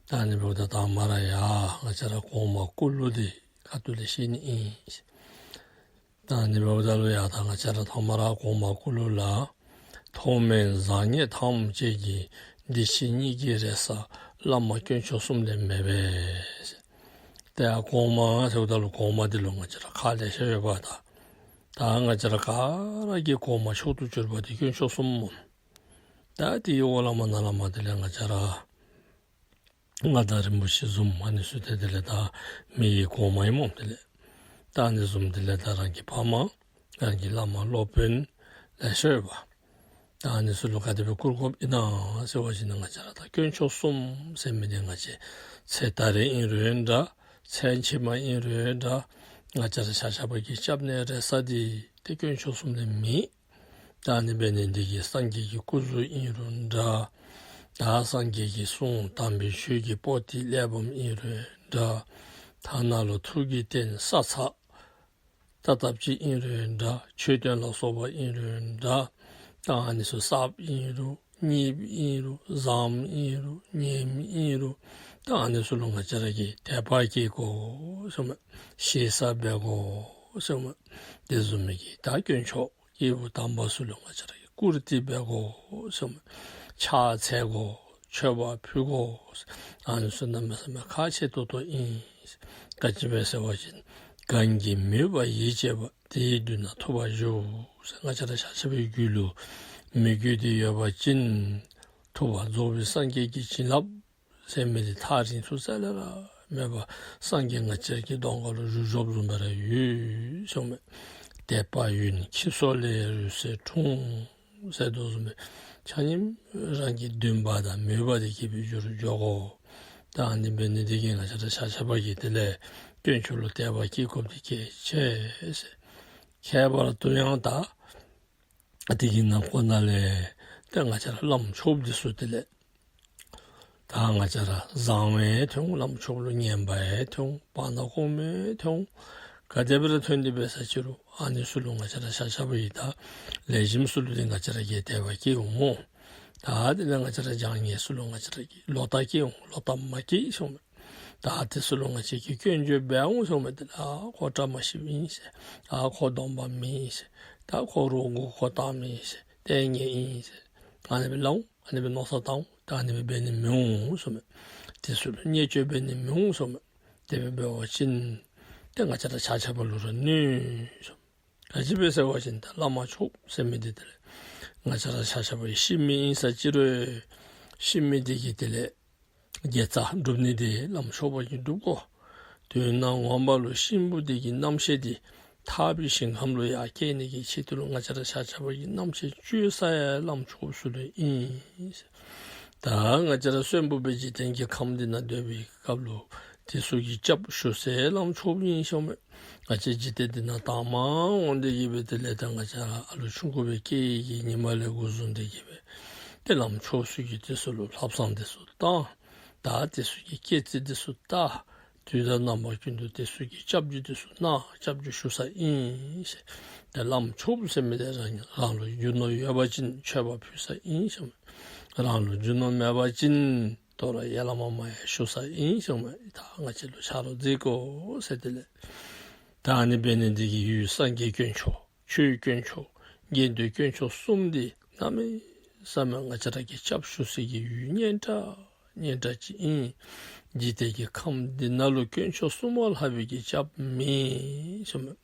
ད་ཨ་ནི་འབདཝ་ད་དང་པ་ར་ཡ་ང་བཅས་ར་གོང་མ་ཀུ་ལུ་འདི་ཁ་ཐུག་ལས་ཤེས་ནི་ཨིན། ད་ཨ་ནི་འབདཝ་ད་ལུ་ཡ་ད་ང་བཅས་ར་དང་པ་ར་གོང་མ་ཀུ་ལུ་ལུ་མཐོ་དམན་བཟང་ངན་ཐམས་ཅད་ཀྱི་འདི་ཕྱི་གཉིས་ཀྱི་རེ་ས་བླ་མ་དཀོན་མཆོག་གསུམ་ལས་མེད་པས། ཏེ་ཡ་གོང་མ་ཟེརཝ་ད་ལུ་གོང་མ་འདི་ལུ་ང་བཅས་ར་ཁག་ལེ་ཤ་ཡོདཔ་ད། ད་ང་བཅས་ར་ག་ར་གི་གོང་མ་མཆོག་ཏུ་གྱུར་པ་འདི་དཀོན་མཆོག་གསུམ་སྨོ། ད་དེའི་འོག་ལས་མར་ནཱ་ལས་མར་དེ་ལས་ང་བཅས་ར་མངའ་བདག་རིན་པོ་ཆེ་བཟུམ་ཨ་ནི་ཚུ་ཏེ་དེ་ལས་ད་མི་ཡི་གོང་མ་ཨིན་སྨོ། དེ་ལས་ད་ཨ་ནི་བཟུམ་དེ་ལས་ད་རང་གི་ཕ་མ་རང་གི་བླ་མ་སློབ་དཔོན་ལེ་ཤ་ཡོདཔ། ད་ཨ་ནི་ཚུ་ལུ་ག་དེ་སྦེ་བཀུར་དགོཔ་ཨིན་ན་ཟེར་བ་ཅིན་ང་བཅས་ར་ད་དཀོན་མཆོག་གསུམ་ཟེར་མི་འདི་ང་བཅས་ཚེ་ད་རེས་ཨིན་རུང་འདྲ་ཚེ་ཕྱི་མ་ཨིན་རུང་འདྲ་ང་བཅས་ར་ཆ་ཁྱབ་ཀྱི་སྐྱབས་གནས་རེ་ས་འདི་ཏེ་དཀོན་མཆོག་གསུམ་ལས་མེད། ད་ཨ་ནི་འབད་ནི་འདི་གིས་སངས་རྒྱས་ཀྱི་སྐུ་གཟུགས་ཨིན་རུང་འདྲ། ད་སངས་རྒྱས་ཀྱི་གསུང་དམ་པའི་ཆོས་ཀྱི་པོ་ཏི་གླེགས་བམ་ཨིན་རུང་འདྲ། ཐ་ན་ལུ་ཐུགས་ཀྱི་རྟེན་ས་ཚགས་ད་ལྟབ་ཅིག་ཨིན་རུང་འདྲ། མཆོད་རྟེན་ལ་སོགས་པ་ཨིན་རུང་འདྲ། ད་ཨ་ནི་ཚུ་གསརཔ་ཨིན་རུང་རྙིངམ་ཨིན་རུང་བཟངམ་ཨིན་རུང་ངནམ་ཨིན་རུང་ད་ཨ་ནི་ཚུ་ལུ་ང་བཅས་ར་གིས་དད་པ་བསྐྱེད་དགོ་ཟེརཝ་མས། ཞེ་ས་འབད་དགོ་ཟེརཝ་མས། དེ་བཟུམ་མའི་གི་ད་དཀོན་མཆོག་སྐྱེས་བུ་དམ་པ་ཚུ་ལུ་ང་བཅས་ར་གིས་བཀུར་སྟི་འབད་དགོ་ཟེརཝ་མས། ཕྱག་འཚལ་དགོ། མཆོད་པ་ཕུལ་དགོ། ཨ་ནི་ཚུ་གནམ་མེད་ས་མེད་ཁག་ཆེ་ཏོག་ཏོ་ཨིན། ག་ཅི་སྦེ་ཟེར་བ་ཅིན་གང་གིས་མོས་པ་ཡིད་བྱེད་པ། དེའི་མདུན་ན་ཐུབ་པར་བཞུགས་ཟེར། ང་བཅས་ར་ཆ་ཁྱབ་ཀྱི་རྒྱུད་ལུ་མོས་གུས་འདི་ཡོད་པ་ཅིན་ཐུབ་པ་རྫོགས་པའི་སངས་རྒྱས་ཀྱི་བྱིན་རླབས་ཟེར་མི་འདི་ཐག་རིང་ཚུ་རྩ་ལས་ར་མེད་པར་སངས་རྒྱས་ང་བཅས་ཀྱི་གདོང་ཁ་ལུ་བཞུགས་བཞུགསཔ་བཟུམ་སྦེ་ར་ཡོད་ཟེརཝ་མས། དད་པ་ཡུན་འཁྱིལ་སོགས་ལས་རུས་ཟེར་འཁྲུངས་ཟེར་དོ་བཟུམ་སྦེ་ཆ་མཉམ་རང་གི་འདུན་པ་དང་མོས་པ་འདི་སྐྱེས་པའི་རྒྱུ་རུ་འགྱོ་དགོ། ད་ཨ་ནི་འབད་ནི་འདི་གིས་ང་བཅས་ར་ཆ་ཁྱབ་ཀྱིས་དེ་ལས་དཀོན་མཆོག་ལུ་དད་པ་བསྐྱེད་དགོཔ་འདི་གལ་ཆེ་ཟེར། ཁྱད་པར་དུ་ཡང་ད་དེ་གི་ནང་ཁོ་ན་ལས་ཏེ་ང་བཅས་ར་བླམ་ཆོསཔ་འདི་ཚུ་དེ་ལས་ད་ང་བཅས་ར་བཟང་བའི་ཐོན་འོང་། བླམ་ཆོསཔ་ལུ་ངན་པའི་ཐོན་འོང་། བར་ན་གོང་མའི་ཐོན་འོང་། ག་དེ་སྦེ་ར་ཐོན་ཏེ་འབད་ས་ཅི་རུང་ཨ་ནི་ཚུ་ལུ་ང་བཅས་ར་ཆ་ཁྱབ་ཀྱིས་ད་ལེགས་ཤོམ་ཚུ་ལུ་འདི་ང་བཅས་ར་གིས་དད་པ་བསྐྱེད་འོང་སྨོ། ད་དེ་ལས་ང་བཅས་ར་བྱང་ཉེས་ཚུ་ལུ་ང་བཅས་ར་གིས་ལོག་ལྟ་བསྐྱེད་འོང་། ལོག་ལྟ་མ་བསྐྱེད་ཟེརཝ་མས། ད་དེ་ཚུ་ལུ་ང་བཅས་ཀྱིས་སྐྱོན་བརྗོད་འབད་འོང་ཟེརཝ་མས། དེ་ལས་ཨ་ཁོ་བཀྲ་མ་ཤིསཔ་ཨིན་ཟེར། ཨ་ཁོ་སྡོམ་པ་མེད་ཟེར། ད་ཁོ་རོགས་མགུ་སྐོར་བཏངམ་ཨིན་ཟེར། ལྟས་ངན་ཨིན་ཟེར། ཨ་ནི་སྦེ་སླབ་འོང་། ཨ་ནི་སྦེ་མནོ་བསམ་བཏང་འོང་། ད་ཨ་ནི་སྦེ་འབད་ནི་མི་འོང་ཟེརཝ་མས། དེ་ཚུ་ལུ་བརྙས་བཅོས་འབད་ནི་མི་འོང་ཟེརཝ་མས། དེ་སྦེ་འབད་བ་ཅིན་ཏེ་ང་བཅས་ར་ཆ་ཁྱབ་ལུ་ར་གནོད་ཟེརཝ་མས། ག་ཅི་སྦེ་ཟེར་བ་ཅིན་ད་བླ་མ་ཆོསཔ་ཟེར་མི་འདི་དེ་ལས་ང་བཅས་ར་ཆ་ཁྱབ་ཤི་མི་ཨིན་ས་ཅི་རུང་ཤི་མི་འདི་གི་དེ་ལས་དགེ་རྩ་སྒྲུབ་ནི་འདི་བླམ་ཆོསཔ་གིས་སྒྲུབ་དགོ། དོན་ངོ་མ་ལུ་གཤིན་པོ་འདི་གི་རྣམ་ཤེས་འདི་ཐར་པའི་ཞིང་ཁམས་ལུ་ཡར་སྐྱེ་ནི་གི་ཆེད་དུ་ལུ་ང་བཅས་ར་ཆ་ཁྱབ་ཀྱི་རྣམ་ཤེས་བཅོས་ས་ཡང་བླམ་ཆོསཔ་ཚུ་ལུ་ཨིན། ད་ང་བཅས་ར་གསོན་པོ་སྦེ་འཇིག་རྟེན་གྱི་ཁམས་འདི་ནང་སྡོད་པའི་སྐབས་ལུ་དེ་ཚུ་གི་སྐྱབས་ཞུ་སའི་བླམ་ཆོསཔ་ཨིན་ཟེརཝ་མས། ང་བཅས་འཇིག་རྟེན་འདི་ནང་དང་པ་འོང་སྟེ་གི་སྦེ་དེ་ལས་ད་ང་བཅས་ར་ཨ་ལུ་ཆུང་ཀུ་སྦེ་སྐྱེས་ཡི་གི་ཉིནམ་ལས་འགོ་བཟུང་སྟེ་གི་སྦེ་ཏེ་བླམ་ཆོསཔ་ཚུ་གིས་དེ་ཚུ་ལུ་ལྷག་བསམ་དེ་ཚུ་བཏང་། ད་དེ་ཚུ་གི་སྐྱེ་ཚུལ་དེ་ཚུ་བལྟ། དུས་དང་རྣམ་པ་ཀུན་ཏུ་དེ་ཚུ་གི་སྐྱབས་འཇུག་དེ་ཚུ་གནང་། སྐྱབས་འཇུག་ཞུ་ས་ཨིན་ཟེར། ཏེ་བླམ་ཆོསཔ་ཟེར་མི་འདི་རང་རང་ལུ་རྒྱུ་ནོར་ཡོད་པ་ཅིན་མཆོད་པ་ཕུལ་ས་ཨིན་ཟེརཝ་མས། རང་ལུ་རྒྱུ་ནོར་མེད་པ་ཅིན་དོ་རུང་ཡ་བླ་མ་མ་ཡང་ཞུ་ས་ཨིན་ཟེརཝ་མས། ད་ང་བཅས་ལུ་ཆ་རོགས་མཛད་དགོ་ཟེར། དེ་ལས་ད་ཨ་ནི་འབད་ནི་འདི་གིས་ཡུལ་སངས་རྒྱས་དཀོན་མཆོག་ཆོས་དཀོན་མཆོག་དགེ་འདུན་དཀོན་མཆོག་གསུམ་འདི་གནམ་མེད་ས་མེད་ང་བཅས་ར་གིས་སྐྱབས་ཞུ་སའི་གི་ཡུལ་སྙན་གྲགས་སྙན་གྲགས་ཅིག་ཨིན། འཇིག་རྟེན་གྱི་ཁམས་འདི་ནང་ལུ་དཀོན་མཆོག་གསུམ་མ་ལྷག་པའི་གི་སྐྱབས་མེད་ཟེརཝ་མས།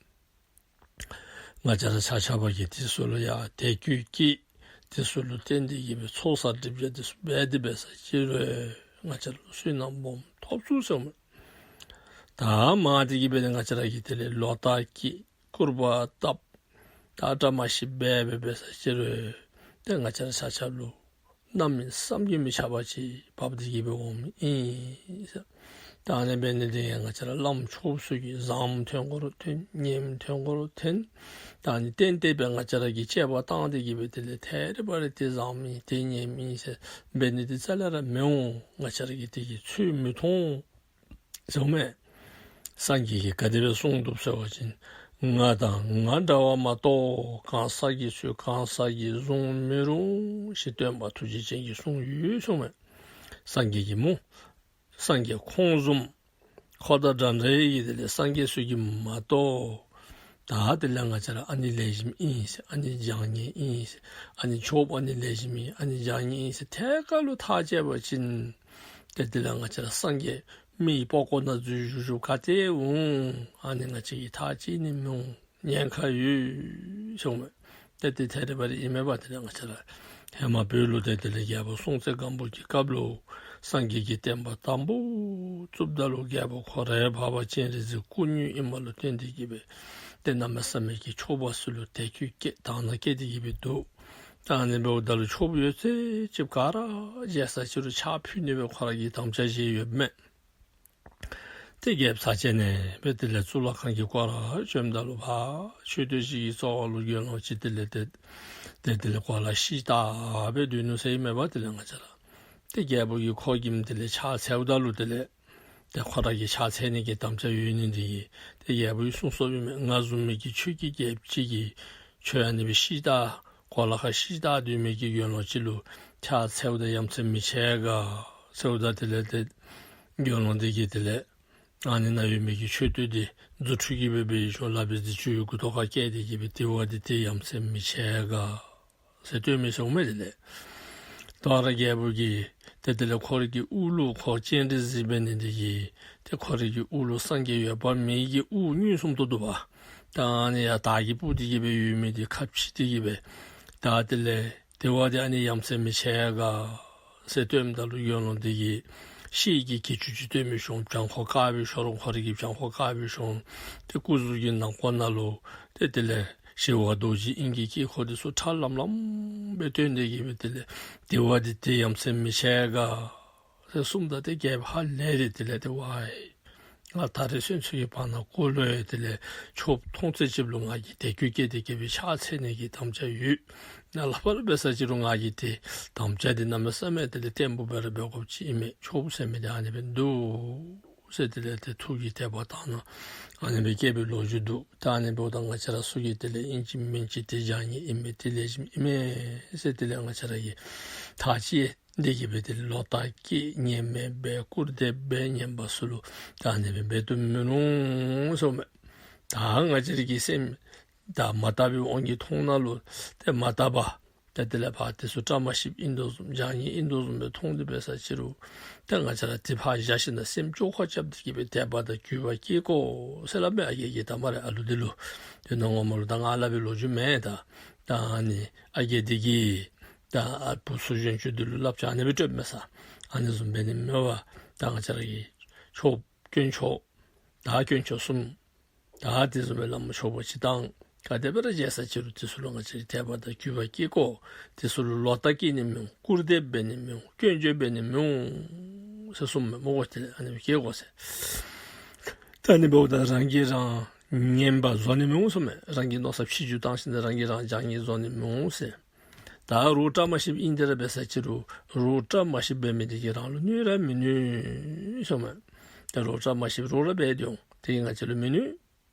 ང་བཅས་ར་ཆ་ཁྱབ་ཀྱིས་དེ་ཚུ་ལུ་ཡང་དད་གུས་བསྐྱེད། དེ་ཚུ་ལུ་བརྟེན་ཏེ་གི་སྦེ་ཚོགས་བསགས་སྒྲིབ་སྦྱང་དེ་ཚུ་འབད་དེ་འབད་ས་ཅི་རུང་ང་བཅས་ལུ་བསོད་ནམས་སྦོམ་ཐོབ་ཚུགས་ཟེརཝ་མས། ད་མ་དེ་གི་སྦེ་ང་བཅས་ར་གིས་དེ་ལས་ལོག་ལྟ་བསྐྱེད། སྐུར་པ་བཏབ། ད་བཀྲ་མ་ཤིསཔ་སྦེ་འབད་འབད་ས་ཅི་རུང་ཏེ་ང་བཅས་ར་ཆ་ཁྱབ་ལུ་གནམ་མེད་ས་མེད་མི་ཆགས་པ་ཅིག་བབས་ཏེ་གི་སྦེ་འོངམ་ཨིན་ཟེར། ད་ཨ་ནི་འབད་ནི་འདི་ཡང་ང་བཅས་ར་བླམ་ཆོསཔ་ཚུ་གིས་བཟངམ་ཐོན་དགོ་རུང་ཐོན། ངནམ་ཐོན་དགོ་རུང་ཐོན། ད་ཨ་ནི་གཏན་གཏན་སྦེ་ང་བཅས་ར་གིས་དཔྱད་པ་བཏང་སྟེ་གི་སྦེ་དེ་ལས་ཐད་རི་བ་རི་དེ་བཟངམ་ཨིན་དེ་ངནམ་ཨིན་ཟེར་འབད་ནི་འདི་རྩ་ལས་ར་མི་འོང་། ང་བཅས་ར་གིས་དེ་གི་ཚུལ་མི་མཐོང་ཟེརཝ་མས། སངས་རྒྱས་ཀྱིས་ག་དེ་སྦེ་གསུངས་འདུག་ཟེར་བ་ཅིན་ ང་དང་ང་འདྲ་བ་མ་གཏོགས་གང་ཟག་གིས་ཚུར་གང་ཟག་གིས་བཟུང་མི་རུང་ཞེས་སྟོན་པ་ཐུགས་རྗེ་ཅན་གྱིས་གསུངས་ཡོད་གསུངས་མས། སངས་རྒྱས་ཀྱིས་སྨོ། སངས་རྒྱས་ཁོང་བཟུམ་ཁོ་དང་འདྲ་འདྲ་ཡི་དེ་ལས་སངས་རྒྱས་ཚུ་གིས་མ་གཏོགས། ད་དེ་ལས་ང་བཅས་ར་ཨ་ནི་ལེགས་ཤོམ་ཨིན་ཟེར། ཨ་ནི་བྱང་ཉེས་ཨིན་ཟེར། ཨ་ནི་ཆོསཔ་ཨ་ནི་ལེགས་ཤོམ་ཨིན། ཨ་ནི་བྱང་ཉེས་ཨིན་ཟེར་ཐད་ཀར་ལུ་ཐག་བཅད་པ་ཅིན། ཏེ་དེ་ལས་ང་བཅས་ར་སངས་རྒྱས་མི་ཡི་པགས་ཀོ་ནང་འཛུལ་བཞུགས་བཞུགསཔ་ག་ཏེ་འོང་། ཨ་ནི་ང་བཅས་ཀྱིས་ཐག་བཅད་ནི་མི་འོང་། ཉེན་ཁ་ཡོད་གསུངས་མས། ཏེ་དེ་ཐད་རི་བ་རི་ཨིན་མས་པ། དེ་ལས་ང་བཅས་ར་ཧེ་མ་བོད་ལུ་ཏེ་དེ་ལས་རྒྱལ་པོ་སྲོང་བཙན་སྒམ་པོ་གི་སྐབས་ལུ་སངས་རྒྱས་ཀྱི་བསྟན་པ་དང་པོ་བཙུགསཔ་ད་ལུ་རྒྱལ་པོ་ཁོ་རའི་འཕགས་པ་སྤྱན་རས་གཟིགས་སྐུ་དངོས་ཨིནམ་ལུ་བརྟེན་ཏེ་གི་སྦེ་ཏེ་གནམ་མེད་ས་མེད་ཀྱི་ཆོསཔ་ཚུ་ལུ་དད་གུས་བསྐྱེད་དག་སྣང་བསྐྱེད་དེ་གི་སྦེ་འདུག། ད་ཨ་ནི་འབདཝ་ད་ལུ་ཆོསཔ་ཡོད་ཚད་ཅིག་ག་ར་བྱས་ས་ཅིག་རུང་ཕྱག་ཕུལ་ནི་སྦེ་ཁོ་ར་གིས་དམ་བཅའ་བཞེས་ཡོདཔ་མས། ཏེ་རྒྱལཔོ་ཚར་བཅད་ནི་སྦེ་དེ་ལས་གཙུག་ལག་ཁང་གི་སྐོར་ར་བྱོནམ་ད་ལུ་ཕར་མཆོད་རྟེན་ཅིག་གི་རྩ་བ་ལུ་དགེ་སློང་ཅིག་དེ་ལས་ཏེ་ཏེ་དེ་ལས་གོ་ལ་བཤིག་ལྟ་སྦེ་སྡོད་ནུག་ཟེར་ཨིན་མས་པ། དེ་ལས་ང་བཅས་ར་ཏེ་རྒྱལ་པོ་གིས་ཁོ་གི་དེ་ལས་ཕྱག་འཚལཝ་ད་ལུ་དེ་ལས་ཏེ་ཁོ་ར་གིས་ཕྱག་འཚལ་ནི་གི་དམ་བཅའ་ཡོད་ནི་འདི་གིས་ཏེ་རྒྱལ་པོ་གིས་གསུངས་སོཔ་ཨིན་མས། ང་བཟུམ་མའི་གི་ཆོས་ཀྱི་རྒྱལཔོ་ཅིག་གིས་ཁྱོད་ཨ་ནི་སྦེ་བཤིག་ལྟ་གོ་ལ་ཁར་བཤིག་ལྟ་སྡོད་མི་གི་དགེ་སློང་ཅིག་ལུ་ཕྱག་འཚལཝ་ད་ཡ་མཚན་མི་ཆེ་ག་ཟེརཝ་ད་དེ་ལས་ཏེ་དགེ་སློང་འདི་གིས་དེ་ལས་ཨ་ནི་ནང་ཡོད་མི་གི་མཆོད་རྟེན་འདི་རྫུ་འཕྲུལ་གྱིས་སྦེ་འབད་ཞིནམ་ལག་པའི་རྫས་སྤྱོད་ཡོད་མགུ་ཏོ་ཁར་བཀལ་ཏེ་གི་སྦེ་དེ་བ་འདི་ཏེ་ཡ་མཚན་མི་ཆེ་ག་ཟེར་སྟོན་མི་ཟེརཝ་མས། དེ་ལས་དོ་རུང་རྒྱལ་པོ་གིས་ཏེ་དེ་ལས་ཁོ་རའི་གི་དབུ་ལུ་ཁོ་སྤྱན་རས་གཟིགས་འབད་ནི་འདི་གིས་ཏེ་ཁོ་རའི་གི་དབུ་ལུ་སངས་རྒྱས་འོད་དཔག་མེད་ཀྱི་དབུ་མངོན་སུམ་དུ་འདུག་པ། ད་ཨ་ནི་ཡར་དར་གྱིས་སྤུད་དེ་གི་སྦེ་ཡོད་མི་འདི་ཁ་ཕྱེ་སྟེ་གི་སྦེ་ད་དེ་ལས་དེ་བ་འདི་ཨ་ནི་ཡ་མཚན་མི་ཆེ་ག་ཟེར་སྟོནམ་ད་ལུ་དགེ་སློང་འདི་གིས་ཤེལ་གྱི་གྱི་ཅུང་ཅིག་སྟོན་མི་བྱུང་། བྱང་ཁོག་དཀར་སྦེ་ཤོར་འོང་། ཁོ་རའི་གི་བྱང་ཁོག་དཀར་སྦེ་ཤོར་འོང་། ཏེ་སྐུ་གཟུགས་ཀྱི་ནང་ཁོག་ནང་ལུ་ཏེ་དེ་ལས་ཞི་བ་རྡོ་རྗེ་དབྱིངས་ཀྱི་དཀྱིལ་འཁོར་འདི་ཚུ་ཁྲ་ལམ་ལམ་སྦེ་སྟོན་ཏེ་གི་སྦེ་དེ་ལས་དེ་བ་འདི་ཏེ་ཡ་མཚན་མི་ཆེ་ག་ཟེར་གསུངམ་ད་ཏེ་རྒྱལཔོ་ཧ་ལས་ཏེ་དེ་ལས་ཏེ་ཝའི་ང་ད་རེས་ཚུན་ཚོད་ཀྱི་བར་ན་ཀོ་ལོ་ཡང་དེ་ལས་ཆོསཔ་མཐོང་ཚད་ཅིག་ལུ་ང་གིས་དད་གུས་བསྐྱེད་དེ་གི་སྦེ་ཕྱག་འཚལ་ནི་གི་དམ་བཅའ་ཡོད། ནཱ་ལས་ཕར་འབད་ས་ཅིག་རུང་ང་གིས་ཏེ་དམ་བཅའ་འདི་གནམ་མེད་ས་མེད་དེ་ལས་བརྟན་པོ་སྦེ་ར་འབད་དགོཔ་ཅིག་ཨིན་མས། ཆོསཔ་ཟེར་མི་འདི་ཨ་ནི་སྦེ་འདུག་ཟེར་དེ་ལས་ཏེ་ཐུགས་ཀྱི་དད་པ་དག་སྣང་ཨ་ནི་སྦེ་བསྐྱེད་པའི་ལོ་རྒྱུས་འདུག། ད་ཨ་ནི་འབདཝ་ད་ང་བཅས་ར་ཚུ་གིས་དེ་ལས་ཨིན་ཅི་མིན་ཅི་ཏེ་བྱང་ཉེས་ཨིན་མས་ཏེ་ལེགས་ཤོམ་ཨིན་མས་ཟེར་དེ་ལས་ང་བཅས་ར་གིས་ཐག་བཅད་དེ་གི་སྦེ་དེ་ལས་ལོག་ལྟ་བསྐྱེད་ཉེས་མེད་འབད་སྐུར་འདེབས་འབད་ཉན་པ་ཚུ་ལུ་ད་ཨ་ནི་སྦེ་འབད་དུ་མི་རུང་གསུངམ་མས། ད་ང་བཅས་ར་གི་སེམས་ད་མ་དག་པའི་དབང་གིས་མཐོང་ནང་ལུ་ཏེ་མ་དག་པ་ཏེ་དེ་ལས་ཕར་དེ་ཚུ་བཀྲ་མ་ཤིསཔ་ཨིན་དོ་བཟུམ་བྱང་ཉེས་ཨིན་དོ་བཟུམ་སྦེ་མཐོང་སྟེ་འབད་ས་ཅིག་རུང་ཏེ་ང་བཅས་ར་དེ་ཕར་བཞག་ཞིནམ་སེམས་བཅོས་ཁ་རྐྱབ་སྟེ་གི་སྦེ་དད་པ་དང་གུས་པ་བསྐྱེད་དགོ་ཟེར་སླབ་མས། ཨ་རྒས་ཀྱིས་ད་མ་རེ་ཨ་ལུ་འདི་ལུ་དེ་ནང་ངོ་མ་ལུ་ད་ང་སླབ་པའི་ལོ་རྒྱུས་མེན། ད་ད་ཨ་ནི་ཨ་རྒས་འདི་གིས་ད་ཨ་བུ་ཚུ་གཞོན་ཚུ་འདི་ལུ་བསླབ་བྱ་ཨ་ནི་སྦེ་སྤྲོདཔ་མས་ས། ཨ་ནི་བཟུམ་འབད་ནི་མེན་པར་ད་ང་བཅས་ར་གི་ཆོསཔ་དཀོན་མཆོག་ད་དཀོན་མཆོག་གསུམ་ད་དེ་བཟུམ་སྦེ་བླམ་ཆོསཔ་སྤྱི་དང་ག་དེ་སྦེ་ར་མཇལ་ས་ཅིག་རུང་དེ་ཚུ་ལུ་ང་བཅས་ཀྱིས་དད་པ་དང་གུས་པ་བསྐྱེད་དགོ། དེ་ཚུ་ལུ་ལོག་ལྟ་བསྐྱེད་ནི་མི་འོང་། སྐུར་འདེབས་འབད་ནི་མི་འོང་། སྐྱོན་བརྗོད་འབད་ནི་མི་འོང་ཟེར་གསུངམ་མས་སྨོ། དེ་ལས་ཨ་ནི་སྦེ་བསྐྱེད་དགོ་ཟེར། ད་ཨ་ནི་འབདཝ་ད་རང་གིས་རང་ངན་པ་བཟོ་ནི་མི་འོང་གསུངམ་མས། རང་གི་མནོ་བསམ་ཕྱི་འགྱུར་བཏང་ཞིནམ་རང་གིས་རང་བྱང་ཉེས་བཟོ་ནི་མི་འོང་ཟེར། ད་རོགས་བཀྲ་མ་ཤིསཔ་ཨིན་ཏེ་ར་འབད་ས་ཅིག་རུང་རོགས་བཀྲ་མ་ཤིསཔ་འབད་མི་འདི་གིས་རང་ལུ་གནོད་ར་མི་གནོད་གསུངམ་མས། ད་རོགས་བཀྲ་མ་ཤིསཔ་རོགས་ར་འབད་དེ་འོང་། དེ་གིས་ང་བཅས་ལུ་མི་གནོད།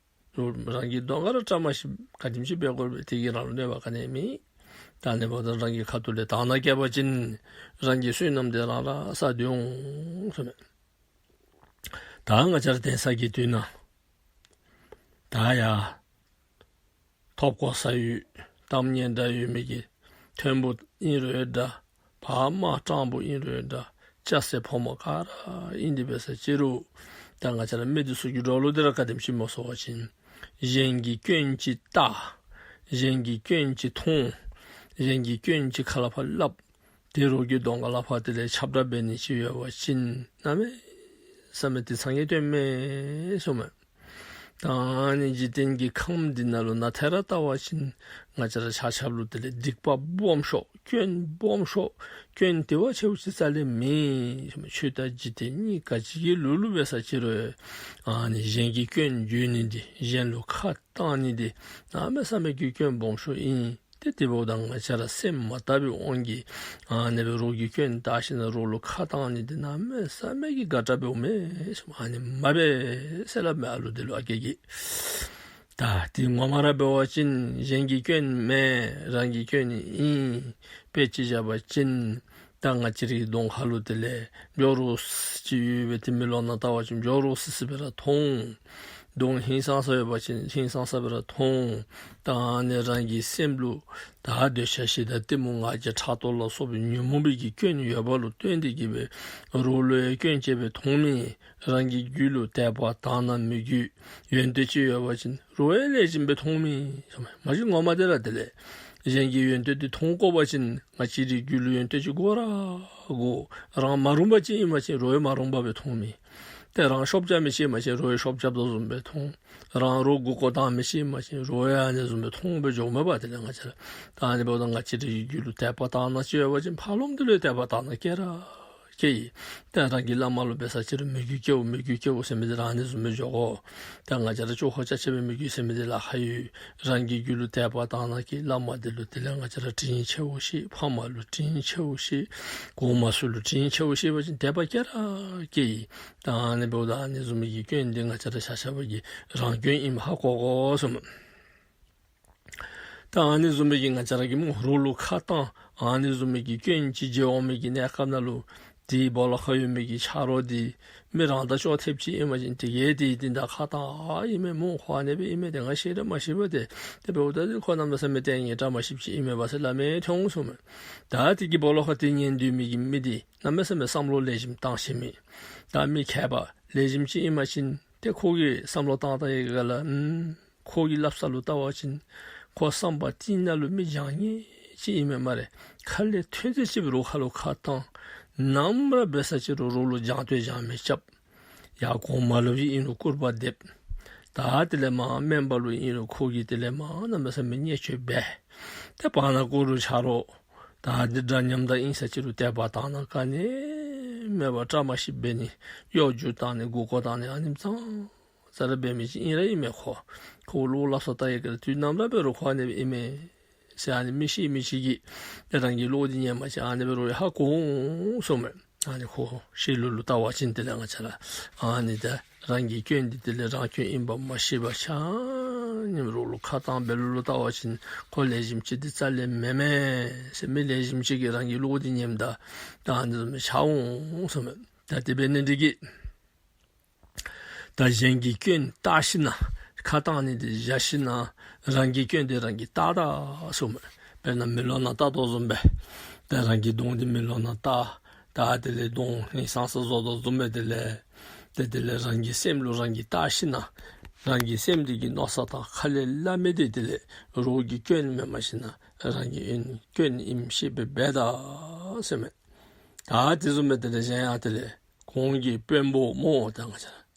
རོགས་རང་གི་གདོང་ཁར་ར་བཀྲ་མ་ཤིསཔ་ག་དེམ་ཅིག་འབད་དགོ་རུང་འབད་དེ་གིས་རང་ལུ་གནོད་པ་ག་ནི་ཡང་མེད། ད་ཨ་ནི་འབདཝ་ད་རང་གི་ཁ་ཐུག་ལས་དག་སྣང་བསྐྱེད་པ་ཅིན་རང་གི་བསོད་ནམས་འདི་རང་ར་བསགས་ཏེ་འོང་གསུངམ་མས། ད་ང་བཅས་ར་དེང་སང་གི་དུས་ནང་ད་ཡར་ཐོབ་གོ་ས་ཡོད། གཏམ་སྙན་གྲགས་ཡོད་མི་གི་མཐོན་པོ་ཨིན་རུང་འདྲ། ཕར་དམའ་སྤྲང་པོ་ཨིན་རུང་འདྲ། སྐྱ་སེར་ཕོ་མོ་ག་ར་ཨིན་ཏེ་འབད་ས་ཅིག་རུང་ད་ང་བཅས་ར་མི་འདི་ཚུ་གི་བློ་ལུ་འདི་ར་ག་དེམ་ཅིག་སྨོ་ཟེར་བ་ཅིན་གཞན་གྱི་སྐྱོན་ཅིག་བལྟ། གཞན་གྱི་སྐྱོན་ཅིག་མཐོང་། གཞན་གྱི་སྐྱོན་ཅིག་ཁ་ལས་ཕར་སླབ། དེ་རོགས་ཀྱི་གདོང་ཁ་ལས་ཕར་དེ་ལས་ཁྱབ་བསྒྲགས་འབད་ནི་ཅིག་ཡོད་པ་ཅིན་གནམ་མེད་ས་མེད་དེ་ཚང་གི་དོན་མེན་གསུངམ་མས། ད་ཨ་ནི་འཇིག་རྟེན་གྱི་ཁམས་འདི་ནང་ལུ་ནཱ་ཐད་རི་ལྟ་བ་ཅིན་ང་བཅས་ར་ཆ་ཁྱབ་ལུ་དེ་ལས་སྡིག་པ་སྦོམ་ཤོས་སྐྱོན་སྦོམ་ཤོས་སྐྱོན་དེ་བ་ཆེཝ་ཅིག་རྩ་ལས་མེད། ཆོས་དང་འཇིག་རྟེན་གཉིས་ག་ཅི་གི་ལུགས་ལུ་འབད་ས་ཅིག་རུང་ཨ་ནི་གཞན་གྱི་སྐྱོན་བརྗོད་ནི་འདི་གཞན་ལུ་ཁ་བཏང་ནི་འདི་གནམ་མེད་ས་མེད་ཀྱི་སྐྱོན་སྦོམ་ཤོས་ཨིན། ཏེ་དེ་འབདཝ་ད་ང་བཅས་ར་སེམས་མ་དག་པའི་དབང་གིས་ཨ་ནི་སྦེ་རོགས་ཀྱི་སྐྱོན་བལྟ་ཞིནམ་རོགས་ལུ་ཁ་བཏང་ནི་འདི་གནམ་མེད་ས་མེད་ཀྱི་དགའ་དྲགས་འབདཝ་མས། ཨ་ནི་མ་འབད་ཟེར་སླབ་མས་ཨ་ལུ་འདི་ལུ་ཨ་རྒས་ཀྱིས། ད་དེ་ངོ་མ་ར་འབད་བ་ཅིན་གཞན་གྱི་སྐྱོན་མེན་རང་གི་སྐྱོན་ཨིན། དཔེ་ཅིག་བཞག་པ་ཅིན་ད་ང་བཅས་རའི་གདོང་ཁ་ལུ་དེ་ལས་སྦྱོར་རོགས་ཅིག་ཡོད་པའི་དེ་མེ་ལོང་ནང་བལྟ་བ་ཅིན་སྦྱོར་རོགས་སི་སི་སྦེ་ར་མཐོང་། གདོང་ཧིང་སངས་ས་ཡོད་པ་ཅིན་ཧིང་སངས་ས་སྦེ་ར་མཐོང་། ད་ཨ་ནི་རང་གི་སེམས་ལུ་ད་འདོད་ཆགས་ཞེ་སྡང་གཏི་མུག་ང་རྒྱལ་ཕྲག་དོག་ལ་སོགས་པའི་ཉོན་མོངས་པའི་གི་སྐྱོན་ཡོད་པ་ལུ་བརྟེན་ཏེ་གིས་སྦེ་རོགས་ལུ་ཡང་སྐྱོན་ཅིག་སྦེ་མཐོང་མི། རང་གི་རྒྱུད་ལུ་དད་པ་དག་སྣང་མོས་གུས་ཡོན་ཏན་ཅིག་ཡོད་པ་ཅིན་རོགས་ཡང་ལེགས་ཤོམ་སྦེ་མཐོང་མི། མ་གཞི་ངོ་མ་དེ་ར་དེ་ལས་གཞན་གྱི་ཡོན་ཏན་དེ་མཐོང་དགོ་པ་ཅིན་ང་བཅས་རའི་རྒྱུད་ལུ་ཡོན་ཏན་ཅིག་དགོ་ར་དགོ། རང་མ་རུངས་པ་ཅིག་ཨིན་པ་ཅིན་རོགས་ཡང་མ་རུངས་པ་སྦེ་མཐོང་མི། ཏེ་རང་ཤོབ་རྐྱབ་མི་ཅིག་ཨིན་པ་ཅིན་རོགས་ཡང་ཤོབ་རྐྱབ་དོ་བཟུམ་སྦེ་མཐོང་། རང་རོགས་མགུ་སྐོར་བཏང་མི་ཅིག་ཨིན་པ་ཅིན་རོགས་ཡང་ཨ་ནི་བཟུམ་སྦེ་མཐོང་སྦེ་འགྱོཝ་མས་པ། དེ་ལས་ང་བཅས་ར་ད་ཨ་ནི་འབདཝ་ད་ང་བཅས་རའི་རྒྱུད་ལུ་དད་པ་དག་སྣང་ཅིག་ཡོད་པ་ཅིན་ཕར་ལོགམ་དེ་ལུ་དད་པ་དག་སྣང་སྐྱེ་ར་སྐྱེ་ཡི། ད་རང་གི་བླ་མ་ལུ་འབད་ས་ཅིག་རུང་མོས་གུས་སྐྱེ་འོང་། མོས་གུས་སྐྱེ་འོང་ཟེར་མི་དེ་ར་ཨ་ནི་བཟུམ་སྦེ་འགྱོ་དགོ། ད་ང་བཅས་ར་ཅོག་ཧོ་ཅ་ཆས་སྦེ་མོས་གུས་ཟེར་མི་དེ་ལཱ་ཁག་ཡོད། རང་གི་རྒྱུད་ལུ་དད་པ་དག་སྣང་སྐྱེ། བླ་མ་དེ་ལུ་དེ་ལས་ང་བཅས་ར་དྲིན་ཆེ་བོ་བཞེས། ཕ་མ་ལུ་དྲིན་ཆེ་བོ་བཞེས། གོང་མ་ཚུ་ལུ་དྲིན་ཆེ་བོ་བཞེས་པ་ཅིན་དད་པ་སྐྱེ་ར་སྐྱེ་ཡི། ད་ཨ་ནི་འབདཝ་ད་ཨ་ནི་བཟུམ་མའི་གི་སྐྱོན་འདི་ང་བཅས་ར་ཆ་ཁྱབ་ཀྱིས་རང་སྐྱོན་ཨིནམ་ཧ་གོ་དགོ་གསུངམ་མས། ད་ཨ་ནི་བཟུམ་མའི་གི་ང་བཅས་ར་གིས་སྨོ་རོགས་ལུ་ཁ་བཏང་ཨ་ནི་བཟུམ་མའི་གི་སྐྱོན་ཅིག་བརྗོད་འོང་མི་གི་གནས་སྐབས་ནང་ལུ་དེའི་སྦོ་ལོགས་ཁར་ཡོད་མི་གི་ཆ་རོགས་འདི་མི་རང་དང་ཅོག་འཐདཔ་ཅིག་ཨིན་པ་ཅིན་དེ་གིས་དེ་འདི་ད་ཁ་བཏང་ཨ་ཨིན་མས་སྨོ། ཁོ་ཨ་ནི་སྦེ་ཨིན་མས། དེ་ང་ཤེས་ར་མ་ཤེས་པ་དེ། དེ་འབདཝ་ད་དེ་ཁོ་གནམ་མེད་ས་མེད་ལྟས་ངན་བཀྲ་མ་ཤིསཔ་ཅིག་ཨིན་མས་པ་ཟེར་སླབ་མི་འོང་གསུངམ་མས། ད་དེ་གི་སྦོ་ལོགས་ཁར་དེ་ཉན་སྡོད་མི་གི་མི་འདི་གནམ་མེད་ས་མེད་བསམ་བློ་ལེགས་ཤོམ་བཏང་ཤེས་མི། ད་མི་མཁས་པ་ལེགས་ཤོམ་ཅིག་ཨིན་པ་ཅིན་ཏེ་ཁོ་གིས་བསམ་བློ་བཏང་བལྟ་བའི་སྒང་ལས་ཨམ་ཁོ་གི་སླབ་ས་ལུ་བལྟ་བ་ཅིན་ཁོ་བསམ་པ་གཏིང་ནང་ལུ་མི་བྱང་ཉེས་ཅིག་ཨིན་མས་སྨ་རེ། ཁ་ལས་ཐོན་ཚད་ཅིག་རོགས་ཁ་ལུ་ཁ་བཏང་། ནམ་ར་འབད་ས་ཅིག་རུང་རོགས་ལུ་སྦྱང་སྟོད་སྦྱང་མི་རྐྱབ། ཡར་གོང་མ་ལུ་ཨིན་རུང་སྐུར་པ་འདེབས། ད་དེ་ལས་མར་སྨན་པ་ལུ་ཨིན་རུང་ཁོ་གིས་དེ་ལས་མར་གནམ་མེད་ས་མེད་བརྙས་བཅོས་འབད། ཏེ་བར་ན་གུ་རུ་ཆ་རོགས་ད་འདི་འདྲ་མཉམ་དང་ཨིན་ས་ཅིག་རུང་དད་པ་དག་སྣང་ག་ནི་མེད་པར་བཀྲ་མ་ཤིསཔ་འབད་ནི་གཡོ་སྒྱུ་བཏང་ནི་མགུ་སྐོར་བཏང་ནི་ཨ་ནེམ་ཙང་ཙ་ར་འབད་མི་ཅིག་ཨིན་ར་ཨིན་མས། ཁོ་ཁོ་བློ་སླབ་ས་བལྟ་བའི་སྒང་ལས་དུས་ནམ་ར་འབད་རུང་ཁོ་ཨ་ནི་སྦེ་ཨིན་མས་ཟེར་ཨ་ནི་མི་ཤེས་མི་ཅིག་གིས་ཏེ་རང་གི་བློ་འདི་ཉན་པ་ཅིན་ཨ་ནི་འབད་རུང་ཧ་གོ་འོང་གསུངམ་མས། ཨ་ནི་ཁོ་ཤི་ལུ་ལུ་བལྟ་བ་ཅིན་དེ་ལས་ང་བཅས་ར་ཨ་ནི་ད་རང་གི་སྐྱོན་འདི་དེ་ལས་རང་སྐྱོན་ཨིནམ་མ་ཤེས་པར་ཆ་མཉམ་རོགས་ལུ་ཁ་བཏང་འབད་ལུ་ལུ་བལྟ་བ་ཅིན་ཁོ་ལེགས་ཤོམ་ཅིག་འདི་རྩ་ལས་མེན་མས་ཟེར་མི་ལེགས་ཤོམ་ཅིག་གིས་རང་གི་བློ་འདི་ཉནམ་ད་ད་ཨ་ནི་བཟུམ་མའི་ཆ་འོང་གསུངམ་མས། ད་དེ་འབད་ནི་འདི་གིས་ད་གཞན་གྱི་སྐྱོན་བལྟ་ཞིན་ན་ཁ་བཏང་ནི་འདི་བཞག་ཞིན་ན་རང་གི་སྐྱོན་འདི་རང་གིས་བལྟ་ད་གསུངམ་མས། དཔེར་ན་མེ་ལོང་ནང་བལྟ་དོ་བཟུམ་སྦེ་ད་རང་གི་གདོང་འདི་མེ་ལོང་ནང་བལྟ། ད་དེ་ལས་གདོང་ཧིང་སངས་ས་བཟོ་དོ་བཟུམ་སྦེ་དེ་ལས་ཏེ་དེ་ལས་རང་གི་སེམས་ལུ་རང་གིས་བལྟ་ཞིན་ན་རང་གི་སེམས་འདི་གི་མནོ་བསམ་དང་ཁ་ལས་སླབ་མི་འདི་དེ་ལས་རོགས་ཀྱི་སྐྱོན་མེན་པར་ཤེས་ན་རང་གི་ཨིན་སྐྱོན་ཨིནམ་ཤེས་པའི་འབད་ད་ཟེརཝ་མས། ད་དེ་བཟུམ་སྦེ་དེ་ལས་གཞན་ཡང་དེ་ལས་གོང་གི་དཔོན་པོ་སྨོ་ད་ང་བཅས་ར།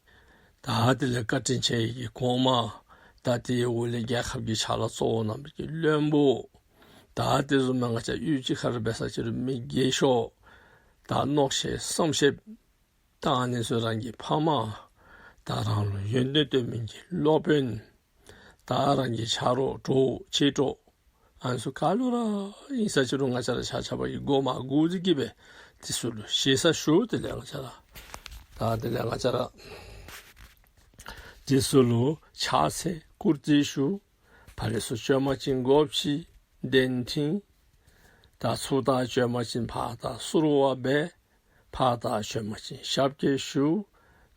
ད་དེ་ལས་བཀའ་དྲིན་ཆེ་བའི་གོང་མ། ད་དེའི་འོག་ལས་རྒྱལ་ཁབ་ཀྱི་ཕྱག་ལཱ་གཙོ་བོ་གནང་མི་གི་བློན་པོ། ད་དེ་བཟུམ་མའི་ང་བཅས་ཡུལ་གཅིག་ཁར་འབད་ས་ཅིག་རུང་མི་རྒས་ཤོས། ད་མནོ་ཤེས་བསམ་ཤེས། ད་ཨ་ནི་ཚུ་རང་གི་ཕ་མ། ད་རང་ལུ་ཡོན་ཏན་སྟོན་མི་གི་སློབ་དཔོན། ད་རང་གི་ཆ་རོགས་གྲོགས་མཆེད་གྲོགས། ཨ་ནི་ཚུ་ག་ལུ་ར་ཨིན་ས་ཅིག་རུང་ང་བཅས་ར་ཆ་ཁྱབ་ཀྱིས་མགུ་མ་སྒུར་ཏེ་གིས་སྦེ་དེ་ཚུ་ལུ་ཞེ་ས་ཞུ། དེ་ལས་ང་བཅས་ར་ད་དེ་ལས་ང་བཅས་ར་དེ་ཚུ་ལུ་ཕྱག་འཚལ་བཀུར་སྟི་ཞུ། ཕར་ལས་ཚུར་བྱོན་པ་ཅིན་སྒོ་ཕྱེ་གདན་འདྲེན། ད་ཚུར་ལྟ་བྱོན་པ་ཅིན་ཕར་ལྟ་བསུ་བ་འབད། ཕར་ལྟ་བྱོན་པ་ཅིན་ཞབས་སྐྱེལ་ཞུ།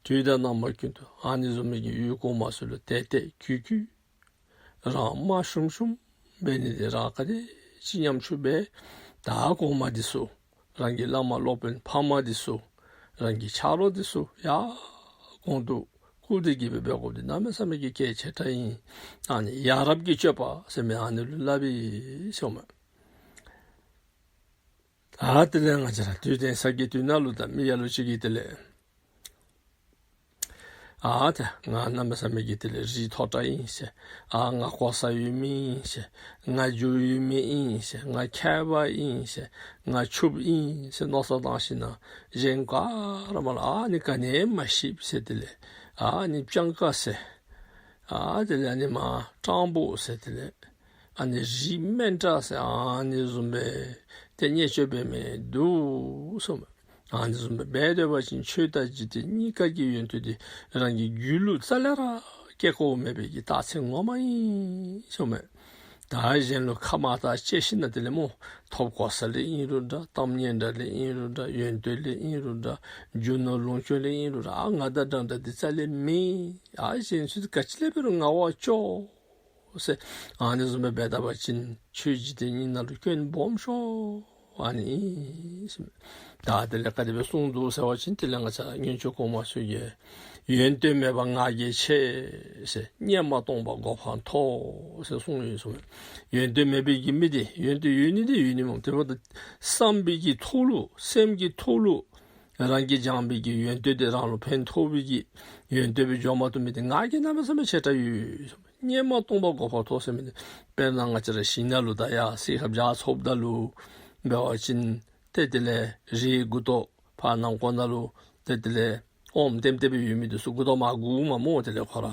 དུས་དང་རྣམ་པ་ཀུན་ཏུ་ཨ་ནི་བཟུམ་མའི་གི་ཡུལ་གོང་མ་ཚུ་ལུ་དད་དད་གུས་གུས། རང་དམའ་ཤོམ་ཤོམ་འབད་ནི་འདི་རང་ག་དེ་ཅིག་ཉམ་ཆུང་འབད། ད་གོང་མ་འདི་ཚུ་རང་གི་བླ་མ་སློབ་དཔོན་ཕ་མ་འདི་ཚུ་རང་གི་ཆ་རོགས་འདི་ཚུ་ཡར་གོང་དུ་བཀུར་སྟི་གིས་སྦེ་འབད་དགོཔ་འདི་གནམ་མེད་ས་མེད་ཀྱི་གལ་ཆེ་དྲགས་ཨིན། ཨ་ནི་ཡ་རབས་ཀྱི་སྤྱོད་པ་ཟེར་མི་ཨ་ནི་ལུ་སླབ་ཨིན་ཟེརཝ་མས། ད་དེ་ལས་ང་བཅས་ར་དུས་དེ་ས་གི་དུས་ནང་ལུ་ད་མི་ལ་ལུ་ཅིག་གིས་དེ་ལས་ཨ་ད་ང་གནམ་མེད་ས་མེད་ཀྱི་དེ་ལས་རིགས་མཐོ་དྲགས་ཨིན་ཟེར། ཨ་ང་གོ་ས་ཡོད་མི་ཨིན་ཟེར། ང་རྒྱུ་ཡོད་མི་ཨིན་ཟེར། ང་མཁས་པ་ཨིན་ཟེར། ང་ཕྱུགཔོ་ཨིན་ཟེར་མནོ་བསམ་བཏང་ཞིན་ན་གཞན་ག་ར་མ་ལུ་ཨ་ནི་ག་ནི་མ་ཤེསཔ་ཟེར། དེ་ལས་ཨ་ནི་སྤྱང་ཀ་ཟེར། ཨ་དེ་ལས་ཨ་ནི་མ་སྤྲང་པོ་ཟེར། དེ་ལས་ཨ་ནི་རིགས་དམན་དྲགས་ཟེར། ཨ་ནི་བཟུམ་སྦེ་ཏེ་བརྙས་བཅོས་འབད་མི་འདུག་གསུངམ་མས། ཨ་ནི་བཟུམ་སྦེ་འབད་སྡོད་པ་ཅིན་ཆོས་དང་འཇིག་རྟེན་གཉིས་ཀ་གི་ཡོན་ཏན་འདི་རང་གི་རྒྱུད་ལུ་རྩ་ལས་ར་ སྐྱེ་དགོཔ་མེད་པའི་གི་རྟགས་མཚན་ངོ་མ་ཨིན་ཟེརཝ་མས། ད་གཞན་ལུ་ཁ་མ་བཏགས་གཅེས་ཤིང་ན་དེ་ལས་སྨོ། ཐོབ་གོ་ས་ལས་ཨིན་རུང་འདྲ། གཏམ་སྙན་གྲགས་ལས་ཨིན་རུང་འདྲ། ཡོན་ཏན་ལས་ཨིན་རུང་འདྲ། རྒྱུ་ནོར་ལོངས་སྤྱོད་ལས་ཨིན་རུང་འདྲ། ཨ་ང་དང་འདྲན་འདྲ་འདི་རྩ་ལས་མེད། ཨ་གཞན་ཚུ་ག་ཅི་ལས་འབད་རུང་ང་བ་ཅོག་ཟེར་ཨ་ནི་བཟུམ་སྦེ་འབད་ད་པ་ཅིན་ཆོས་འཇིག་རྟེན་གཉིས་ནང་ལུ་སྐྱོན་སྦོམ་ཤོས་ཨ་ནི་ཨིན་ཟེརཝ་མས། ད་དེ་ལས་ག་དེ་སྦེ་གསུངས་འདུག་ཟེར་བ་ཅིན་དེ་ལས་ང་བཅས་སྔོན་བྱོན་གོང་མ་ཚུ་གིས་ཡོན་ཏན་མེད་པར་ང་རྒྱལ་ཆེ་ཟེར། སྙན་མ་སྟོང་པ་མགོ་འཕང་མཐོ་ཟེར་གསུངས་ཡོད་ཟེརཝ་མས། ཡོན་ཏན་མེད་པའི་གི་མི་དེ་ཡོན་ཏན་ཡོད་ནི་དེ་ཡོད་ནི་སྨོ། དེ་འབདཝ་ད་བསམ་པའི་གི་ཐོག་ལུ་སེམས་ཀྱི་ཐོག་ལུ་རང་གིས་སྦྱངས་པའི་གི་ཡོན་ཏན་དེ་རང་ལུ་ཕན་ཐོགས་པའི་གི་ཡོན་ཏན་སྦེ་འགྱོ་མ་བཏུབ་མི་དེ་ང་རྒྱལ་གནམ་མེད་ས་མེད་ཆེ་དྲགས་ཡོད་ཟེརཝ་མས། སྙན་མ་སྟོང་པ་མགོ་འཕང་མཐོ་ཟེར་མི་དེ་དཔེར་ན་ང་བཅས་ར་ཞིང་ནང་ལུ་ད་ཡར་སེར་ཁ་བྱ་ཚུགསཔ་ད་ལུ་འབད་བ་ཅིན་ཏེ་དེ་ལས་རིའི་མགུ་ཏོ་ཕར་ནང་འཁོད་ནང་ལུ་ཏེ་དེ་ལས་ཨོམ་ལྟེམ་ལྟེ་སྦེ་ཡོད་མི་དེ་ཚུ་མགུ་ཏོ་མར་སྒུརཝ་མས་སྨོ། དེ་ལས་ཁོ་ར་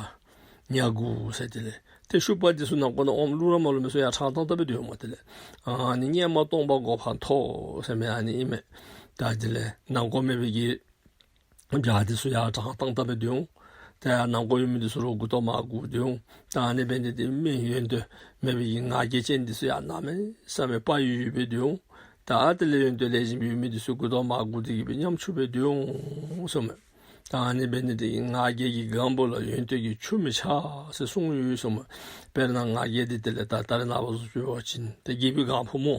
ཉ་སྒུར་ཟེར། དེ་ལས་ཏེ་ཤུག་པ་དེ་ཚུ་ནང་འཁོད་ནང་ཨོམ་བླུགས་ར་མ་བླུགས་མི་ཚུ་ཡར་དྲང་དྲང་ད་སྦེ་སྡོད་འོང་སྨོ། དེ་ལས་ཨ་ནི་སྙན་མ་སྟོང་པ་མགོ་འཕང་མཐོ་ཟེར་མི་ཨ་ནི་ཨིན་མས། ད་དེ་ལས་ནང་འཁོད་མེད་པའི་གི་བྱ་དེ་ཚུ་ཡར་དྲང་དྲང་ད་སྦེ་སྡོད་འོང་། ད་ཡར་ནང་འཁོད་ཡོད་མི་དེ་ཚུ་ར་མགུ་ཏོ་མར་སྒུར་སྡོད་འོང་། ད་ཨ་ནི་འབད་ནི་དེ་མི་ཡོན་ཏན་མེད་པའི་གི་ང་རྒྱལ་ཅན་དེ་ཚུ་ཡང་གནམ་མེད་ས་མེད་དཔའ་ཡོད་ཡོདཔ་སྦེ་སྡོད་འོང་། ད་དེ་ལས་ཡོན་ཏན་ལེགས་ཤོམ་ཡོད་མི་དེ་ཚུ་མགུ་ཏོ་མར་སྒུར་ཏེ་གི་སྦེ་ཉམ་ཆུང་སྦེ་སྡོད་འོང་ཟེརཝ་མས། ད་ཨ་ནི་འབད་ནི་དེ་གིས་ང་རྒྱལ་གྱི་སྒང་པོ་ལུ་ཡོན་ཏན་གྱི་ཆུ་མི་ཆགས་ཟེར་གསུངས་ཡོད་ཟེརཝ་མས། དཔེར་ན་ང་རྒྱལ་དེ་དེ་ལས་ད་ད་རེས་ནངས་པ་བཟུམ་ཅིག་འབད་བ་ཅིན་ཏེ་དགེ་བའི་སྒང་ཕུ་སྨོ།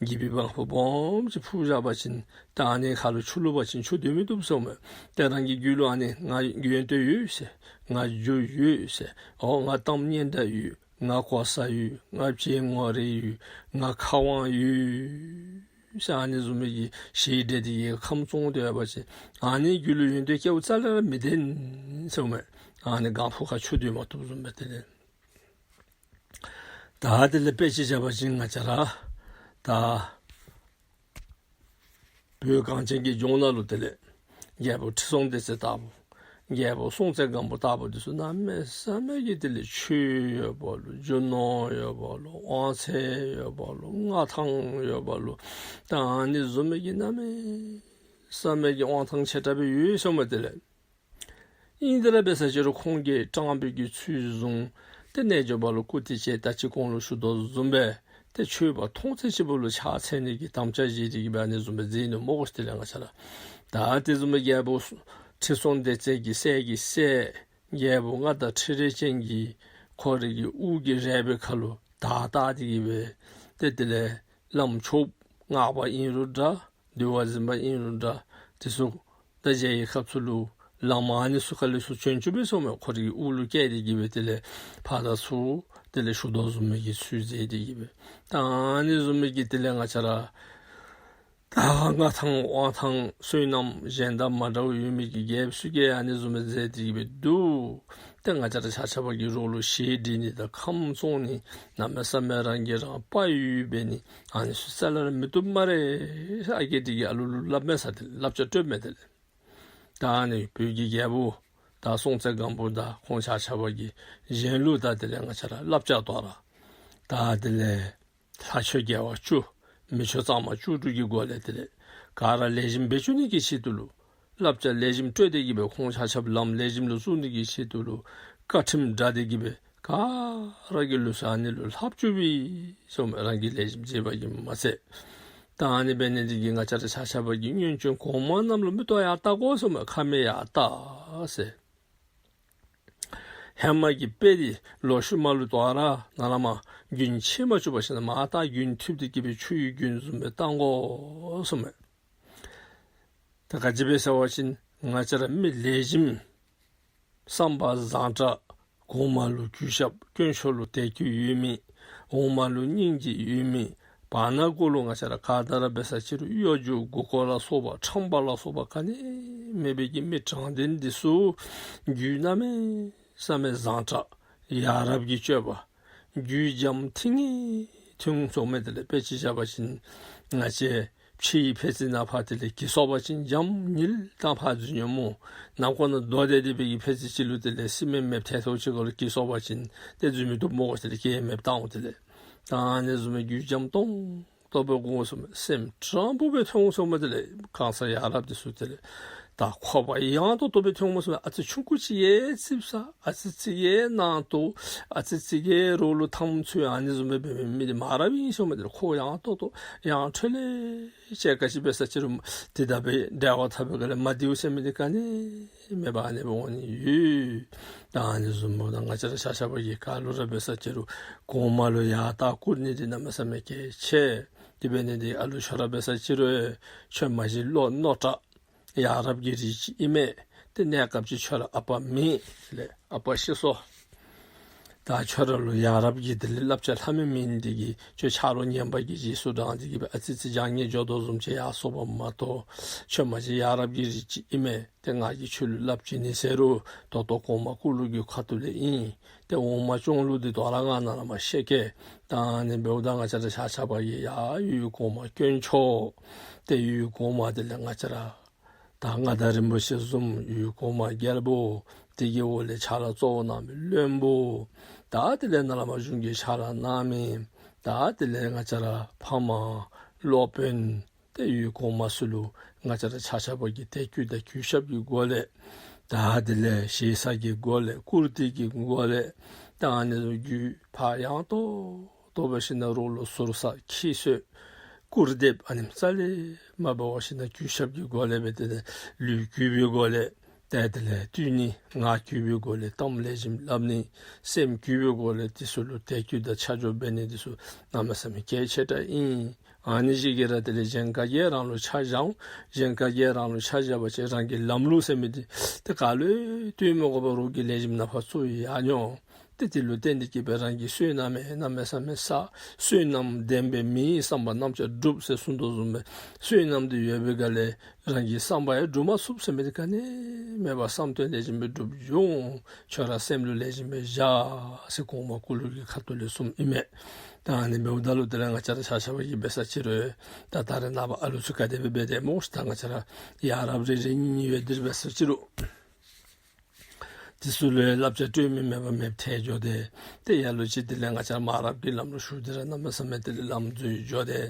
དགེ་བའི་སྒང་ཕུ་སྦོམ་ཅིག་ཕུ་བཞག་པ་ཅིན་ད་ཨ་ནི་ཁ་ལུ་ཆུ་བླུགས་པ་ཅིན་ཆུ་སྡོད་མི་བཏུབ་ཟེརཝ་མས། ཏེ་རང་གི་རྒྱུད་ལུ་ཨ་ནི་ང་ཡོན་ཏན་ཡོད་ཟེར། ང་རྒྱུ་ཡོད་ཟེར། ཨོ་ང་གཏམ་སྙན་གྲགས་ཡོད། ང་གོ་ས་ཡོད། ང་བྱད་ངོ་རིས་ཡོད། ང་ཁ་དབང་ཡོད་ཟེར་ཨ་ནི་བཟུམ་མའི་གི་ཞེ་སྡང་དེ་གིས་ཁམས་བཙོང་སྡོད་པ་ཅིན་ཨ་ནི་རྒྱུད་ལུ་ཡོན་ཏན་སྐྱེཝ་རྩ་ལས་ར་མི་བདེན་ཟེརཝ་མས། ཨ་ནི་སྒང་ཕུ་ཁར་ཆུ་སྡོད་མ་བཏུབ་བཟུམ་སྦེ་དེ་ལས། ད་དེ་ལས་དཔེ་ཅིག་བཞག་པ་ཅིན་ང་བཅས་ར་ད་བོད་གངས་ཅན་གྱི་ལྗོངས་ནང་ལུ་དེ་ལས་རྒྱལ་པོ་ཁྲི་སྲོང་ལྡེ་བཙན་ལྟ་བུ་རྒྱལ་པོ་སྲོང་བཙན་སྒམ་པོ་ལྟ་བུ་དེ་ཚུ་གནམ་མེད་ས་མེད་ཀྱི་དེ་ལས་ཆོས་ཡོད་པ་ལུ་རྒྱུ་ནོར་ཡོད་པ་ལུ་དབང་ཚད་ཡོད་པ་ལུ་མངའ་ཐང་ཡོད་པ་ལུ་ད་ཨ་ནི་བཟུམ་མའི་གི་གནམ་མེད་ས་མེད་ཀྱི་དབང་ཐང་ཆེ་དྲགས་སྦེ་ཡོད་ཟེརཝ་མས། དེ་ལས་ཨིན་དེ་ར་འབད་ས་ཅིག་རུང་ཁོང་གིས་དྲང་པའི་གི་ཚུལ་བཟུང་སྟེ་རྣལ་འབྱོར་པ་ལུ་བཀུར་སྟི་བྱས། ད་ཅི་གོང་ལུ་ཞུ་དོ་བཟུམ་སྦེ་ཏེ་ཆོས་པ་མཐོང་ཚད་ཅིག་པོ་ལུ་ཕྱག་འཚལ་ནི་གི་དམ་བཅའ་བཞེས་ཏེ་གི་སྦེ་ཨ་ནི་བཟུམ་སྦེ་མཛད་ནུག་སྨོ་གོ། དེ་ལས་ང་བཅས་ར་ད་དེ་བཟུམ་སྦེ་རྒྱལ་པོ་ཁྲི་སྲོང་ལྡེ་བཙན་གྱི་སྲས་ཀྱི་སྲས་རྒྱལ་པོ་མངའ་བདག་ཁྲི་རལ་ཅན་གྱིས་ཁོ་རའི་གི་དབུ་གི་རལ་པའི་ཁ་ལུ་དར་བཏགས་ཏེ་གི་སྦེ་ཏེ་དེ་ལས་བླམ་ཆོསཔ་སྔགས་པ་ཨིན་རུང་འདྲ། འདུལ་བ་འཛིན་པ་ཨིན་རུང་འདྲ། དེ་ཚུ་ད་མཇལ་བའི་སྐབས་སུ་ལུ་བླམ་ཨ་ནི་ཚུ་ཁ་ལས་ཚུར་བྱོན་བཅུག་པས་ཟེརཝ་མས། ཁོ་རའི་དབུ་ལུ་བཀལ་ཏེ་གི་སྦེ་དེ་ལས་ཕར་དང་ཚུར་དེ་ལས་ཞུ་དོ་བཟུམ་མའི་གི་ཚུལ་མཛད་དེ་གི་སྦེ་ད་ཨ་ནི་བཟུམ་མའི་གི་དེ་ལས་ང་བཅས་ར་ད་མངའ་ཐང་དབང་ཐང་བསོད་ནམས་གཞན་དང་མ་འདྲཝ་ཡོད་མི་གི་རྒྱལཔོ་ཚུ་གིས་ཨ་ནི་བཟུམ་མའི་མཛད་དེ་གི་སྦེ་འདུག། ཏེ་ང་བཅས་ར་ཆ་ཁྱབ་ཀྱི་རོགས་ལུ་ཞེ་སྡང་ནི་དང་ཁམས་བཙོང་ནི་གནམ་མེད་ས་མེད་རང་གིས་རང་དཔའ་ཡོད་ཡོདཔ་འབད་ནི་ཨ་ནི་ཚུ་རྩ་ལས་ར་མི་བཏུབ་སྨ་རེ་ཟེར་ཨ་རྒས་དེ་གིས་ཨ་ལུ་ལུ་སླབ་མས་ཟེར། ཏེ་བསླབ་བྱ་སྤྲོད་མས། དེ་ལས་ད་ཨ་ནི་བོད་ཀྱི་རྒྱལ་པོ་ད་སྲོང་བཙན་སྒམ་པོ་དང་ཁོང་ཆ་ཁྱབ་ཀྱིས་གཞན་ལུ་ད་དེ་ལས་ང་བཅས་ར་བསླབ་བྱ་དོ་ར་ད་དེ་ལས་ལྷ་ཆོས་དགེ་བ་བཅུ་མི་ཆོས་གཙང་མ་བཅུ་དྲུག་གི་སྒོ་ལས་དེ་ལས་ག་ར་ལེགས་ཤོམ་འབད་བཅུག་ནི་གི་ཆེད་དུ་ལུ་བསླབ་བྱ་ལེགས་ཤོམ་སྤྲོད་དེ་གི་སྦེ་ཁོང་ཆ་ཁྱབ་ལམ་ལེགས་ཤོམ་ལུ་བཙུགས་ནི་གི་ཆེད་དུ་ལུ་བཀའ་ཁྲིམས་བསྒྲགས་ཏེ་གི་སྦེ་ག་ར་གི་ལུས་ས་ཨ་ནི་ལུ་ལྷབ་བཅུག་པས་ཟེརཝ་མས། རང་གིས་ལེགས་ཤོམ་མཛད་པ་གིས་མ་ཚད། ད་ཨ་ནི་འབད་ནི་དེ་གིས་ང་བཅས་ར་ཆ་ཁྱབ་ཀྱིས་སྔོན་བྱོན་གོང་མ་རྣམས་ལུ་མིག་ཏོ་ཡར་བལྟ་དགོ་ཟེརཝ་མས། ཁ་མིག་ཡར་བལྟ་ཟེར། ཧེ་མ་གི་དཔེ་དེ་ལོག་ཤུལ་མ་ལུ་དོ་ར་ནཱ་ལས་མར་རྒྱུན་ཆད་མ་བཅུག་པར་ཞིནམ་ལས་མར་ད་རྒྱུན་མཐུད་དེ་གི་སྦེ་ཆུ་ཡི་རྒྱུན་བཟུམ་སྦེ་བཏང་དགོ་ཟེརཝ་མས། ད་ག་ཅི་སྦེ་ཟེར་བ་ཅིན་ང་བཅས་ར་མི་ལེགས་ཤོམ་བསམ་པ་བཟང་དྲགས་གོང་མ་ལུ་གུས་ཞབས་དཀོན་མཆོག་ལུ་དད་གུས་ཡོད་མི་འོག་མ་ལུ་སྙིང་རྗེ་ཡོད་མི་བར་ན་གུ་ལུ་ང་བཅས་ར་ག་དེ་ར་འབད་ས་ཅིག་རུང་གཡོ་སྒྱུ་མགུ་སྐོར་ལ་སོགས་པ་ཁྲམ་པ་ལ་སོགས་པ་ག་ནི་མེད་པའི་གི་མི་དྲང་བདེན་འདི་ཚུ་རྒྱུད་གནམ་མེད་ས་མེད་བཟང་དྲགས་ཡ་རབས་ཀྱི་སྤྱོད་པ་རྒྱུད་འཇམ་ཐིང་ངེ་ཐིང་ཟེརཝ་མས། དེ་ལས་དཔེ་ཅིག་བཞག་པ་ཅིན་ང་བཅས་ཕྱི་ཡི་ཕྱི་ཚེས་ནང་ཕར་དེ་ལས་གྱི་སོ་བ་ཅིན་འཇམ་ཉིལ་དང་ཕར་འཛུལ་ནི་སྨོ། ནང་འཁོད་ནང་རྡོ་རྡེག་སྡེག་པའི་གི་ཕྱི་ཚེས་ཅིག་ལུ་དེ་ལས་སི་མེནཊ་མེདཔ་ཐལ་ཐལཝ་ཅིག་ཁར་ལུ་གྱི་སོ་བ་ཅིན་ཏེ་འཛུལ་མི་བཏུབ་སྨོ་གོ། དེ་ལས་གྱི་མེདཔ་བཏང་འོང་། དེ་ལས་ད་ཨ་ནི་བཟུམ་མའི་རྒྱུད་འཇམ་ཏོང་ཏོ་སྦེ་འོང་ཟེརཝ་མས། སེམས་དྲང་པོ་སྦེ་ཐོན་འོང་ཟེརཝ་མས། དེ་ལས་གང་ཟག་ཡ་རབས་འདི་ཚུ་དེ་ལས་ ད་ཁོག་པ་ཡང་ཏོག་ཏོ་སྦེ་ཐོན་འོང་སྨོ་ཟེར་ཨ་ཙི་ཆུང་ཀུ་ཅིག་ཡང་ཙིགཔ་ཟ་ཨ་ཙི་ཅིག་ཡང་ནང་ལྟོ་ཨ་ཙི་ཅིག་ཡང་རོགས་ལུ་འཐམ་ཚུ་ཨ་ནི་བཟུམ་སྦེ་འབད་མི་མི་འདི་མ་རབས་ཨིན་ཟེར་མི་འདི་ཁོག་ཡང་ཏོག་ཏོ་ཡང་འཕྲོ་ལས་ཅིག་ག་ཅི་འབད་ས་ཅི་རུང་དེ་དང་འབད་འབྲེལ་བ་འཐབ་པའི་སྒང་ལས་མ་བདེཝ་ཟེར་མི་འདི་ག་ནི་མེད་པར་ཨ་ནི་སྦེ་འོང་ནི་ཡོད། ད་ཨ་ནི་བཟུམ་སྦེ་ད་ང་བཅས་ར་ཆ་ཁྱབ་ཀྱིས་ག་ལུ་ར་འབད་ས་ཅི་རུང་གོང་མ་ལུ་ཡར་ལྟ་བཀུར་ནི་འདི་གནམ་མེད་ས་མེད་གལ་ཆེ། དེ་འབད་ནི་འདི་ཨ་ལུ་ཁྱོད་ར་འབད་ས་ཅི་རུང་ཁྱོད་མ་གཞི་བློ་རྣོ་དྲགས་ཡ་རབས་ཀྱི་རིགས་ཅིག་ཨིན་མས། ཏེ་གནས་སྐབས་ཅིག་ཁྱོད་ར་ཨ་པ་མེད་ལས་ཨ་པ་ཤི་སོ། ད་ཁྱོད་ར་ལུ་ཡ་རབས་ཀྱི་དེ་ལས་བསླབ་བྱ་ལྷག་མི་མེད་ནི་འདི་གིས་ཁྱོད་ཆ་རོགས་ངན་པ་གི་རྗེས་སུ་འབྲངས་ཏེ་གིས་སྦེ་ཨ་ཙི་ཙི་བྱང་ཉེས་འགྱོ་དོ་བཟུམ་ཅིག་ཡར་སོང་བ་མ་གཏོགས་ཁྱོད་མ་གཞི་ཡ་རབས་ཀྱི་རིགས་ཅིག་ཨིན་མས། ཏེ་ང་གིས་ཁྱོད་ལུ་བསླབ་བྱ་ནི་ཟེར་རུང་ད་ལྟོ་གོང་མ་སྐུ་ལུས་ཀྱི་ཁ་ཐུག་ལས་ཨིན། ཏེ་འོག་མ་སྐྱོང་ལུགས་འདི་དོ་རུང་ང་ནཱ་ལས་མར་བཤད་གེ། ད་ཨ་ནི་འབདཝ་ད་ང་བཅས་ར་ཆ་ཁྱབ་ཀྱིས་ཡར་ཡུལ་གོང་མ་དཀོན་མཆོག་ཏེ་ཡུལ་གོང་མ་དེ་ལས་ང་བཅས་ར་ད་མངའ་བདག་རིན་པོ་ཆེ་བཟུམ་ཡུལ་གོང་མ་རྒྱལ་པོ་དེ་གི་འོག་ལས་ཕྱག་ལཱ་གཙོ་བོ་གནང་མི་བློན་པོ་ད་དེ་ལས་ནཱ་ལས་མར་གཞུང་གི་ཕྱག་ལཱ་གནང་མི་ད་དེ་ལས་ང་བཅས་ར་ཕ་མ་སློབ་དཔོན་ཏེ་ཡུལ་གོང་མ་ཚུ་ལུ་ང་བཅས་ར་ཆ་ཁྱབ་ཀྱིས་དད་གུས་དང་གུས་ཞབས་ཀྱི་སྒོ་ལས་ད་དེ་ལས་ཞེ་ས་གི་སྒོ་ལས་བཀུར་སྟི་གི་སྒོ་ལས་ད་ཨ་ནི་ལུ་གུས་ཕར་ཡང་ཏོག་ཏོ་འབད་ཞིནམ་ལས་རོགས་ལུ་ཟུར་ཟ་ཁྱད་གསོད་སྐུར་འདེབས་ཨ་ནི་རྩ་ལས་མ་འབད་བར་ཞིནམ་ལས་གུས་ཞབས་ཀྱི་སྒོ་ལས་འབད་དེ་ལས་ལུས་གུས་པའི་སྒོ་ལས་ད་དེ་ལས་བཏུད་ནི་ངག་གུས་པའི་སྒོ་ལས་གཏམ་ལེགས་ཤོམ་སླབ་ནི་སེམས་གུས་པའི་སྒོ་ལས་དེ་ཚུ་ལུ་དད་གུས་དང་ཆ་འཇོག་འབད་ནི་དེ་ཚུ་གནམ་མེད་ས་མེད་གལ་ཆེ་དྲགས་ཨིན། ཨ་ནི་ཅིག་གིས་ར་དེ་ལས་གཞན་ག་གིས་རང་ལུ་ཆ་བཞག་འོང་། གཞན་ག་གིས་རང་ལུ་ཆ་བཞག་པ་ཅིན་རང་གི་ལམ་ལུགས་ཟེར་མི་འདི་ཏེ་ག་ལུ་ཡང་བསྟུན་མི་དགོ་པར་རོགས་ཀྱིས་ལེགས་ཤོམ་ནཱ་ཕར་བཙུགས་ཡར་འགྱོ། ཏེ་དེ་ལུ་བརྟེན་ཏེ་གིས་སྦེ་རང་གི་བསོད་ནམས་ཡང་གནམ་མེད་ས་མེད་བསགས། བསོད་ནམས་ལྡན་པས་མི་ཡི་བསམ་པ་རྣམས་ཀྱང་འགྲུབ་ཟེར་གསུངས་དོ་བཟུམ་སྦེ་བསོད་ནམས་འདི་ཡོད་པའི་སྒང་ལས་རང་གི་བསམ་པ་ཡང་འགྲུབ་མ་ཚུགས་ཟེར་མི་འདི་ག་ནི་མེད་པར་བསམ་དོན་ལེགས་ཤོམ་སྦེ་འགྲུབ་འགྱོ་འོང་། ཁྱོད་ར་སེམས་ལུ་ལེགས་ཤོམ་སྦེ་བཞག་ཟེར་གོང་མ་སྐུ་ལུས་ཀྱི་ཁ་ཐུག་ལས་གསུངམ་ཨིན་མས། ད་ཨ་ནི་འབདཝ་ད་ལུ་དེ་ལས་ང་བཅས་ར་ཆ་ཁྱབ་ཀྱིས་འབད་ས་ཅི་རུང་ད་ད་རེས་ནངས་པ་ཨ་ལུ་ཚུ་ག་དེ་སྦེ་འབད་དེ་སྨོ་ཤིག། ད་ང་བཅས་ར་ཡ་རབས་རེ་རེ་གཉིས་གཉིས་ཡོད་དེ་འབད་ས་ཅི་རུང་དེ་ཚུ་ལུ་བསླབ་བྱ་སྤྲོད་མི་མེད་པ་མེདཔ་ཐལ་འགྱོ་སྟེ་ཏེ་ལ་ལུ་ཅིག་དེ་ལས་ང་བཅས་ར་མ་རབས་ཀྱི་ལམ་ལུ་ཞུགས་ཏེ་ར་གནམ་མེད་ས་མེད་དེ་ལས་ལམ་འཛོལ་འགྱོ་སྟེ།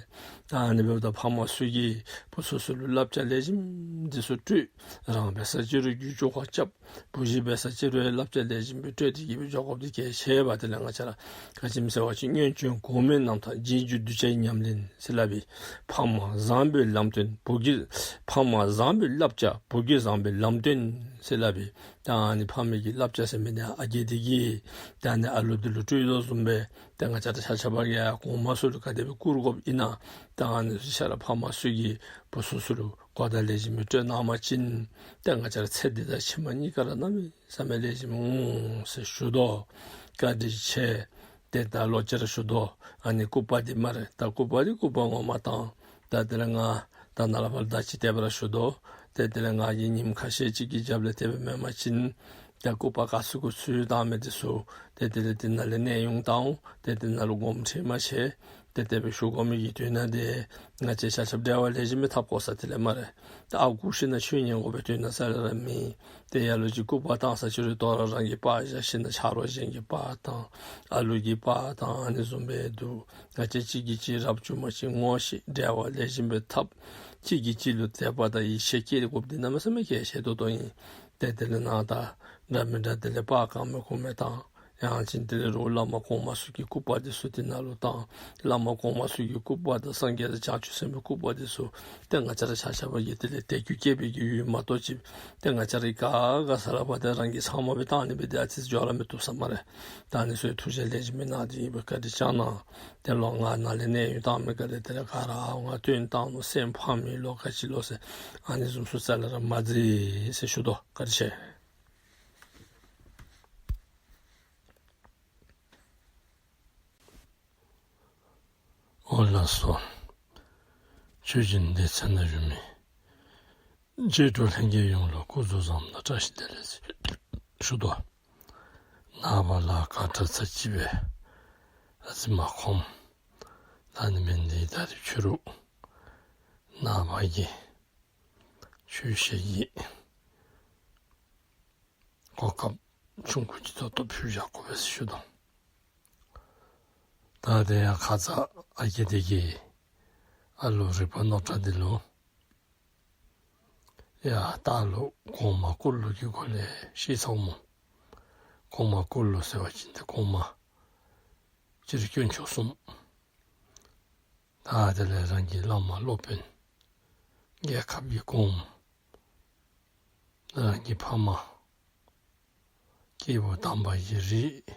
ད་ཨ་ནི་འབདཝ་ད་ཕ་མ་ཚུ་གིས་བུ་ཚུ་ཚུ་ལུ་བསླབ་བྱ་ལེགས་ཤོམ་དེ་ཚུ་སྤྲོད། རང་འབད་ས་ཅི་རུང་རྒྱུ་ཅོག་ཁར་རྐྱབ། བུ་གཞི་འབད་ས་ཅི་རུང་བསླབ་བྱ་ལེགས་ཤོམ་སྦེ་སྤྲོད་དེ་གིས་སྦེ་འགྱོ་དགོཔ་འདི་གལ་ཆེ་བས། དེ་ལས་ང་བཅས་ར་ག་ཅི་སྨོ་ཟེར་བ་ཅིན་སྔོན་བྱོན་གོང་མའི་རྣམ་ཐར་རྗེས་འཇུག་གདུལ་བྱའི་ཉམས་ལེན་ཟེར་སླབ་ཨིན། ཕ་མ་བཟང་པོའི་ལམ་སྟོན་བུ་གིས་ཕ་མ་བཟང་པོའི་བསླབ་བྱ་བུ་གིས་བཟང་པོའི་ལམ་སྟོན་ཟེར་སླབ་ཨིན། ད་ཨ་ནི་ཕ་མའི་གི་བསླབ་བྱ་ཟེར་མི་འདི་ཨ་རྒས་འདི་གིས་ད་ཨ་ནི་ཨ་ལུ་འདི་ལུ་སྤྲོད་དོ་བཟུམ་སྦེ་ད་ང་བཅས་ར་ཆ་ཁྱབ་ཀྱིས་ཡང་གོང་མ་ཚུ་ལུ་ག་དེ་སྦེ་བཀུར་དགོཔ་ཨིན་ན། ད་ཨ་ནི་ཚུ་ཆ་ར་ཕ་མ་ཚུ་གིས་བུ་ཚུ་ཚུ་ལུ་གོ་བརྡ་ལེགས་ཤོམ་སྦེ་སྤྲོད་གནང་པ་ཅིན་ཏེ་ང་བཅས་ར་ཚེ་འདི་དང་ཕྱི་མ་གཉིས་ཀ་ར་གནམ་མེད་ས་མེད་ལེགས་ཤོམ་འོང་ཟེར་ཞུ་དོ། བཀའ་དྲིན་ཆེ། ཏེ་ད་ལོག་ཅི་ར་ཞུ་དོ། ཨ་ནི་སྐུ་པར་འདི་སྨ་རེ། ད་སྐུ་པར་འདི་སྐུ་པར་ངོ་མ་བཏང་། ད་དེ་ལས་ང་ད་ནཱ་ལས་ཕར་ད་ཅི་དེ་སྦེ་ར་ཞུ་དོ། ཏེ་དེ་ལས་ང་གིས་ཉིནམ་ཁ་ཤས་ཅིག་གི་རྒྱབ་ལས་དེ་སྦེ་མེན་པ་ཅིན་ད་སྐུ་པར་ག་ཚུད་ག་ཚུད་བཏང་མི་འདི་ཚུ་ཏེ་དེ་ལས་དེ་ནང་ལས་གནས་དབྱུང་བཏང་འོང་། ཏེ་དེ་ནང་ལུ་དགོངསམ་ཁྲེལ་མ་བྱེད། ཏེ་དེ་སྦེ་ཞུ་དགོ་མི་གི་དོན་དག་འདི་ང་བཅས་ཆ་ཁྱབ་འབྲེལ་བ་ལེགས་ཤོམ་སྦེ་འཐབ་དགོ་ས་དེ་ལས་སྨ་རེ། ད་ཨ་གུ་ཤི་ན་ཆོས་ཉན་དགོ་པའི་དོན་དག་རྩ་ལས་ར་མེད། ཏེ་ལ་ལུ་ཅིག་སྐུ་པར་བཏང་ས་ཅི་རུང་དོ་རུང་རང་གི་པར་བཞག་ཞིནམ་ལས་ཆ་རོགས་གཞན་གྱི་པར་བཏང་། ཨ་ལུ་གི་པར་བཏང་། ཨ་ནི་བཟུམ་སྦེ་འདུག། ང་བཅས་གཅིག་གིས་གཅིག་རབ་བྱུང་མ་ཅིག་ངོ་ཤེས་འབྲེལ་བ་ལེགས་ཤོམ་སྦེ་འཐབ། གཅིག་གིས་གཅིག་ལུ་དད་པ་དང་ཡིད་ཆེས་བསྐྱེད་དགོཔ་འདི་གནམ་མེད་ས་མེད་གལ་ཆེ་ཏོག་ཏོ་ཨིན། ཏེ་དེ་ལས་ནཱ་ད་འདྲ་མི་འདྲ་དེ་ལས་པར་གང་མེད་གོ་མེད་བཏང་། ཡང་ཅིན་དེ་ལས་རོགས་བླ་མ་གོང་མ་ཚུ་གི་སྐུ་པར་འདི་ཚུ་དེ་ནང་ལུ་བཏང་། བླ་མ་གོང་མ་ཚུ་གི་སྐུ་པར་དང་སངས་རྒྱས་དང་བྱང་ཆུབ་སེམས་དཔའི་སྐུ་པར་འདི་ཚུ་ཏེ་ང་བཅས་ར་ཆ་ཁྱབ་ཀྱིས་དེ་ལས་དད་གུས་བསྐྱེད་པའི་གི་ཡུལ་མ་གཏོགས་ཅིག་ཏེ་ང་བཅས་ར་ག་ག་ས་ལས་ཕར་ཏེ་རང་གིས་ཚང་མ་སྦེ་བཏང་ནི་སྦེ་ཏེ་ཨ་ཙི་འགྱོ་ར་མི་བཏུབ་ས་སྨ་རེ། ད་ཨ་ནི་ཚུ་ཐུགས་རྗེ་ལེགས་ཤོམ་སྦེ་གནང་སྟེ་ཨིན་པས། བཀའ་དྲིན་བསྐྱང་གནང་། ཏེ་ལོག་ང་ནཱ་ལས་གནས་དབྱུང་བཏང་མི་ག་ལས་དེ་ལས་ག་ར་ཨ་ང་བཏོན་བཏང་ནུག་སེམས་ཕམ་མི་ལོ་ག་ཅི་ལོ་ཟེར་ཨ་ནི་བཟུམ་ཚུ་རྩ་ལས་ར་མ་མཛད་ཟེར་ཞུ་དོ། བཀའ་དྲིན་ཆེ། འོ་ལགས་སོ། ཆོས་སྦྱིན་སྡེ་ཚན་ནང་བཞུགས་མི་རྗེ་བཙུན་ལྷན་རྒྱས་ཡོངས་ལུ་སྐུ་གཟུགས་བཟང་པོ་དང་བཀྲ་ཤིས་བདེ་ལེགས་ཞུ་དོ། ནངས་པ་ལཱ་ཁག་དྲག་ཚར་ཅིག་སྦེ་ཨ་ཙི་མ་ཁོམ། ད་ཨ་ནི་མེན་ཏེ་ད་རིས་ཕྱི་རུ་ནངས་པ་གི་ཆོས་བཤད་ཀྱི་གོ་སྐབས་ཆུང་ཀུ་ཅིག་ཏོག་ཏོ་ཕུལ་བཞག་དགོ་པས་ཟེར་ཞུ་དོ། ད་དེ་ཡང་ཁ་ཙ་ཨ་རྒས་འདི་གིས་ཨ་ལུ་རིག་པ་རྣོ་དྲགས་འདི་ལུ་ ཡ་ད་ལོག་གོང་མ་སྐོར་ལུ་གི་སྒོ་ལས་ཤེས་ཚརཝ་སྨོ། གོང་མ་སྐོར་ལུ་ཟེར་བ་ཅིན་ཏེ་གོང་མ་སྤྱིར་དཀོན་མཆོག་གསུམ། ད་དེ་ལས་རང་གི་བླ་མ་སློབ་དཔོན། རྒྱལ་ཁབ་ཀྱི་གོངམ། རང་གི་ཕ་མ། སྐྱེས་བུ་དམ་པ་གི་རིགས།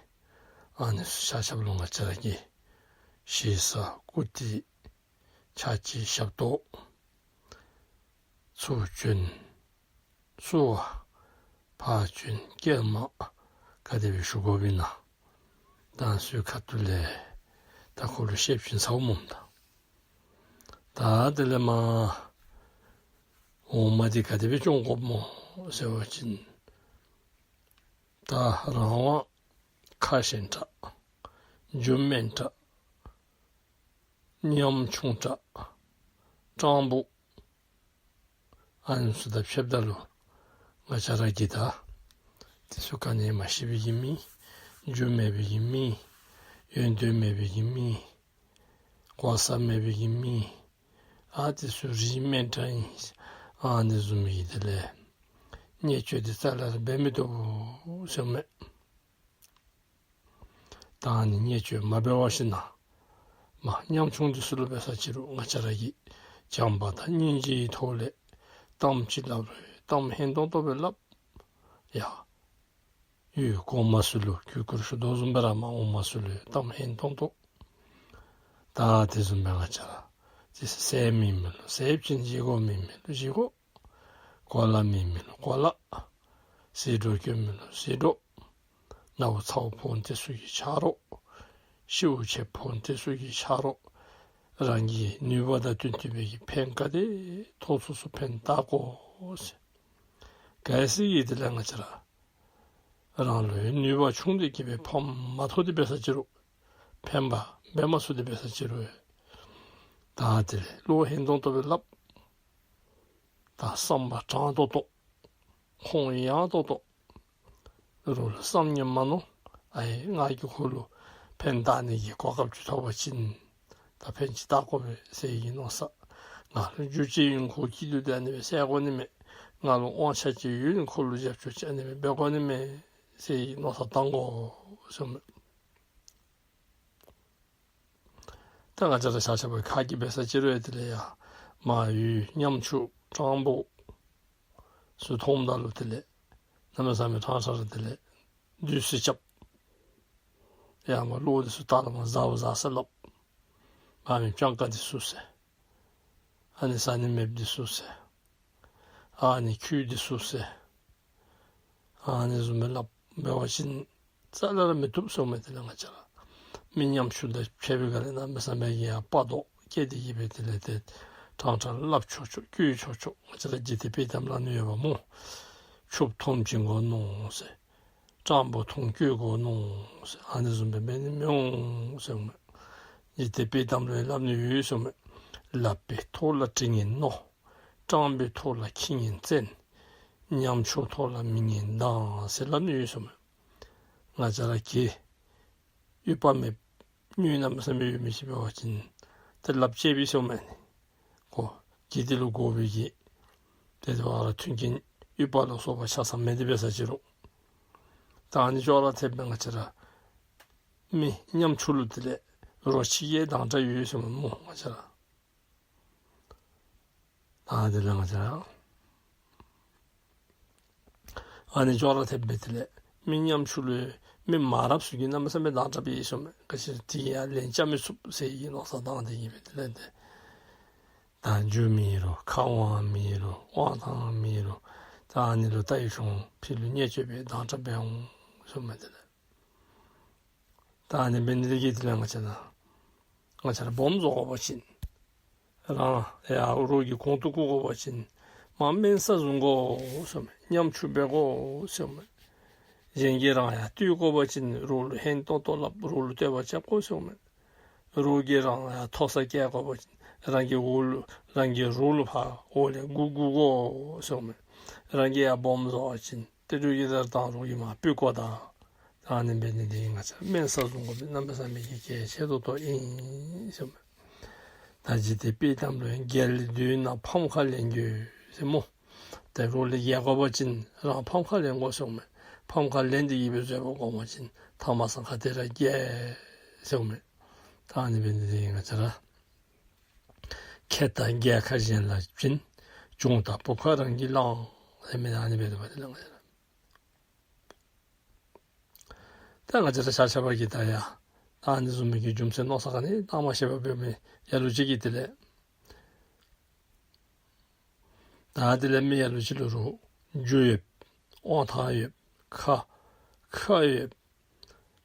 ཨ་ནི་ཚུ་ཆ་ཁྱབ་ལུ་ང་བཅས་ར་གིས་ཞེ་ས་བཀུར་སྟི་ཕྱག་ཕྱི་ཞབས་ཏོག། ཚུར་བྱོན། བསུ་བ། ཕར་བྱོན། སྐྱེལ་མ། ག་དེ་སྦེ་ཞུ་དགོཔ་ཨིན་ན། ད་ཚུ་ཁ་ཐུག་ལས་ད་ཁོ་ལུ་བཤད་བྱིན་ཚརཝ་སྨོ་ད། ད་དེ་ལས་མར་འོག་མ་འདི་ག་དེ་སྦེ་སྐྱོང་དགོཔ་སྨོ་ཟེར་བ་ཅིན། ད་རང་དབང་ཁ་ཞན་དྲགས། རྒྱུ་དམན་དྲགས། ཉམ་ཆུང་དྲགས། སྤྲང་པོ། ཨ་ནི་ཚུ་དང་ཕྱདཔ་ད་ལུ་ང་བཅས་ར་གིས་ད་དེ་ཚུ་ག་ནི་མ་ཤེས་པའི་གི་མི། རྒྱུ་མེད་པའི་གི་མི། ཡོན་ཏན་མེད་པའི་གི་མི། གོ་ས་མེད་པའི་གི་མི། ཨ་དེ་ཚུ་རིགས་དམན་དྲགས་ཨིན། ཨ་ནི་བཟུམ་མའི་དེ་ལས་བརྙས་བཅོས་འདི་རྩ་ལས་ར་འབད་མི་བཏུབ་ཟེརཝ་མས། ད་ཨ་ནི་བརྙས་བཅོས་མ་འབད་བར་ཞིན་ན་མར་ཉམ་ཆུང་འདི་ཚུ་ལུ་འབད་ས་ཅི་རུང་ང་བཅས་ར་གིས་བྱམས་པ་དང་སྙིང་རྗེའི་ཐོག་ལས་གཏམ་ཅིག་སླབ་རུང་གཏམ་ཧན་ཏོང་ཏོ་སྦེ་སླབ། ཡ་ཡུལ་གོང་མ་ཚུ་ལུ་གུས་བཀུར་ཞུ་དོ་བཟུམ་སྦེ་ར་མར་འོག་མ་ཚུ་ལུ་གཏམ་ཧན་ཏོང་ཏོ། ད་དེ་བཟུམ་སྦེ་ང་བཅས་ར་དེ་ཟེར་མི་མི་ལུ་ཟེར་བྱིན། བྱིན་དགོ་མི་མི་ལུ་བྱིན་དགོ། གོ་ལ་མེད་མི་ལུ་གོ་ལ། ཟད་འགྲོ་སྐྱོན་མི་ལུ་ཟད་འགྲོ། ནཝ་ཚཝ་ཕོག་འོང་དེ་ཚུ་གི་ཆ་རོགས། ཤིཝ་ཆད་ཕོག་འོང་དེ་ཚུ་གི་ཆ་རོགས། རང་གི་ནུས་པ་དང་བསྟུན་བསྟུན་པའི་གི་ཕན་ག་དེ་ཐོགས་ཚུགས་ཚུགས་ཕན་བཏགས་དགོ་ཟེར། གལ་སྲིད་ཀྱི་དེ་ལས་ང་བཅས་ར་རང་ལུ་ནུས་པ་ཆུང་དེ་གིས་སྦེ་ཕམ་མ་ཐོགས་ཏེ་འབད་ས་ཅི་རུང་ཕན་པ་འབད་མ་ཚུགས་ཏེ་འབད་ས་ཅི་རུང་ད་དེ་ལས་བློ་ཧན་ཏོང་ཏོ་སྦེ་སླབ། ད་བསམ་པ་དྲང་ཏོག་ཏོ། ཁོང་ཡངས་ཏོག་ཏོ། རོགས་ལུ་བསམ་ནི་མ་མནོ། ཨའེ་ང་གིས་ཁོ་ལུ་ཕན་བཏགས་ནི་གི་གོ་སྐབས་ཅིག་ཐོབ་པ་ཅིན་ད་ཕན་ཅིག་བཏགས་དགོ་པས་ཟེར་གྱི་མནོ་བསམ། ང་ལུ་རྒྱུ་ཅིག་ཨིན། ཁོ་སྐྱིད་སྡུག་འདི་ཨ་ནི་སྦེ་བསལ་དགོ་ནི་མས། ང་ལུ་དབང་ཆ་ཅིག་ཡོད་ནི། ཁོ་ལུ་རྒྱབ་སྐྱོར་ཅིག་ཨ་ནི་སྦེ་འབད་དགོ་ནི་མས་ཟེར་གྱི་མནོ་བསམ་བཏང་དགོ་ཟེརཝ་མས། ད་ང་བཅས་ར་ཆ་ཁྱབ་ཁ་གིས་འབད་ས་ཅི་རུང་ཡང་དེ་ལས་ཡང་མར་ཡུལ་ཉམ་ཆུང་སྤྲང་པོ་ཚུ་མཐོངམ་ད་ལུ་དེ་ལས་གནམ་མེད་ས་མེད་ཕྲང་ཕྲང་ར་དེ་ལས་བདུད་རྩི་རྐྱབ། ཡར་མར་བློ་འདི་ཚུ་ལྟག་ལས་མར་ཟཝ་ཟ་ཟེར་སླབ། མར་མི་སྤྱང་ཀ་འདི་ཚུ་ཟེར། ཨ་ནི་ཟ་ནི་མེདཔ་འདི་ཚུ་ཟེར། ཨ་ནི་ཁྱོད་འདི་ཚུ་ཟེར། ཨ་ནི་བཟུམ་སྦེ་སླབ་འབད་བ་ཅིན་རྩ་ལས་ར་མི་བཏུབ་ཟེརཝ་མས། དེ་ལས་ང་བཅས་ར་མི་ཉམ་ཆུང་དང་ཕྱད་པའི་སྒང་ལས་གནམ་མེད་ས་མེད་ཀྱི་ཡང་དཔའ་མདོག་སྐྱེས་ཏེ་གིས་སྦེ་དེ་ལས་ཏེ་ཕྲང་ཕྲང་སླབ་ཆོག་ཆོག་སྐྱོན་ཆོག་ཆོག། ང་བཅས་ར་འཇིག་རྟེན་དཔྱེ་གཏམ་ལུ་ནི་ཡོདཔ་སྨོ། ཕྱུགཔོ་མཐོངམ་བྱིང་དགོ་མནོ་ཟེར། སྤྲང་པོ་མཐོངམ་སྐྱོ་དགོ་མནོ་ཟེར། ཨ་ནི་བཟུམ་སྦེ་འབད་ནི་མི་འོང་ཟེརཝ་མས། འཇིག་རྟེན་དཔྱེ་གཏམ་ལུ་སླབ་ནི་ཡོད་ཟེརཝ་མས། ལག་པའི་ཐོག་ལ་གྲི་ངན་རྣོ། སྤྲང་པོའི་ཐོག་ལ་ཁྱི་ངན་བཙན། ཉམ་ཆུང་ཐོག་ལ་མི་ངན་སྡང་ཟེར་སླབ་ནི་ཡོད་ཟེརཝ་མས། ང་བཅས་ར་གི་ཡོད་པ་མེདཔ་དངུལ་གནམ་མེད་ས་མེད་ཡོད་མི་ཅིག་འབད་བ་ཅིན་ཏེ་ལགཔ་བཅད་པས་ཟེརཝ་མས་ནི། ཁོ་གི་དེ་ལུ་དགོ་པའི་གི་ཏེ་དེ་བ་ར་མཐུན་རྐྱེན་ཡོད་པ་ལ་སོགས་པ་ཆ་ཚང་མེད་དེ་འབད་ས་ཅི་རུང་། ད་ཨ་ནི་ཅོག་ར་འཐདཔ་སྦེ་ང་བཅས་ར་མི་ཉམ་ཆུང་ལུ་དེ་ལས་རོ་ཁྱི་གི་སྡང་དགྲ་ཡོད་ཟེརཝ་སྨོ་ང་བཅས་ར། ད་དེ་ལས་ང་བཅས་ར་ཨ་ནི་ཅོག་ར་འཐདཔ་སྦེ་དེ་ལས་མི་ཉམ་ཆུང་ལུ་མི་མ་རབས་ཚུ་གིས་གནམ་མེད་ས་མེད་སྡང་དགྲ་འབད་ཡི་ཟེརཝ་མས། ག་ཅི་དེ་ཡང་ལན་རྐྱབ་མི་ཚུགས་ཟེར་གྱི་མནོ་བསམ་བཏང་སྟེ་གིས་སྦེ་དེ་ལས་ཏེ་ད་རྒྱུ་མེད་རུང་ཁ་དབང་མེད་རུང་དབང་ཐང་མེད་རུང་ད་ཨ་ནི་ལུ་ལྟ་ཡི་ཤོང་ཕི་ལུ་བརྙས་བཅོས་འབད་སྡང་དགྲ་འབད་འོང་ཟེརཝ་མས། དེ་ལས་ད་ཨ་ནི་འབད་ནི་དེ་གིས་དེ་ལས་ང་བཅས་ན་ང་བཅས་ར་སྦོམ་བཟོ་དགོ་པ་ཅིན་རང་ཡང་རོགས་ཀྱི་གོང་དུ་བཀུར་དགོ་པ་ཅིན་མར་དམན་ས་བཟུང་དགོ་ཟེརཝ་མས། ཉམ་ཆུང་འབད་དགོ་ཟེརཝ་མས། གཞན་གྱིས་རང་ཡང་བསྟོད་དགོ་པ་ཅིན་རོགས་ལུ་ཧན་ཏོང་ཏོ་སླབ། རོགས་ལུ་བསྟོད་པ་རྐྱབ་དགོ་ཟེརཝ་མས། རོགས་ཀྱིས་རང་ཡང་མཐོ་ས་བཀལ་དགོ་པ་ཅིན་རང་གིས་འོག་ལུ་རང་གིས་རོགས་ལུ་ཕར་འོག་ལས་མགུ་སྒུར་དགོ་ཟེརཝ་མས། རང་གིས་ཡང་སྦོམ་བཟོ་བ་ཅིན་ཏེ་རོགས་ཀྱིས་ད་རང་རོགས་ཀྱི་མར་སྤུ་བཀོ་ད། ད་ཨ་ནི་འབད་ནི་དེ་གིས་ང་བཅས་དམན་ས་བཟུང་དགོ་པའི་གནམ་མེད་ས་མེད་ཀྱི་གལ་ཆེ་ཏོག་ཏོ་ཨིན་ཟེརཝ་མས། ད་འཇིག་རྟེན་དཔྱེ་གཏམ་ལུ་ཡང་རྒྱལ་སྡུག་ན་ཕམ་ཁ་ལེན་དགོས་ཟེར་སྨོ། ཏེ་རོགས་ལས་རྒྱལ་དགོ་པ་ཅིན་རང་ཕམ་ཁ་ལེན་དགོ་ཟེརཝ་མས། ཕམ་ཁ་ལེན་ཏེ་གི་སྦེ་བཟོད་པ་བསྒོམ་པ་ཅིན་ཐ་མ་སང་ཁ་ཏེ་ར་རྒྱལ་ཟེརཝ་མས། ད་ཨ་ནི་འབད་ནི་འདི་གིས་ང་བཅས་ར་ཁེ་དང་རྒྱལ་ཁ་གཞན་ལ་བྱིན། གྱོང་དང་བུབ་ཁ་རང་གིས་བླང་ཟེར་མི་ཨ་ནི་འབད་དོ་བ་དེ་ལས་ང་བཅས་ར། ད་ང་བཅས་ར་ཆ་ཁྱབ་ཀྱིས་ད་ཡང་ཨ་ནི་བཟུམ་མའི་གི་རྒྱུ་མཚན་མནོ་བསམ་ག་ནི་བཏང་མ་ཤེས་པར་འབད་མི་ལ་ལུ་ཅིག་གིས་དེ་ལས་ད་དེ་ལས་མི་ལ་ལུ་ཅིག་ལུ་རོགས་རྒྱུ་ཡོད། དབང་ཐང་ཡོད། ཁ་ཁ་ཡོད།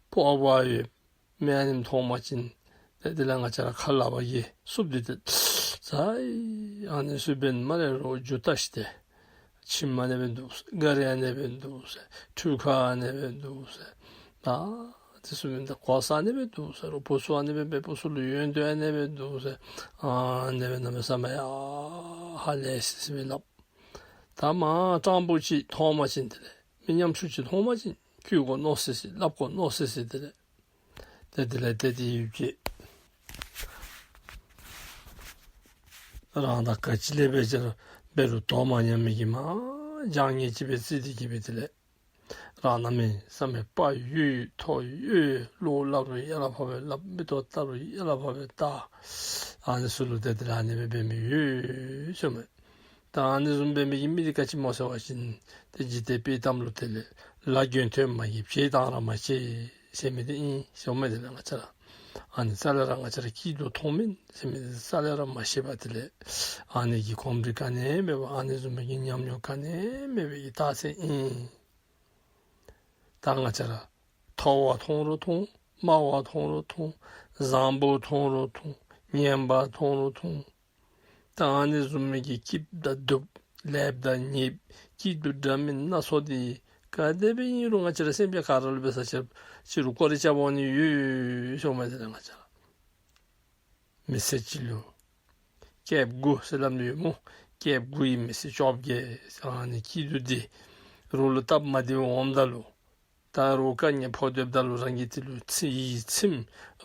སྤོབས་པ་ཡོད། མི་ཨ་ནི་མཐོང་པ་ཅིན་ཏེ་དེ་ལས་ང་བཅས་ར་ཁ་ལག་པ་གིས་བསུབ་སྟེ་ཏེ་ཟ་ཨ་ནི་ཚུ་འབད་ནི་མ་རེད། རོགས་རྒྱུ་བལྟ་ཤིག་ཏེ། ཁྱིམ་ཨ་ནི་སྦེ་འདུག་ཟེར། ག་རི་ཨ་ནི་སྦེ་འདུག་ཟེར། ཁྲུས་ཁང་ཨ་ནི་སྦེ་འདུག་ཟེར། ད་དེ་ཚུ་མིན་ད་གོ་ས་ཨ་ནི་སྦེ་འདུག་ཟེར། རོགས་བུ་ཚུ་ཨ་ནི་སྦེ་འབད། བུ་ཚུ་ལུ་ཡོན་ཏན་ཨ་ནི་སྦེ་འདུག་ཟེར། ཨ་ནི་སྦེ་གནམ་མེད་ས་མེད་ཡ་ཧ་ལས་སི་སི་སྦེ་སླབ། ད་མ་སྤྲང་པོ་ཅིག་མཐོང་པ་ཅིན་དེ་ལས་མི་ཉམ་ཆུང་ཅིག་མཐོང་པ་ཅིན་བཀུར་དགོ་མནོ་སི་སི་སླབ་དགོ་མནོ་སི་སི་དེ་ལས། ཏེ་དེ་ལས་ཏེ་དེ་ཡུལ་གྱི་རང་དང་ག་ཅི་ལས་འབད་ཅི་རུང་འབད་རུང་དོ་མ་མཉམ་མི་གི་མ་བྱང་ཉེས་ཅིག་སྦེ་བརྩི་སྟེ་གི་སྦེ་དེ་ལས་རང་གནམ་མེད་ས་མེད་དཔའ་ཡོད་མཐོ་ཡོད། བློ་སླབ་རུང་ཡ་ལ་ཕབ་སྦེ་སླབ། མིག་ཏོ་བལྟ་རུང་ཡ་ལ་ཕབ་སྦེ་བལྟ། ཨ་ནི་ཚུ་ལུ་ཏེ་དེ་ལས་ཨ་ནི་སྦེ་འབད་མི་ཡོད་ཟེརཝ་མས། ད་ཨ་ནི་བཟུམ་འབད་མི་གི་མི་འདི་ག་ཅི་སྨོ་ཟེར་བ་ཅིན་ཏེ་འཇིག་རྟེན་དཔྱེ་གཏམ་ལུ་དེ་ལས་ལ་རྒྱུན་ཐོན་མ་གི་བྱེད་དང་ར་མ་བྱེད་ཟེར་མི་འདི་ཨིན་ཟེརཝ་མས། དེ་ལས་ང་བཅས་ར་ཨ་ནི་རྩ་ལས་ར་ང་བཅས་ར་སྐྱིད་སྡུག་མཐོང་མིན་ཟེར་མི་འདི་རྩ་ལས་ར་མ་ཤེས་པར་དེ་ལས་ཨ་ནི་གི་གོམས་འདྲིས་ག་ནི་མེད་པར་ཨ་ནི་བཟུམ་མའི་གི་ཉམས་མྱོང་ག་ནི་མེད་པའི་གི་རྟགས་མཚན་ཨིན། ད་ང་བཅས་ར་མཐོ་བ་མཐོང་རུང་མཐོང་། དམའ་བ་མཐོང་རུང་མཐོང་། བཟང་པོ་མཐོང་རུང་མཐོང་། ངན་པ་མཐོང་རུང་མཐོང་། ད་ཨ་ནི་བཟུམ་མའི་གི་སྐྱིདཔ་དང་སྡུགཔ་ལེགསཔ་དང་ཉེསཔ་སྐྱིད་སྡུག་འདྲ་མིན་སྣ་ཚོགས་འདི་ག་དེ་སྦེ་ཨིན་རུང་ང་བཅས་ར་སེམས་ཅན་ག་ར་ལུ་འབད་ས་ཅིག་རུང་སྐོར་ར་རྐྱབ་འོང་ནི་ཡོད་ཟེརཝ་མས། དེ་ལས་ང་བཅས་ར་མི་ཚེ་གཅིག་ལུ་སྐྱེས་བུ་དགུ་ཟེར་སླབ་ནི་ཡོད་སྨོ། སྐྱེས་བུ་དགུ་ཡི་མི་ཚེ་བཅོ་བརྒྱད་ཟེར། ཨ་ནི་སྐྱིད་སྡུག་འདི་རོགས་ལུ་སྟབས་མ་བདེཝ་འོངམ་ད་ལུ་ད་རོགས་དཀའ་ངལ་ཕོག་སྡོདཔ་ད་ལུ་རང་གིས་དེ་ལུ་ཚིམ་ཡིད་ཚིམ་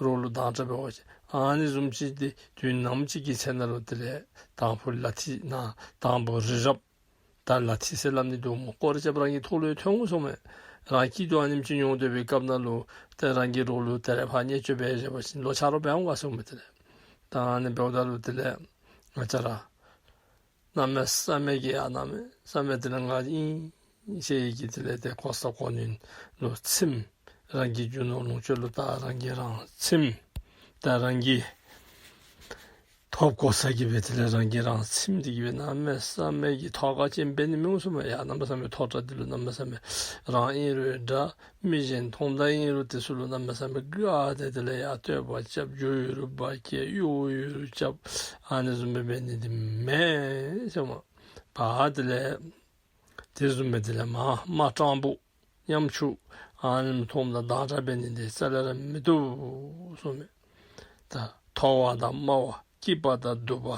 རོགས་ལུ་དང་བཅས་འབད་བ་ཅིན་ཨ་ནི་བཟུམ་ཅིག་འདི་དུས་ནམ་ཅིག་གི་ཚེ་ན་ལུ་དེ་ལས་དང་ཕུ་ལ་ཐི་ན་དང་ཕུ་རི་རབ་ད་ལ་ཐི་ཟེར་སླབ་ནི་འདུག་སྨོ། སྐོར་ར་རྐྱབ་རང་གི་ཐོག་ལུ་ཡང་ཐོན་འོང་ཟེརཝ་མས། རང་སྐྱིད་སྡུག་ཨ་ནེམ་ཅིག་མྱོང་སྡོད་པའི་སྐབས་ན་ལུ་ཏེ་རང་གིས་རོགས་ལུ་དེ་ར་ཕར་བརྙས་བཅོས་འབད་བཞག་པ་ཅིན་ལོག་ཆ་རོགས་འབད་འོང་ག་ཟེརཝ་མས། དེ་ལས་ད་ཨ་ནི་འབདཝ་ད་ལུ་དེ་ལས་ང་བཅས་ར་གནམ་མེད་ས་མེད་ཀྱི་ཡ་གནམ་མེད་ས་མེད་དེ་ལས་ང་ཨིན་ཟེར་གྱི་དེ་ལས་ཏེ་གོ་ས་གོ་གནས་ལུ་ཚིམ། རང་གི་རྒྱུ་ནོར་ལོངས་སྤྱོད་ལུ་ད་རང་གིས་རང་ཚིམ། ད་རང་གིས་ཐོབ་གོ་ས་གི་སྦེ་དེ་ལས་རང་གིས་རང་ཚིམ་སྟེ་གི་སྦེ་གནམ་མེད་ས་མེད་ཀྱི་ཐོག་ཁ་ཅན་འབད་ནི་མི་འོང་ཟེརཝ་མས། ཡ་གནམ་མེད་ས་མེད་མཐོ་དྲགས་འདི་ལུ་གནམ་མེད་ས་མེད་རང་ཨིན་རུང་འདྲ་མི་གཞན་མཐོང་ད་ཨིན་རུང་དེ་ཚུ་ལུ་གནམ་མེད་ས་མེད་དགའ་སྟེ་དེ་ལས་ཡ་བསྟོད་པ་རྐྱབ། རྒྱུ་ཡོད་རུང་འབག་སྐྱེལ། གཡོག་ཡོད་རུང་རྐྱབ། ཨ་ནི་བཟུམ་སྦེ་འབད་ནི་འདི་མེན་ཟེརཝ་མས། ད་དེ་ལས་དེ་བཟུམ་སྦེ་དེ་ལས་མ་མ་སྤྲང་པོ་ཉམ་ཆུང་ཨ་ནི་མཐོངམ་ད་དང་དྲག་འབད་ནི་འདི་རྩ་ལས་ར་མི་བཏུབ་གསུངས་མས། ད་མཐོ་བ་དང་དམའ་བ་སྐྱིད་པ་དང་སྡུག་པ་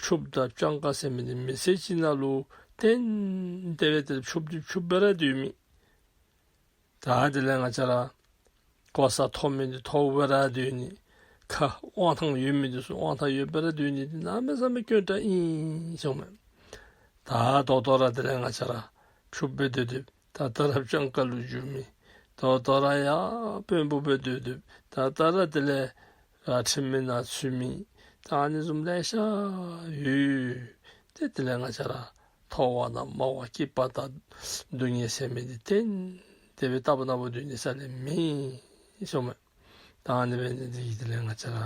ཕྱུགཔོ་དང་སྤྱང་ཀ་ཟེར་མི་འདི་མི་ཚེ་གཅིག་ནང་ལུ་གཏན་དེ་སྦེ་ཏེ་ཕྱུགཔོ་འདི་ཕྱུགཔོ་སྦེ་ར་སྡོད་མི། ད་དེ་ལས་ང་བཅས་ར་གོ་ས་མཐོ་མི་འདི་མཐོ་བོ་སྦེ་ར་སྡོད་ནི། ཁ་དབང་ཐང་ཡོད་མི་འདི་ཚུ་དབང་ཐང་ཡོདཔ་སྦེ་ར་སྡོད་ནི་འདི་གནམ་མེད་ས་མེད་དཀོན་དྲགས་ཨིན་ཟེརཝ་མས། ད་ད་ལྟོ་ར་དེ་ལས་ང་བཅས་ར་ཕྱུགཔོ་སྦེ་སྡོད་སྡོདཔ་ད་ད་ར་སྤྱང་ཀ་ལུ་འགྱུར་མི། ད་ལྟོ་ར་ཡ་དཔོན་པོ་སྦེ་སྡོད་སྡོདཔ་ད་ད་ར་དེ་ལས་ར་ཁྲིམས་མི་ནང་ཚུད་མི། ད་ཨ་ནི་བཟུམ་ལེ་ཤ་ཡོད། ཏེ་དེ་ལས་ང་བཅས་ར་མཐོ་བ་དང་དམའ་བ་སྐྱིད་པ་དང་སྡུག་བསྔལ་ཟེར་མི་འདི་གཏན་དེ་སྦེ་རྟག་བུ་ན་བུ་སྡོད་ནི་ས་ལས་མེད་གསུངས་མས། ད་ཨ་ནི་འབད་ནི་འདི་གིས་དེ་ལས་ང་བཅས་ར་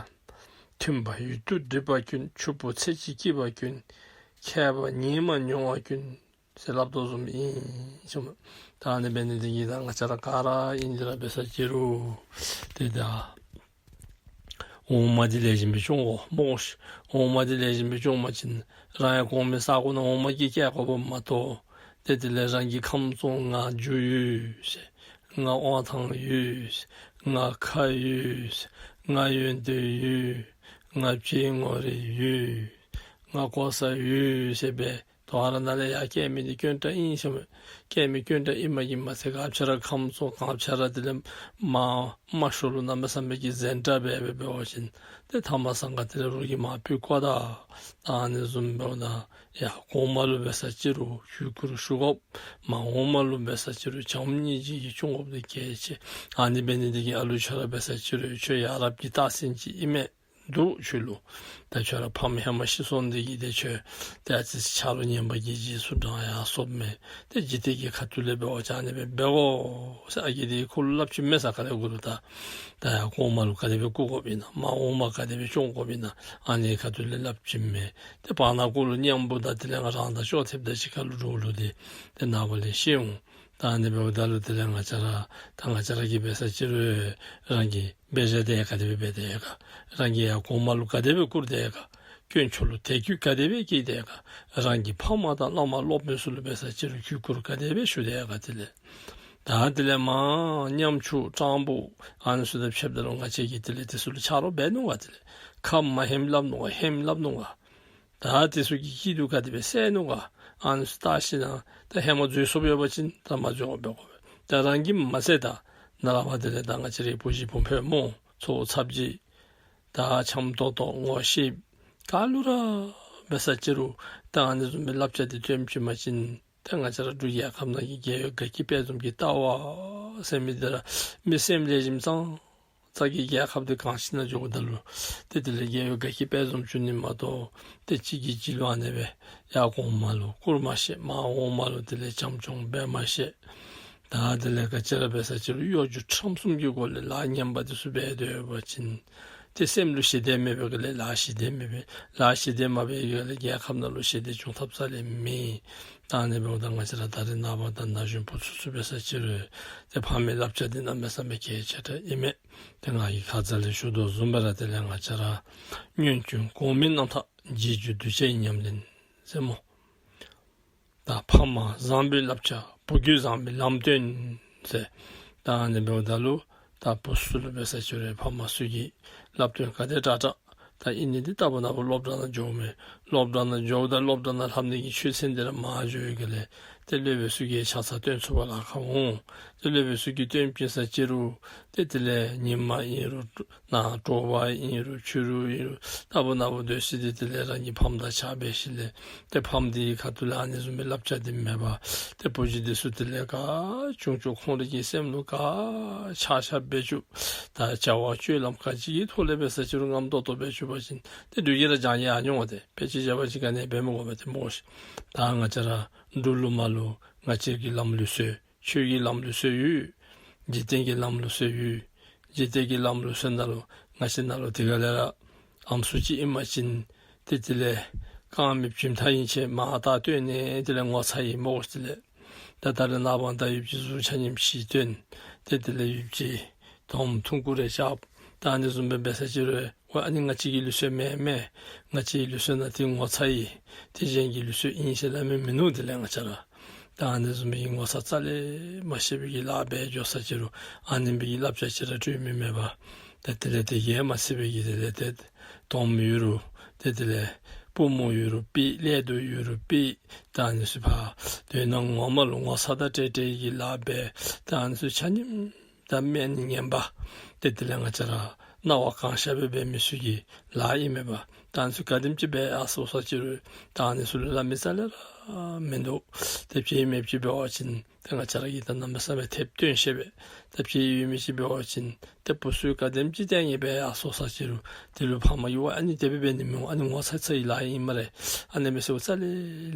མཐུན་པ་ཡུལ་དུ་འགྲིག་པ་ཀུན། ཕྱུག་པོ་ཚེ་གཅིག་སྐྱིད་པ་ཀུན། མཁས་པ་ཉིད་མ་མྱོང་བ་ཀུན། ཟེར་སླབ་དོ་བཟུམ་ཨིན་གསུངས་མས། ད་ཨ་ནི་འབད་ནི་འདི་གིས་ད་ང་བཅས་ར་ག་ར་ཨིན་ཏེ་ར་འབད་ས་ཅི་རུང་ཏེ་ད་འོ་མ་འདི་ལེགས་ཤོམ་སྦེ་སྐྱོང་དགོ་སྨོ་ཤིག། འོ་མ་འདི་ལེགས་ཤོམ་སྦེ་སྐྱོང་པ་ཅིན་རང་ཡང་གོང་མའི་ས་གོ་ནང་འོ་མ་གིས་བསྐྱལ་དགོཔ་མ་གཏོགས་ཏེ་དེ་ལས་རང་གི་ཁམས་གསུམ་ང་རྒྱུ་ཡོད་ཟེར། ང་དབང་ཐང་ཡོད་ཟེར། ང་ཁ་ཡོད་ཟེར། ང་ཡོན་ཏན་ཡོད་ཟེར། ང་བྱད་ངོ་རིས་ཡོད་ཟེར། ང་གོ་ས་ཡོད་ཟེར་སྦེ་ དོ་རུང་ནཱ་ལས་ཡར་སྐྱེ་མི་འདི་དཀོན་དྲགས་ཨིན་ཟེར་མས། སྐྱེ་མི་དཀོན་དྲགས་ཨིནམ་གིས་མ་ཚད་ག་ཅི་ར་ཁམས་སོགས་ག་ཅི་ར་དེ་ལས་མ་མ་ཤོར་རུང་གནམ་མེད་ས་མེད་ཀྱི་གཟན་དྲགས་སྦེ་འབད་བ་ཅིན་ཏེ་ཐ་མ་སང་ག་དེ་ལས་རོགས་ཀྱིས་མར་ཕུད་བཀོ་ད། ད་ཨ་ནི་བཟུམ་འབདཝ་ད་ཡར་གོང་མ་ལུ་འབད་ས་ཅིག་རུང་གུས་བཀུར་ཞུ་དགོ། མར་འོག་མ་ལུ་འབད་ས་ཅིག་རུང་བྱམས་སྙིང་རྗེ་གིས་སྐྱོང་དགོཔ་འདི་གལ་ཆེ། ཨ་ནི་འབད་ནི་འདི་གིས་ཨ་ལུ་ཁྱོད་ར་འབད་ས་ཅིག་རུང་ཁྱོད་ཡ་རབས་ཀྱི་རྟགས་མཚན་ཅིག་ཨིན་མས། འདུག་ཁྱོད་ལུ། ད་ཁྱོད་ར་ཕམ་ཧེ་མ་ཤི་སོང་འདི་གིས་ཏེ་ཁྱོད་ཏེ་ཨ་ཙི་ཆ་རོགས་ངན་པ་གིས་རྗེས་སུ་འབྲང་ཡར་སོཔ་མས། ཏེ་འཇིག་རྟེན་གྱི་ཁ་ཐུག་ལས་འབད་བ་ཅིན་ཨ་ནི་སྦེ་འབད་དགོ་ཟེར་ཨ་རྒས་འདི་གིས་ཁོ་ལུ་སླབ་བྱིནམ་མས་ས། ག་ལས་དགོ་རུང་ད་ད་ཡར་གོང་མ་ལུ་ག་དེ་སྦེ་བཀུར་དགོཔ་ཨིན་ན། མར་འོག་མ་ག་དེ་སྦེ་སྐྱོང་དགོཔ་ཨིན་ན། ཨ་ནི་ཁ་ཐུག་ལས་སླབ་བྱིནམ་མས། ཏེ་བར་ན་ཁོ་ལུ་མཉམ་པོ་ད་དེ་ལས་ང་རང་དང་ཅོག་འཐདཔ་ད་གཅིག་ཁར་ལུ་འདྲོག་ལུ་འདི་ཏེ་ནངས་པ་ལས་ཤེས་འོང་། ད་ཨ་ནི་འབདཝ་ད་ལུ་དེ་ལས་ང་བཅས་ར་ད་ང་བཅས་ར་གིས་འབད་ས་ཅིག་རུང་རང་གི་འབད་བཞག་འདི་ག་དེ་སྦེ་འབད་དེས་ག། རང་གིས་ཡར་གོང་མ་ལུ་ག་དེ་སྦེ་བཀུར་དེས་ག། དཀོན་མཆོག་ལུ་དད་གུས་ག་དེ་སྦེ་བསྐྱེད་དེས་ག། རང་གི་ཕམ་དང་བླ་མ་སློབ་དཔོན་ཚུ་ལུ་འབད་ས་ཅིག་རུང་གུས་བཀུར་ག་དེ་སྦེ་ཞུ་དེས་ག། དེ་ལས་ད་དེ་ལས་མར་ཉམ་ཆུང་སྤྲང་པོ་ཨ་ནི་ཚུ་དང་ཕྱདཔ་ད་ལུ་ང་བཅས་ཀྱིས་དེ་ལས་དེ་ཚུ་ལུ་ཆ་རོགས་འབད་ནུག་ག། དེ་ལས་ཁ་མ་ཧེམ་སླབ་ནུག་ག། ཧེམ་སླབ་ནུག་ག། ད་དེ་ཚུ་གི་སྐྱིད་སྡུག་ག་དེ་སྦེ་བསལ་ནུག་ག། ཨ་ནི་ཚུ་བལྟ་ཞིན་ན་ད་ཧེ་མ་འཛོལ་སོཔ་ཡོད་པ་ཅིན་ད་མ་འཛོལ་བར་འབད་དགོ་པས། ད་རང་གིས་མ་ཚད་ད་ནཱ་ལས་ཕར་དེ་ལས་ད་ང་བཅས་རའི་བུ་གཞི་བུམོ་ཕོ་མོ་ཚའོ་ཚབ་ཅིག་ད་འཆམ་ཏོག་ཏོ་ངོ་ཤེསཔ་ག་ལུ་ར་འབད་ས་ཅིག་རུང་ད་ཨ་ནི་བཟུམ་མའི་བསླབ་བྱ་འདི་སྟོན་བྱིན་པ་ཅིན་ད་ང་བཅས་ར་འབྲུག་རྒྱལ་ཁབ་ནང་གི་རྒྱལ་བའི་དགའ་སྐྱིད་དཔལ་འཛོམས་ཀྱི་ལྟ་བ་ཟེར་མི་འདི་ར་མི་སེམས་ལེགས་ཤོམ་ཙང་ཙ་གི་རྒྱལ་ཁབ་འདི་གང་ཞིག་ནང་འགྱོཝ་ད་ལུ་ཏེ་དེ་ལས་རྒྱལ་བའི་དགའ་སྐྱིད་དཔལ་འཛོམས་འབྱུང་ནི་མ་གཏོགས་ཏེ་གཅིག་གིས་གཅིག་ལུ་ཨ་ནི་སྦེ་ཡར་གོང་མ་ལུ་བཀུར་མ་ཤེས། མར་འོག་མ་ལུ་དེ་ལས་བྱམས་སྐྱོང་འབད་མ་ཤེས། ད་དེ་ལས་ག་ཅི་ར་འབད་ས་ཅིག་རུང་གཡོ་སྒྱུ་ཁྲམ་གསུམ་གྱི་སྒོ་ལས་ལཱ་ངན་པ་འདི་ཚུ་འབད་དེ་ཡོད་པ་ཅིན་ཏེ་སེམས་ལུ་ཞི་བདེ་མེད་པའི་སྒང་ལས་ལཱ་ཞི་བདེ་མེད་པས། ལཱ་ཞི་བདེ་མ་འབད་བའི་སྒང་ལས་རྒྱལ་ཁབ་ནང་ལུ་ཞི་བདེ་འབྱུང་ཐབས་རྩ་ལས་མེད། ད་ཨ་ནི་འབདཝ་ད་ང་བཅས་ར་ད་རེས་ནངས་པ་དང་ན་གཞོན་བུ་ཚུ་ཚུ་འབད་ས་ཅིག་རུང་ཏེ་ཕ་མའི་བསླབ་བྱ་འདི་གནམ་མེད་ས་མེད་གལ་ཆེ་དྲགས་ཨིན་མས། ཏེ་ང་གིས་ཁ་ཙ་ལས་ཞུ་དོ་བཟུམ་སྦེ་ར་དེ་ལས་ང་བཅས་ར་སྔོན་བྱོན་གོང་མའི་རྣམ་ཐར། རྗེས་འཇུག་གདུལ་བྱའི་ཉམས་ལེན་ཟེར་སྨོ། ད་ཕ་མ་བཟང་པོའི་བསླབ་བྱ། བུ་རྒྱུད་བཟང་པོའི་ལམ་སྟོན་ཟེར། ད་ཨ་ནི་འབདཝ་ད་ལུ་ད་བུ་ཚུ་ལུ་འབད་ས་ཅིག་རུང་ཕ་མ་ཚུ་གིས་བསླབ་སྟོན་ག་དེ་དྲག་དྲག། ད་ཨིན་ནི་འདི་ལྟ་བུ་ན་བུ་སློབ་གྲྭ་ནང་འགྱོཝ་མས། སློབ་གྲྭ་ནང་འགྱོཝ་ད་སློབ་གྲྭ་ནང་ལྷབ་ནི་གི་ཆོས་ཚན་འདི་ར་མར་འགྱོ་བའི་སྒང་ལས་ཏེ་སློབ་དཔོན་ཚུ་གིས་ཕྱག་འཚལ་སྟོན་ཚུགས་པར་ལཱ་ཁག་འོང་། ཏེ་སློབ་དཔོན་ཚུ་གིས་སྟོན་བྱིན་ས་ཅིག་རུང་ཏེ་དེ་ལས་ཉིན་མ་ཨིན་རུང་ནཱ་དྲོ་པ་ཨིན་རུང་ཕྱི་རུ་ཨིན་རུང་ལྟ་བུ་ན་བུ་སྡོད་ས་འདི་དེ་ལས་རང་གི་ཕམ་དང་ཕྱག་འབད་ཞིནམ་ལས་ཏེ་ཕམ་འདི་གི་ཁ་ཐུག་ལས་ཨ་ནི་བཟུམ་མའི་བསླབ་བྱ་འདི་མེད་པར་ཏེ་བུ་གཞི་འདི་ཚུ་དེ་ལས་ག་བྱུང་བྱུངམ་ཁོང་རའི་གི་སེམས་ལུ་ག་ཆགས་ཆགསཔ་འབད་བཅུག། ད་བྱ་བ་སྤྱོད་ལམ་ག་ཅི་གི་ཐོག་ལས་འབད་ས་ཅིག་རུང་ངནམ་ཏོག་ཏོ་འབད་བཅུག་པ་ཅིན་ཏེ་འབྲུག་གི་ར་སྦྱང་ཡར་འོང་། ཏེ་དཔེ་ཅིག་བཞག་པ་ཅིན་ག་ནི་འབད་མི་དགོ་པས། ཏེ་སྨོ་ཤིག། ད་ང་བཅས་ར་འབྲུག་ལུ་མར་ལུ་ང་བཅས་ཀྱི་ལམ་ལུགས་སྲོལ་ཆོས་ཀྱི་ལམ་ལུགས་སྲོལ་ཡོད། འཇིག་རྟེན་གྱི་ལམ་ལུགས་སྲོལ་ཡོད། འཇིག་རྟེན་གྱི་ལམ་ལུགས་སྲོལ་ནང་ལུ་ང་བཅས་ནང་ལུ་དེ་ག་ལས་ར་ཨམ་སྲུ་ཅིག་ཨིན་པ་ཅིན་ཏེ་དེ་ལས་རྐང་མི་བྱིམ་ཐག་ཨིན་ཅི་མར་ལྟ་སྟོན་ནི་དེ་ལས་ངོ་ཚ་ཡི་སྨོ་ཤིག། དེ་ལས་ད་ད་རེས་ནངས་པ་ད་ཡུདཔ་ཅིག་གཟུགས་ཆ་མཉམ་བཤིག་སྟོན། ཏེ་དེ་ལས་ཡུདཔ་ཅིག་དོམ་ཐུང་ཀུ་རེ་རྐྱབ། ད་ཨ་ནི་བཟུམ་སྦེ་འབད་ས་ཅིག་རུང་ཝའི་ཨ་ནི་ང་བཅས་ཀྱི་ལུགས་སྲོལ་མེན་མས། ང་བཅས་ཀྱི་ལུགས་སྲོལ་ནང་འདི་ངོ་ཚ་ཡི། འདི་གཞན་གྱི་ལུགས་སྲོལ་ཨིན་ཟེར་སླབ་མི་མིན་ནུག། དེ་ལས་ང་བཅས་ར་ད་ཨ་ནི་བཟུམ་སྦེ་གི་ངོ་ཚ་རྩ་ལས་མ་ཤེས་པའི་གི་ལཱ་འབད་འགྱོ་ས་ཅིག་རུང་ཨ་ནི་སྦེ་གི་བསླབ་བྱ་ཅིག་ར་སྤྲོད་མི་མེད་པར་ཏེ་དེ་ལས་དེ་གིས་མ་ཚད་པའི་གི་དེ་ལས་ཏེ་དོམ་ཡོད་རུང་ཏེ་དེ་ལས་པུས་མོ་ཡོད་རུང་པི་ཀླད་དུ་ཡོད་རུང་པི་ད་ཨ་ནི་ཚུ་ཕར་དོན་ངོ་མ་ལུ་ངོ་ཚ་དང་བྲལ་བྲལ་གྱི་ལཱ་འབད། ད་ཨ་ནི་ཚུ་ཆ་མཉམ་ད་སྨན་ངན་པ་ཏེ་དེ་ལས་ང་བཅས་ར་སྣང་བ་གང་ཤར་སྦེ་འབད་མི་ཚུ་གི་ལཱ་ཨིན་མས་པ། ད་ཨ་ནི་ཚུ་ག་དེམ་ཅིག་འབད་ཡར་སོང་ས་ཅིག་རུང་ད་ཨ་ནི་ཚུ་ལུ་སླབ་མི་རྩ་ལས་ར་མིན་འདུག། ཏེ་བྱེད་མི་ཅིག་འབད་བ་ཅིན་ཏེ་ང་བཅས་ར་གིས་ད་གནམ་མེད་ས་མེད་ཐེབས་སྟོན་ཤེས་པས། ད་བྱེད་ཡོད་མི་ཅིག་འབད་བ་ཅིན་ཏེ་བུ་ཚུ་ག་དེམ་ཅིག་ལྟས་ངན་འབད་ཡར་སོང་ས་ཅིག་རུང་དེ་ལུ་ཕམ་གིས་ཝའི་ཨ་ནི་དེ་སྦེ་འབད་ནི་མི་འོང་། ཨ་ནི་ངོ་ཚ་ཚ་ཡི་ལཱ་ཨིན་སྨ་རེ། ཨ་ནི་མི་ཚུ་རྩ་ལས་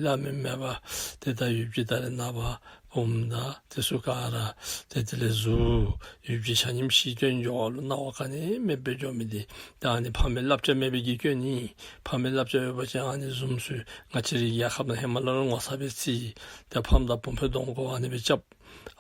སླབ་མི་མེད་པར་ཏེ་ད་ཡུདཔ་ཅིག་ད་རེས་ནངས་པ་བུམོ་དང་དེ་ཚུ་ག་ར་ཏེ་དེ་ལས་གཟུགས་ཡུདཔ་ཅིག་ཆ་མཉམ་བཤིག་སྟོན་འགྱོ་བ་ལུ་སྣང་བ་ག་ནི་མེདཔ་སྦེ་འགྱོ་མི་འདི་ད་ཨ་ནི་ཕམ་གི་བསླབ་བྱ་མེད་པའི་གི་སྐྱོན་ཨིན། ཕམ་གི་བསླབ་བྱ་ཡོད་པ་ཅིན་ཨ་ནི་བཟུམ་ཚུ་ང་བཅས་རའི་རྒྱལ་ཁབ་ནང་ཧེ་མ་ལས་ར་ངོ་ཚ་སྦེ་བརྩི། ཏེ་ཕམ་དང་བུམོ་ཕོ་གདོང་ཁར་ཨ་ནི་སྦེ་རྐྱབ།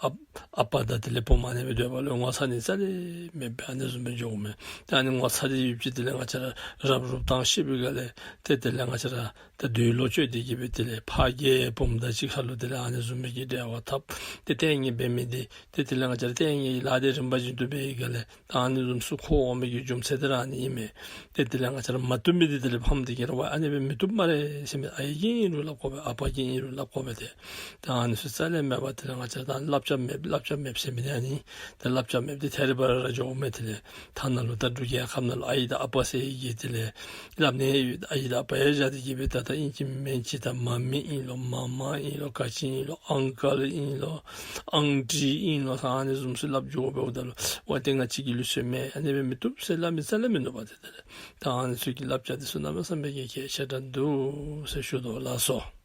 ཨ་ཨ་པ་དང་དེ་ལས་བུམོ་ཨ་ནི་སྦེ་སྡོད་པ་ལུ་ངོ་ཚ་ནི་རྩ་ལས་མེདཔ་སྦེ་ཨ་ནི་བཟུམ་སྦེ་འགྱོཝ་མས། ཏེ་ཨ་ནི་ངོ་ཚ་སྟེ་ཡུདཔ་ཅིག་དེ་ལས་ང་བཅས་ར་རབ་རུབ་བཏང་ཤེས་པའི་སྒང་ལས་ཏེ་དེ་ལས་ང་བཅས་ར་ད་འདུལ་ལོག་སྤྱོད་དེ་གི་སྦེ་དེ་ལས་ཕ་རྒྱལ་བུམོ་དང་གཅིག་ཁར་ལུ་དེ་ལས་ཨ་ནི་བཟུམ་སྦེ་གི་འབྲེལ་བ་འཐབ། ཏེ་ལྟས་ངན་འབད་མི་འདི་ཏེ་དེ་ལས་ང་བཅས་ར་ལྟས་ངན་གྱི་ལཱ་འདི་རིམ་པ་བཞིན་དུ་འབད་བའི་སྒང་ལས་ད་ཨ་ནི་བཟུམ་ཚུ་འཁོར་འོང་མི་གི་རྒྱུ་མཚན་དེ་ར་ཨ་ནི་ཨིན་མས། ཏེ་དེ་ལས་ང་བཅས་ར་མ་བཏུབ་མི་འདི་དེ་ལས་ཕམ་སྟེ་གི་ར་ཝའི་ཨ་ནི་སྦེ་མི་བཏུབ་སྨ་རེ་ཟེར་མི་ཨའི་གིས་ཨིན་རུང་སླབ་དགོ་པས། ཨ་པ་གིས་ཨིན་རུང་སླབ་དགོ་པས། ཏེ་ད་ཨ་ནི་ཚུ་རྩ་ལས་མེད་པར་དེ་ལས་ང་བཅས་ར་ད་བསླབ་བྱ་མེད་བསླབ་བྱ་མེད་ཟེར་མི་འདི་ཨ་ནི་ཏེ་བསླབ་བྱ་མེད་འདི་ཐད་རི་བ་རི་ར་འགྱོཝ་མས། དེ་ལས་ཐ་ན་ལུ་ད་འབྲུག་རྒྱལ་ཁབ་ནང་ལུ་ཨའི་དང་ཨ་པ་ཟེར་གི་དེ་ལས་སླབ་ནི་ཨའི་དང་ཨ་པ་ཡང་བཞག་སྟེ་གི་སྦེ་ད་ད་ཨིན་ཅི་མིན་ཅི་ད་མ་མི་ཨིན་ལོ་མ་མ་ཨིན་ལོ་ག་ཅི་ཨིན་ལོ་ཨང་ཀལ་ཨིན་ལོ་ཨང་ཊི་ཨིན་ལོ་ད་ཨ་ནི་བཟུམ་ཚུ་སླབ་འགྱོ་འབདཝ་ད་ལུ་ཝའི་ཏེ་ང་བཅས་ཀྱི་ལུགས་སྲོལ་མེན། ཨ་ནི་སྦེ་མི་བཏུབ་ཟེར་སླབ་མི་རྩ་ལས་མིན་ནུག་པ། ཏེ་དེ་ལས་ད་ཨ་ནི་ཚུ་གི་བསླབ་བྱ་འདི་ཚུ་གནམ་མེད་ས་མེད་ཀྱི་གལ་ཆེ་དྲགས་འདུག་ཟེར་ཞུ་དོ་ལགས་སོ།